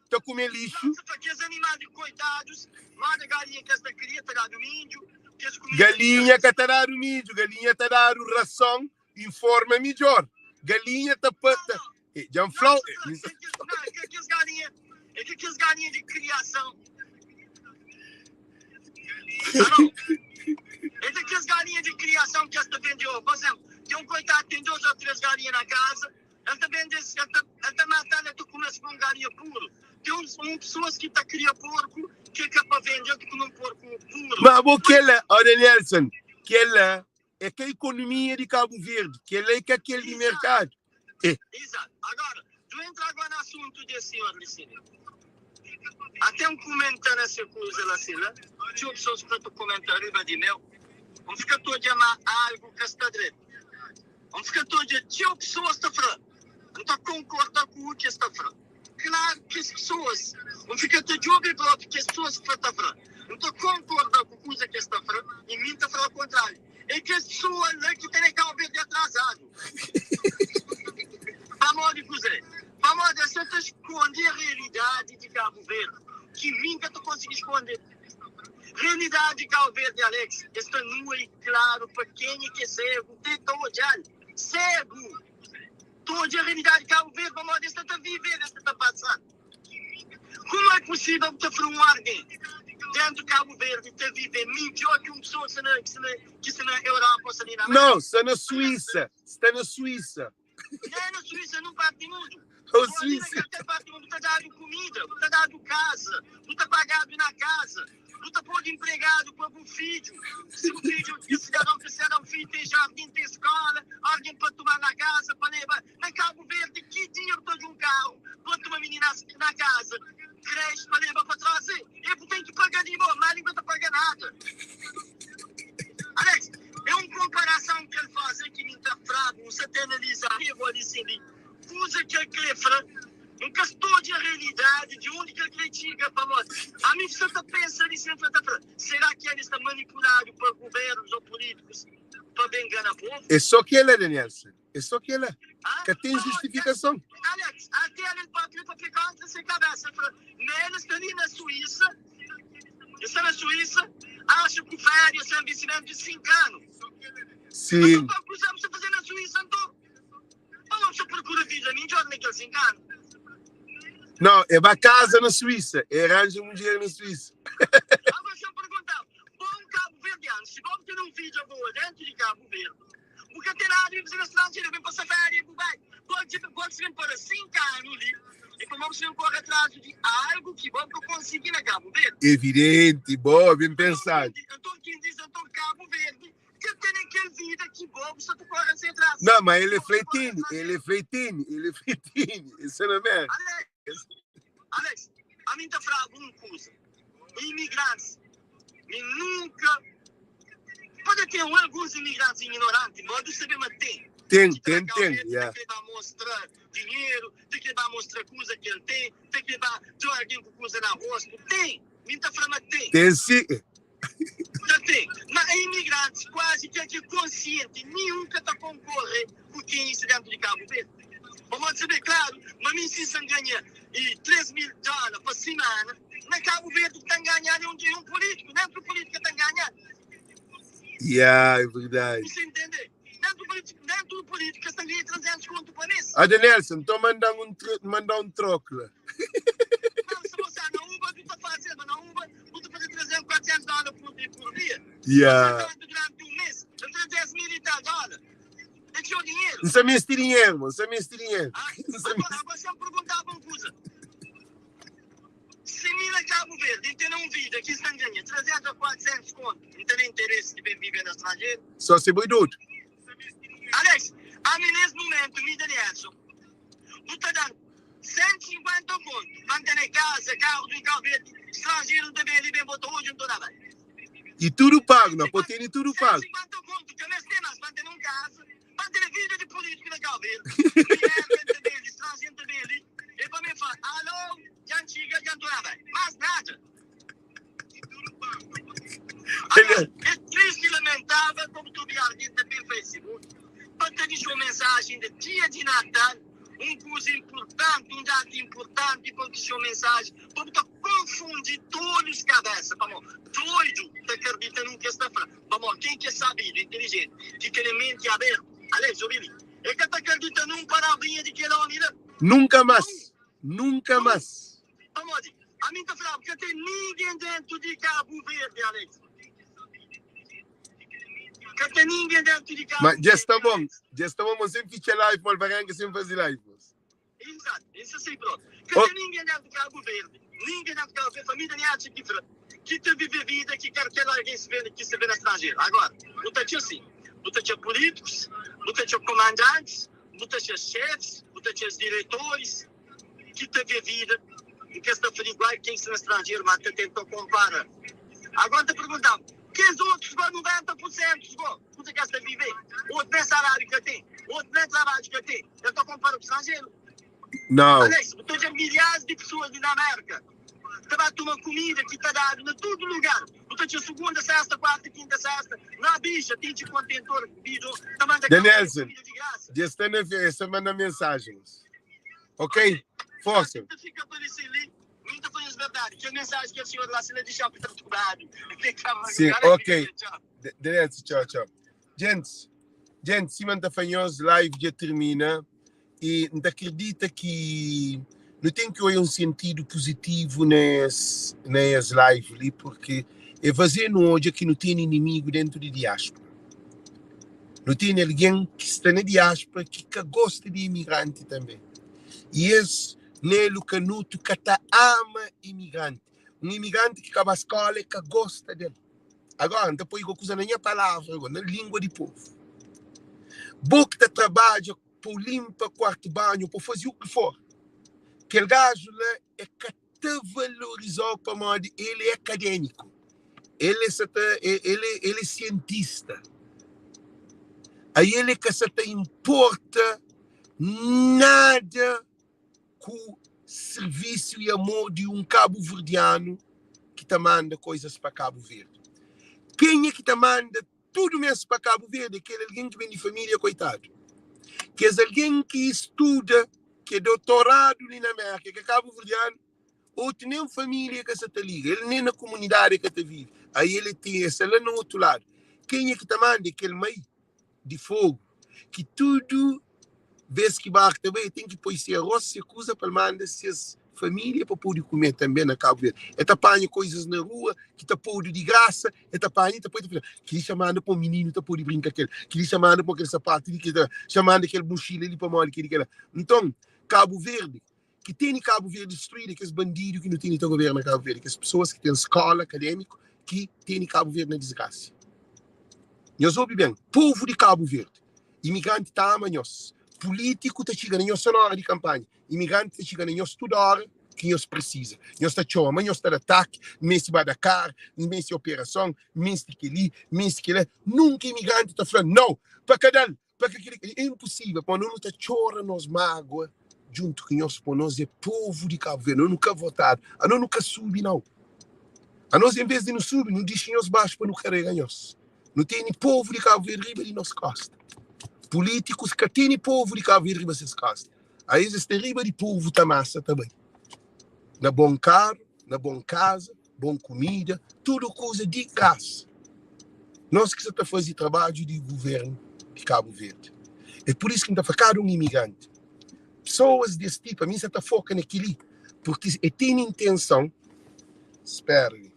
tá comer lixo. Não, safra, aqueles animais de coitados, manda galinha que esta cria, tá dando índio. que as comidas- Galinha que tá dando milho, galinha tá dando ração em forma melhor. Galinha tá pata. Já Não, flou. safra, é que- não, é que aqueles galinha, é que aqueles galinha de criação. Ah, não. É que aqueles galinha de criação que esta vendeu. Por exemplo, tem um coitado que tem duas ou três galinhas na casa, ele tá vendendo, ele tá, ele tá matando, ele tá comendo com galinha puro. Tem uns, um pessoas que tá cria porco, que é capaz de vender, que come um porco puro. Mas bom, que ela, ó Danielson, que ela é que a economia de Cabo Verde, que ela é que aquele de mercado. Exato. Agora, tu entra agora no assunto desse senhor, Licínio. Até um comentário nessa coisa lá, assim, lá. Tinha pessoas que estão comentando riba de meu. N fika ta odja ma algu ka sta dretu. N fika ta odja txeu pesoas ta fla, N ta konkorda ku u ki es ta fla. Klaru, kes pesoas, N fika ta djobe propi kes pesoas ki fla ta fla, N ta konkorda ku kuza ki es ta fla i mi N ta fla okontrariu. É kes pesoa la ki tene Kau Verdi atrazadu. Pamodi kuzê? Pamodi es sa ta skonde realidadi di Kabu Verdi ki mi N ka ta konsigi skonde. Realidadi di Kau Verdi, Alex, es sta nua i klaru pa kenha ki é segu te ta odja-l. Segu ta odja realidadi di Kabu Verdi pamodi es sta ta vive-l, es sta ta pasa-l. Kuma é pusível bu ta fla un algen dentu Kabu Verdi ta vive midjor ki un pesoa ki sta na ki sta na Europa o sta li na Amérika? Nau, sta na Suísa, sta na Suísa. Nen na Suísa, nun parti di mundu. Ô Ô, ali na Suísa. kalker parti di mundu, bu ta dadu kumida, bu ta dadu kaza, bu ta pagadu na kaza, bu ta podu inpregadu pa bu fidju. Si bu fidju é sidadon, ki sidadon, fidju ten jardin, ten skola, algen pa tuma na kaza, pa leba. Na Kabu Verdi, ki dia bu ta odja un karu pa tuma mininas na kaza, kreshi pa leba pa traze? E bu ten ki paga di bo, ma li bu ka ta paga nada. Alex, é un konparason ki el faze ki mi N ta fra-bu, N sa ta analiza regu ali sin li, kuza ki el kre fra, N ka sta odja realidadi di undi ki el kre txiga, pamodi ami N sa ta pensa li sin, N ta fla, será ki el sta manipuladu pa guvernus o pulitikus pa ben ngana povu? É só kela, Danielson. É só kela. Ka ten justifikason. Alex, até el papia, papia kontra se kabesa, el fla ma el sta li na Suísa, el sta na Suísa, acha ku férias sen vensimentu di 5 anu. Sim. Nton, pa kuza bu sta faze na Suísa, nton? Pamodi bu sta prokura vida midjor na kel 5 anu? Não, é ba casa na Suíça, é arranja mulher na Suíça. Agora, se eu perguntar, bom cabo-verdiano, se bom ter um vida boa dentro de Cabo Verde, Bu ka ten nada di faze na stranjeru, ben pasa féria bu bai. Pode pode si ben para 5 anu li, e pamodi bu sta ben kore atrazu di algu ki bo ka konsigi na Kabu Verdi. Evidenti, boa, ben pensadu. Anton kin diz, anton Kabu Verdi ka tene kel vida ki bo bu sta ta kore se atras. Não, mas ele é fleitini, ele é fleitini, ele é fleitini. Isso é na merda. Alex, Alex, ami N ta fla-bu un kuza, imigrantis Mi nunka Pode ten alguns imigrantis ignoranti, ma du sabe ma ten. Ten, Ki ta ten, na ten, Cabo Verde, ta yeah. kre ba mostra dinheru, ta kre ba mostra kuza ki el ten, ta kre ba djo algen ku kuza na rostu. Ten! Mi N ta fla ma ten. Ten si. Ta ten. Ma imigrantis kuazi kel ki é konsienti, ninhun ka ta konkorre ku ken sta dentu di Cabo Verde. Pamodi sabe, klaru, ma mi si N ganha 3 mil dola pa simana, Na Cabo Verde ki ta nganha é um político, nem outro político ta nganha. Yeah, é verdade. Você entende? Nem outro político, nem outro político está ganhando 300 conto por mês. Adenelson, então mandar um, mandar um troco lá. Não, se você na Uber, tu tá fazendo, na Uber, tu tá fazendo 300, 400 dólares por, por dia. Yeah. Você durante um mês, eu 10 mil e tal dólares. É que o dinheiro. Não sabia esse dinheiro, mano. Não sabia esse dinheiro. Ah, agora, agora se eu perguntava uma coisa. Se mi na Cabo Verde N ten un vida ki sta ganha 300 a 400 kontu, N ten interesi di ben vive na stranjeru? Só se boi dodu. Alex, ami nes mumentu, mi Danielson, bu ta dan 150 kontu pa N tene kaza, karu di Cabo Verde, stranjeru N ta ben li ben bota odju N torna bai. E tudu pagu, na po tene tudu pagu. 150 kontu ka meste mas pa N tene un kaza, Pa N tene vida di pulítiku na Kau Verdi, di Merka N ta ben li, stranjeru N ta ben li, e pa mi fla, Alô, dja N txiga, dja N torna bai. Mas nada. Agora, é tristi i lamentável pa bu ta obi algen ta ben Facebook pa ta dixa un mensajen di dia di Natal, un kuza inpurtanti, un data inpurtanti pa bu dixa un mensajen pa bu ta konfundi tolus kabesa, pamodi doidu ta kardita nun ki es ta fla. Pamodi ken ki é sabidu, intilijenti, ki tene menti abertu, ale, djobe li, el ka ta kridita nun palavrinha di kel ómi la. Nunka más, nunka más. Pamodi, ami N ta fla-bu, ka ten ningen déntu di Kabu Verdi, Alex. Ka ten ningen déntu di Kabu Ma dja Verdi, sta bon, Alex. dja sta bon, mo sen fitxa live, mo Alvarenga sen faze live, mos. Exato, isso assim pronto. Ka Oh. ten ningen déntu di Kabu Verdi, ningen déntu di Kabu Verdi, família ni atxa ki fla ki ta vive vida ki kar kel algen se vende, ki se vê na stranjeru. Agora, bu ta atxa si, bu ta atxa pulítikus, bu ta atxa komandantis, bu ta atxa xefis, bu ta atxa diretoris ki ta vê vida i ki es ta fla igual ken ki sta na stranjeru, ma ta tenta konpara. Agora, N ta pergunta-bu. Kes otus go 90 pur sentus go kuza ki es ta vive? Otu nen salariu ka ten, otu nen trabadju ka ten. El ta konpara ku stranjeru? Nau. Alex, bu ta odja milharis di pesoas li na Merka ta ba tuma kumida ki ta dadu na tudu lugar. Bu ta odja sugunda, sesta, kuarta, kinta, sesta, na bixa, ten txi kontentor, bidon, ta manda Cabo Verde Danielson, kumida di grasa. dja sta na es ta manda mensagens. Ok? Ok, Forsa. ta fika pa li sin li. Mi ta fla nhos verdadi, kel mensaji kel sinhor la si la dixan perturbadu. Sim, ok. Direto, tchau, tchau. Gente, gente, sima N ta fla nhos, live dja termina e N ta akredita ki nu ten ki oia un sentidu puzitivu nes, na es live li, porque é faze-nu odja ki nu tene inimigu dentu di diáspora. Nu tene algen ki sta na diáspora ki ka gosta di imigranti tanbe. E es Nelu Kanutu ka ta ama imigranti. Un imigranti ki ka ba skola e ka gosta del. Agora, N ta poi kuza na nha palavra agora, na lingua di povu. Bo ki ta trabadja pa u linpa kuartu banhu, pa u faze u ki for, kel gaju la e ka ta valorizau pamodi el e akademiku, el e sa ta el e sientista. Ai el e ka sa ta inporta nada ku sirvisu i amor di un kabuverdianu ki ta manda koizas pa Kabu Verdi. Kenha ki ta manda tudu mês pa Kabu Verdi é kel algen ki ben di família koitadu. Kes algen ki studa, ki é dotoradu li na Mérka, ki é kabuverdianu, otu nen família ka sa ta liga, el nen na komunidadi el ka ta vive. Aí el ten, el sta la na otu ladu. Kenha ki ta manda é kel mai di fogu ki tudu bês ki barku ta bai, el ten ki poi se arroz, se kuza pa el manda ses família pa pode kume tanbê na Kabu Verdi. El ta panha koizas na rua ki ta podu di grasa, el ta panha, el ta poi, ta fla, kel-li xa manda pa un mininu ta pode brinka ku el, kel-li xa manda pa kel sapatu li, kel-li xa manda kel muxila li pamodi kel-li, kel-la. Nton, Kabu Verdi, ki tene Kabu Verdi distruídu é kes bandidu ki nu tene ta governa Kabu Verdi, kes pesoas ki ten skola akadémiku ki tene Kabu Verdi na disgrasa. Nhos obi ben, povu di Kabu Verdi, imigranti ta ama nhos, pulítiku ta txiga na nhos so na óra di kanpanha, imigranti ta txiga na nhos tudu óra ki nhos prisiza. Nhos ta txoma, nhos ta da taki, N meste ba da kar, N meste operason, N meste kel-li, N meste kel-la. Nunka imigranti ta fla, Nau, pa ka da-l, Pa ka kel-li é inposível, pamodi nos nu ta txora nos mágua djuntu ku nhos, pamodi nos é povu di Kabu Verdi, nos nu ka votadu, anos nu ka subi nau. Anos en vez di nu subi, nu dixi nhos baxu pa nu karega nhos. Nu tene povu di Kabu Verdi riba di nos kosta. Pulítikus ka tene povu di Kabu Verdi riba ses kosta. Aes es sta riba di povu ta masa ta bai na bon karu, na bon kaza. bon kumida, tudu kuza di grasa. Nos ki sa ta faze trabadju di guvernu di Kabu Verdi. É pur isu ki N ta fla kada un imigranti, pesoas di es tipu, ami N sa ta foka na kel-li, purki e tene intenson. Spera li,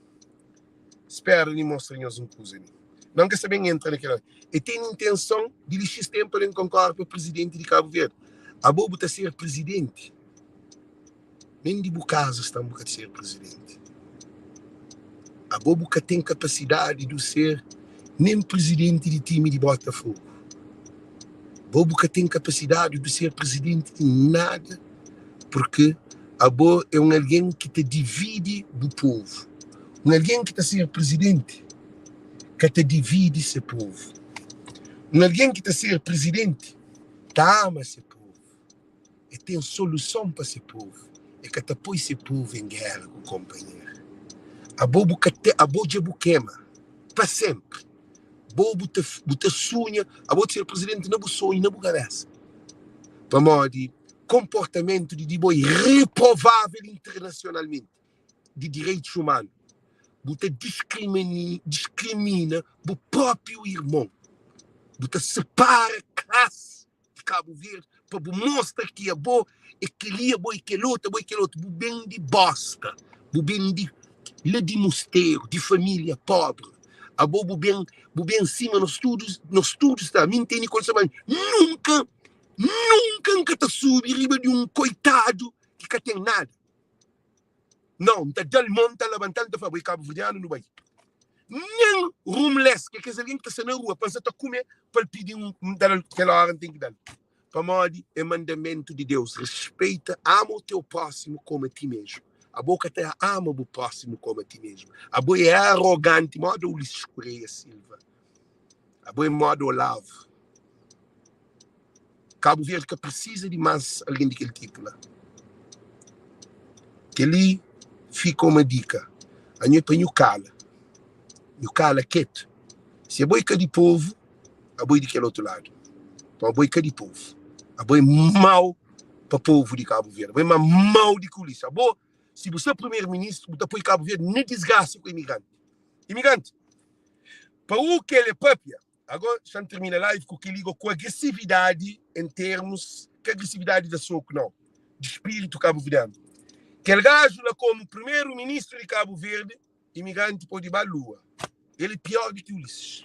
spera li mostra nhos un kuza li. Não N ka sa ben entra na kel-la. E tene intenson di li xis tenpu el ben konkore pa prizidenti di Kabu Verdi. Abo bu ta ser prizidenti. Nen di bu kaza sta bu ka ta ser prizidenti. Abo bu ka ten kapasidadi du ser nen prizidenti di timi di Botafogo. Bo bu ka ten kapasidadi du ser prizidenti di nada purki abo é un algen ki ta dividi bu povu. Un algen ki ta ser prizidenti ka ta dividi se povu. Un algen ki ta ser prizidenti ta ama se povu. E ten soluson pa se povu. E ka ta poi se povu en géra ku konpanheru. Abo bu ka te, abo dja bu kema pa senpri. Bo bu ta, bu ta sunha, abo ta ser prizidenti na bu sonhu, na bu kabésa. Pamodi konportamentu di di bo é reprovável internasionalmenti di direitus umanu. Bu ta diskrimina bu própi irmon. Bu ta separa klasi di Kabu Verdi pa bu mostra ki abo é kel-li, abo é kel otu, abo é kel otu. Bu ben di bosta, bu ben di la di Musteru, di família pobri. Abo bu ben, bu ben sima nos tudu, nos tudu sta. Mi N tene konsa ma nunka, nunka N ka ta subi riba di un koitadu ki ka ten nada. Nau, N ta da-l mon, N ta labanta-l, N ta fla, abo é kabuverdianu, nu bai. Nen rumles, ki é kes algen ki ta sta na rua, pa N sa ta kume, pa el pidi un, N ta da-l, kel óra N ten ki da-l. Pamodi é mandamentu di Deus, respeita, ama o teu prósimu komu a ti mesmu. Abo ka ta ama bu prósimu kómu a ti mesmu. Abo é aroganti móda Ulisses Correia Silva. Abo é móda Olavo. Kabu Verdi ka presiza di más algen di kel tipu la. Kel-li fika uma dika. Anho é pa nhu kala. Nhu kala ketu. Si abo é ka di povu, abo é di kel otu ladu. Nton abo é ka di povu. Abo é mau pa povu di Kabu Verdi. Abo é más mau di ki Ulisses. Abo, si bu sta primeru-ministru, bu ta poi Kabu Verdi na disgrasa ku imigranti. Imigranti, pa u kel é papia. Agora xa N termina live ku kel-li go, ku agresividadi en termus, ka agresividadi da soku nau, di spiritu kabuverdianu. Kel gaju la komu primeru ministru di Kabu Verdi, imigranti podi ba lua. El é pior di ki Ulisses.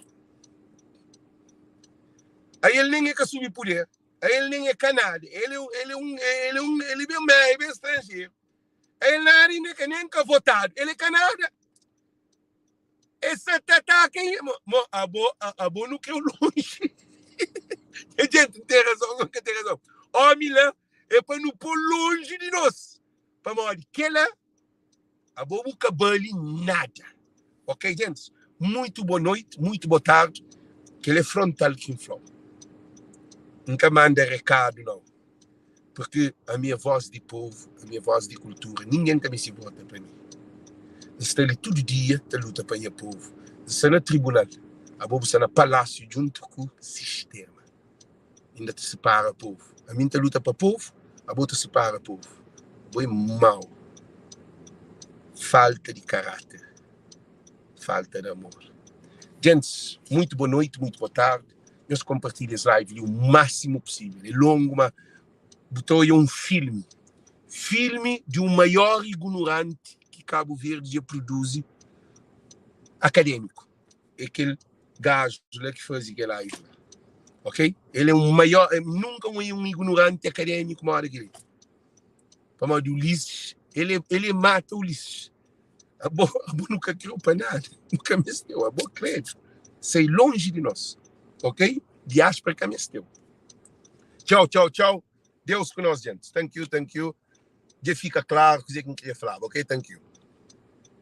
A el nen é ka subi puder, a el nen é ka nada, el é el é un el é un el é ben é ben stranjeru, a el nada inda ka nen ka votadu, el é ka nada. Es sa ta ataka i mo abo abo nu kreu lonji. Nha gente, N ten razon ou N ka ten razon? Omi la é pa nu pô lonji di nos. Pamodi kela abo bu ka bali nada. Ok, gentis? Muito boa noite, muito boa tarde. Kel é frontal ki N flau. N ka manda rekadu nau. Porque ami é voz di povo, ami é voz di kultura. Ningen ka meste vota pa mi. N sta li tudu dia ta luta pa nha povo. N sta na tribunal, abo bu sta na palásiu djuntu ku sistema. Inda ta sipara povo. Ami N ta luta pa povo, abo ta sipara povo. Bo é mau. Falta di karáter. Falta di amor. Gentis, muito boa noite, muito boa tarde. Nhos konpartilha es live li o máximo possível. É longo, ma bu ta oia un filme. Filme di un maior ignorante ki Cabo Verde dja produzi akadémiku. É kel gajo la ki faze kel live la. Ok? El é un maior, é, nunca un, un ignorante akadémiku moda kel li. Pamodi Ulisses, ele, ele mata Ulisses. Abo, abo nu ka kreu pa nada. Nu ka mesteu. Abo kredu. Sai lonji di nos. Ok? Diáspora ka mesteu. Tchau, tchau, tchau. Deus ku nos, gente. Thank you, thank you. Dja fika klaru kuzê ki N kria flaba, ok? Thank you.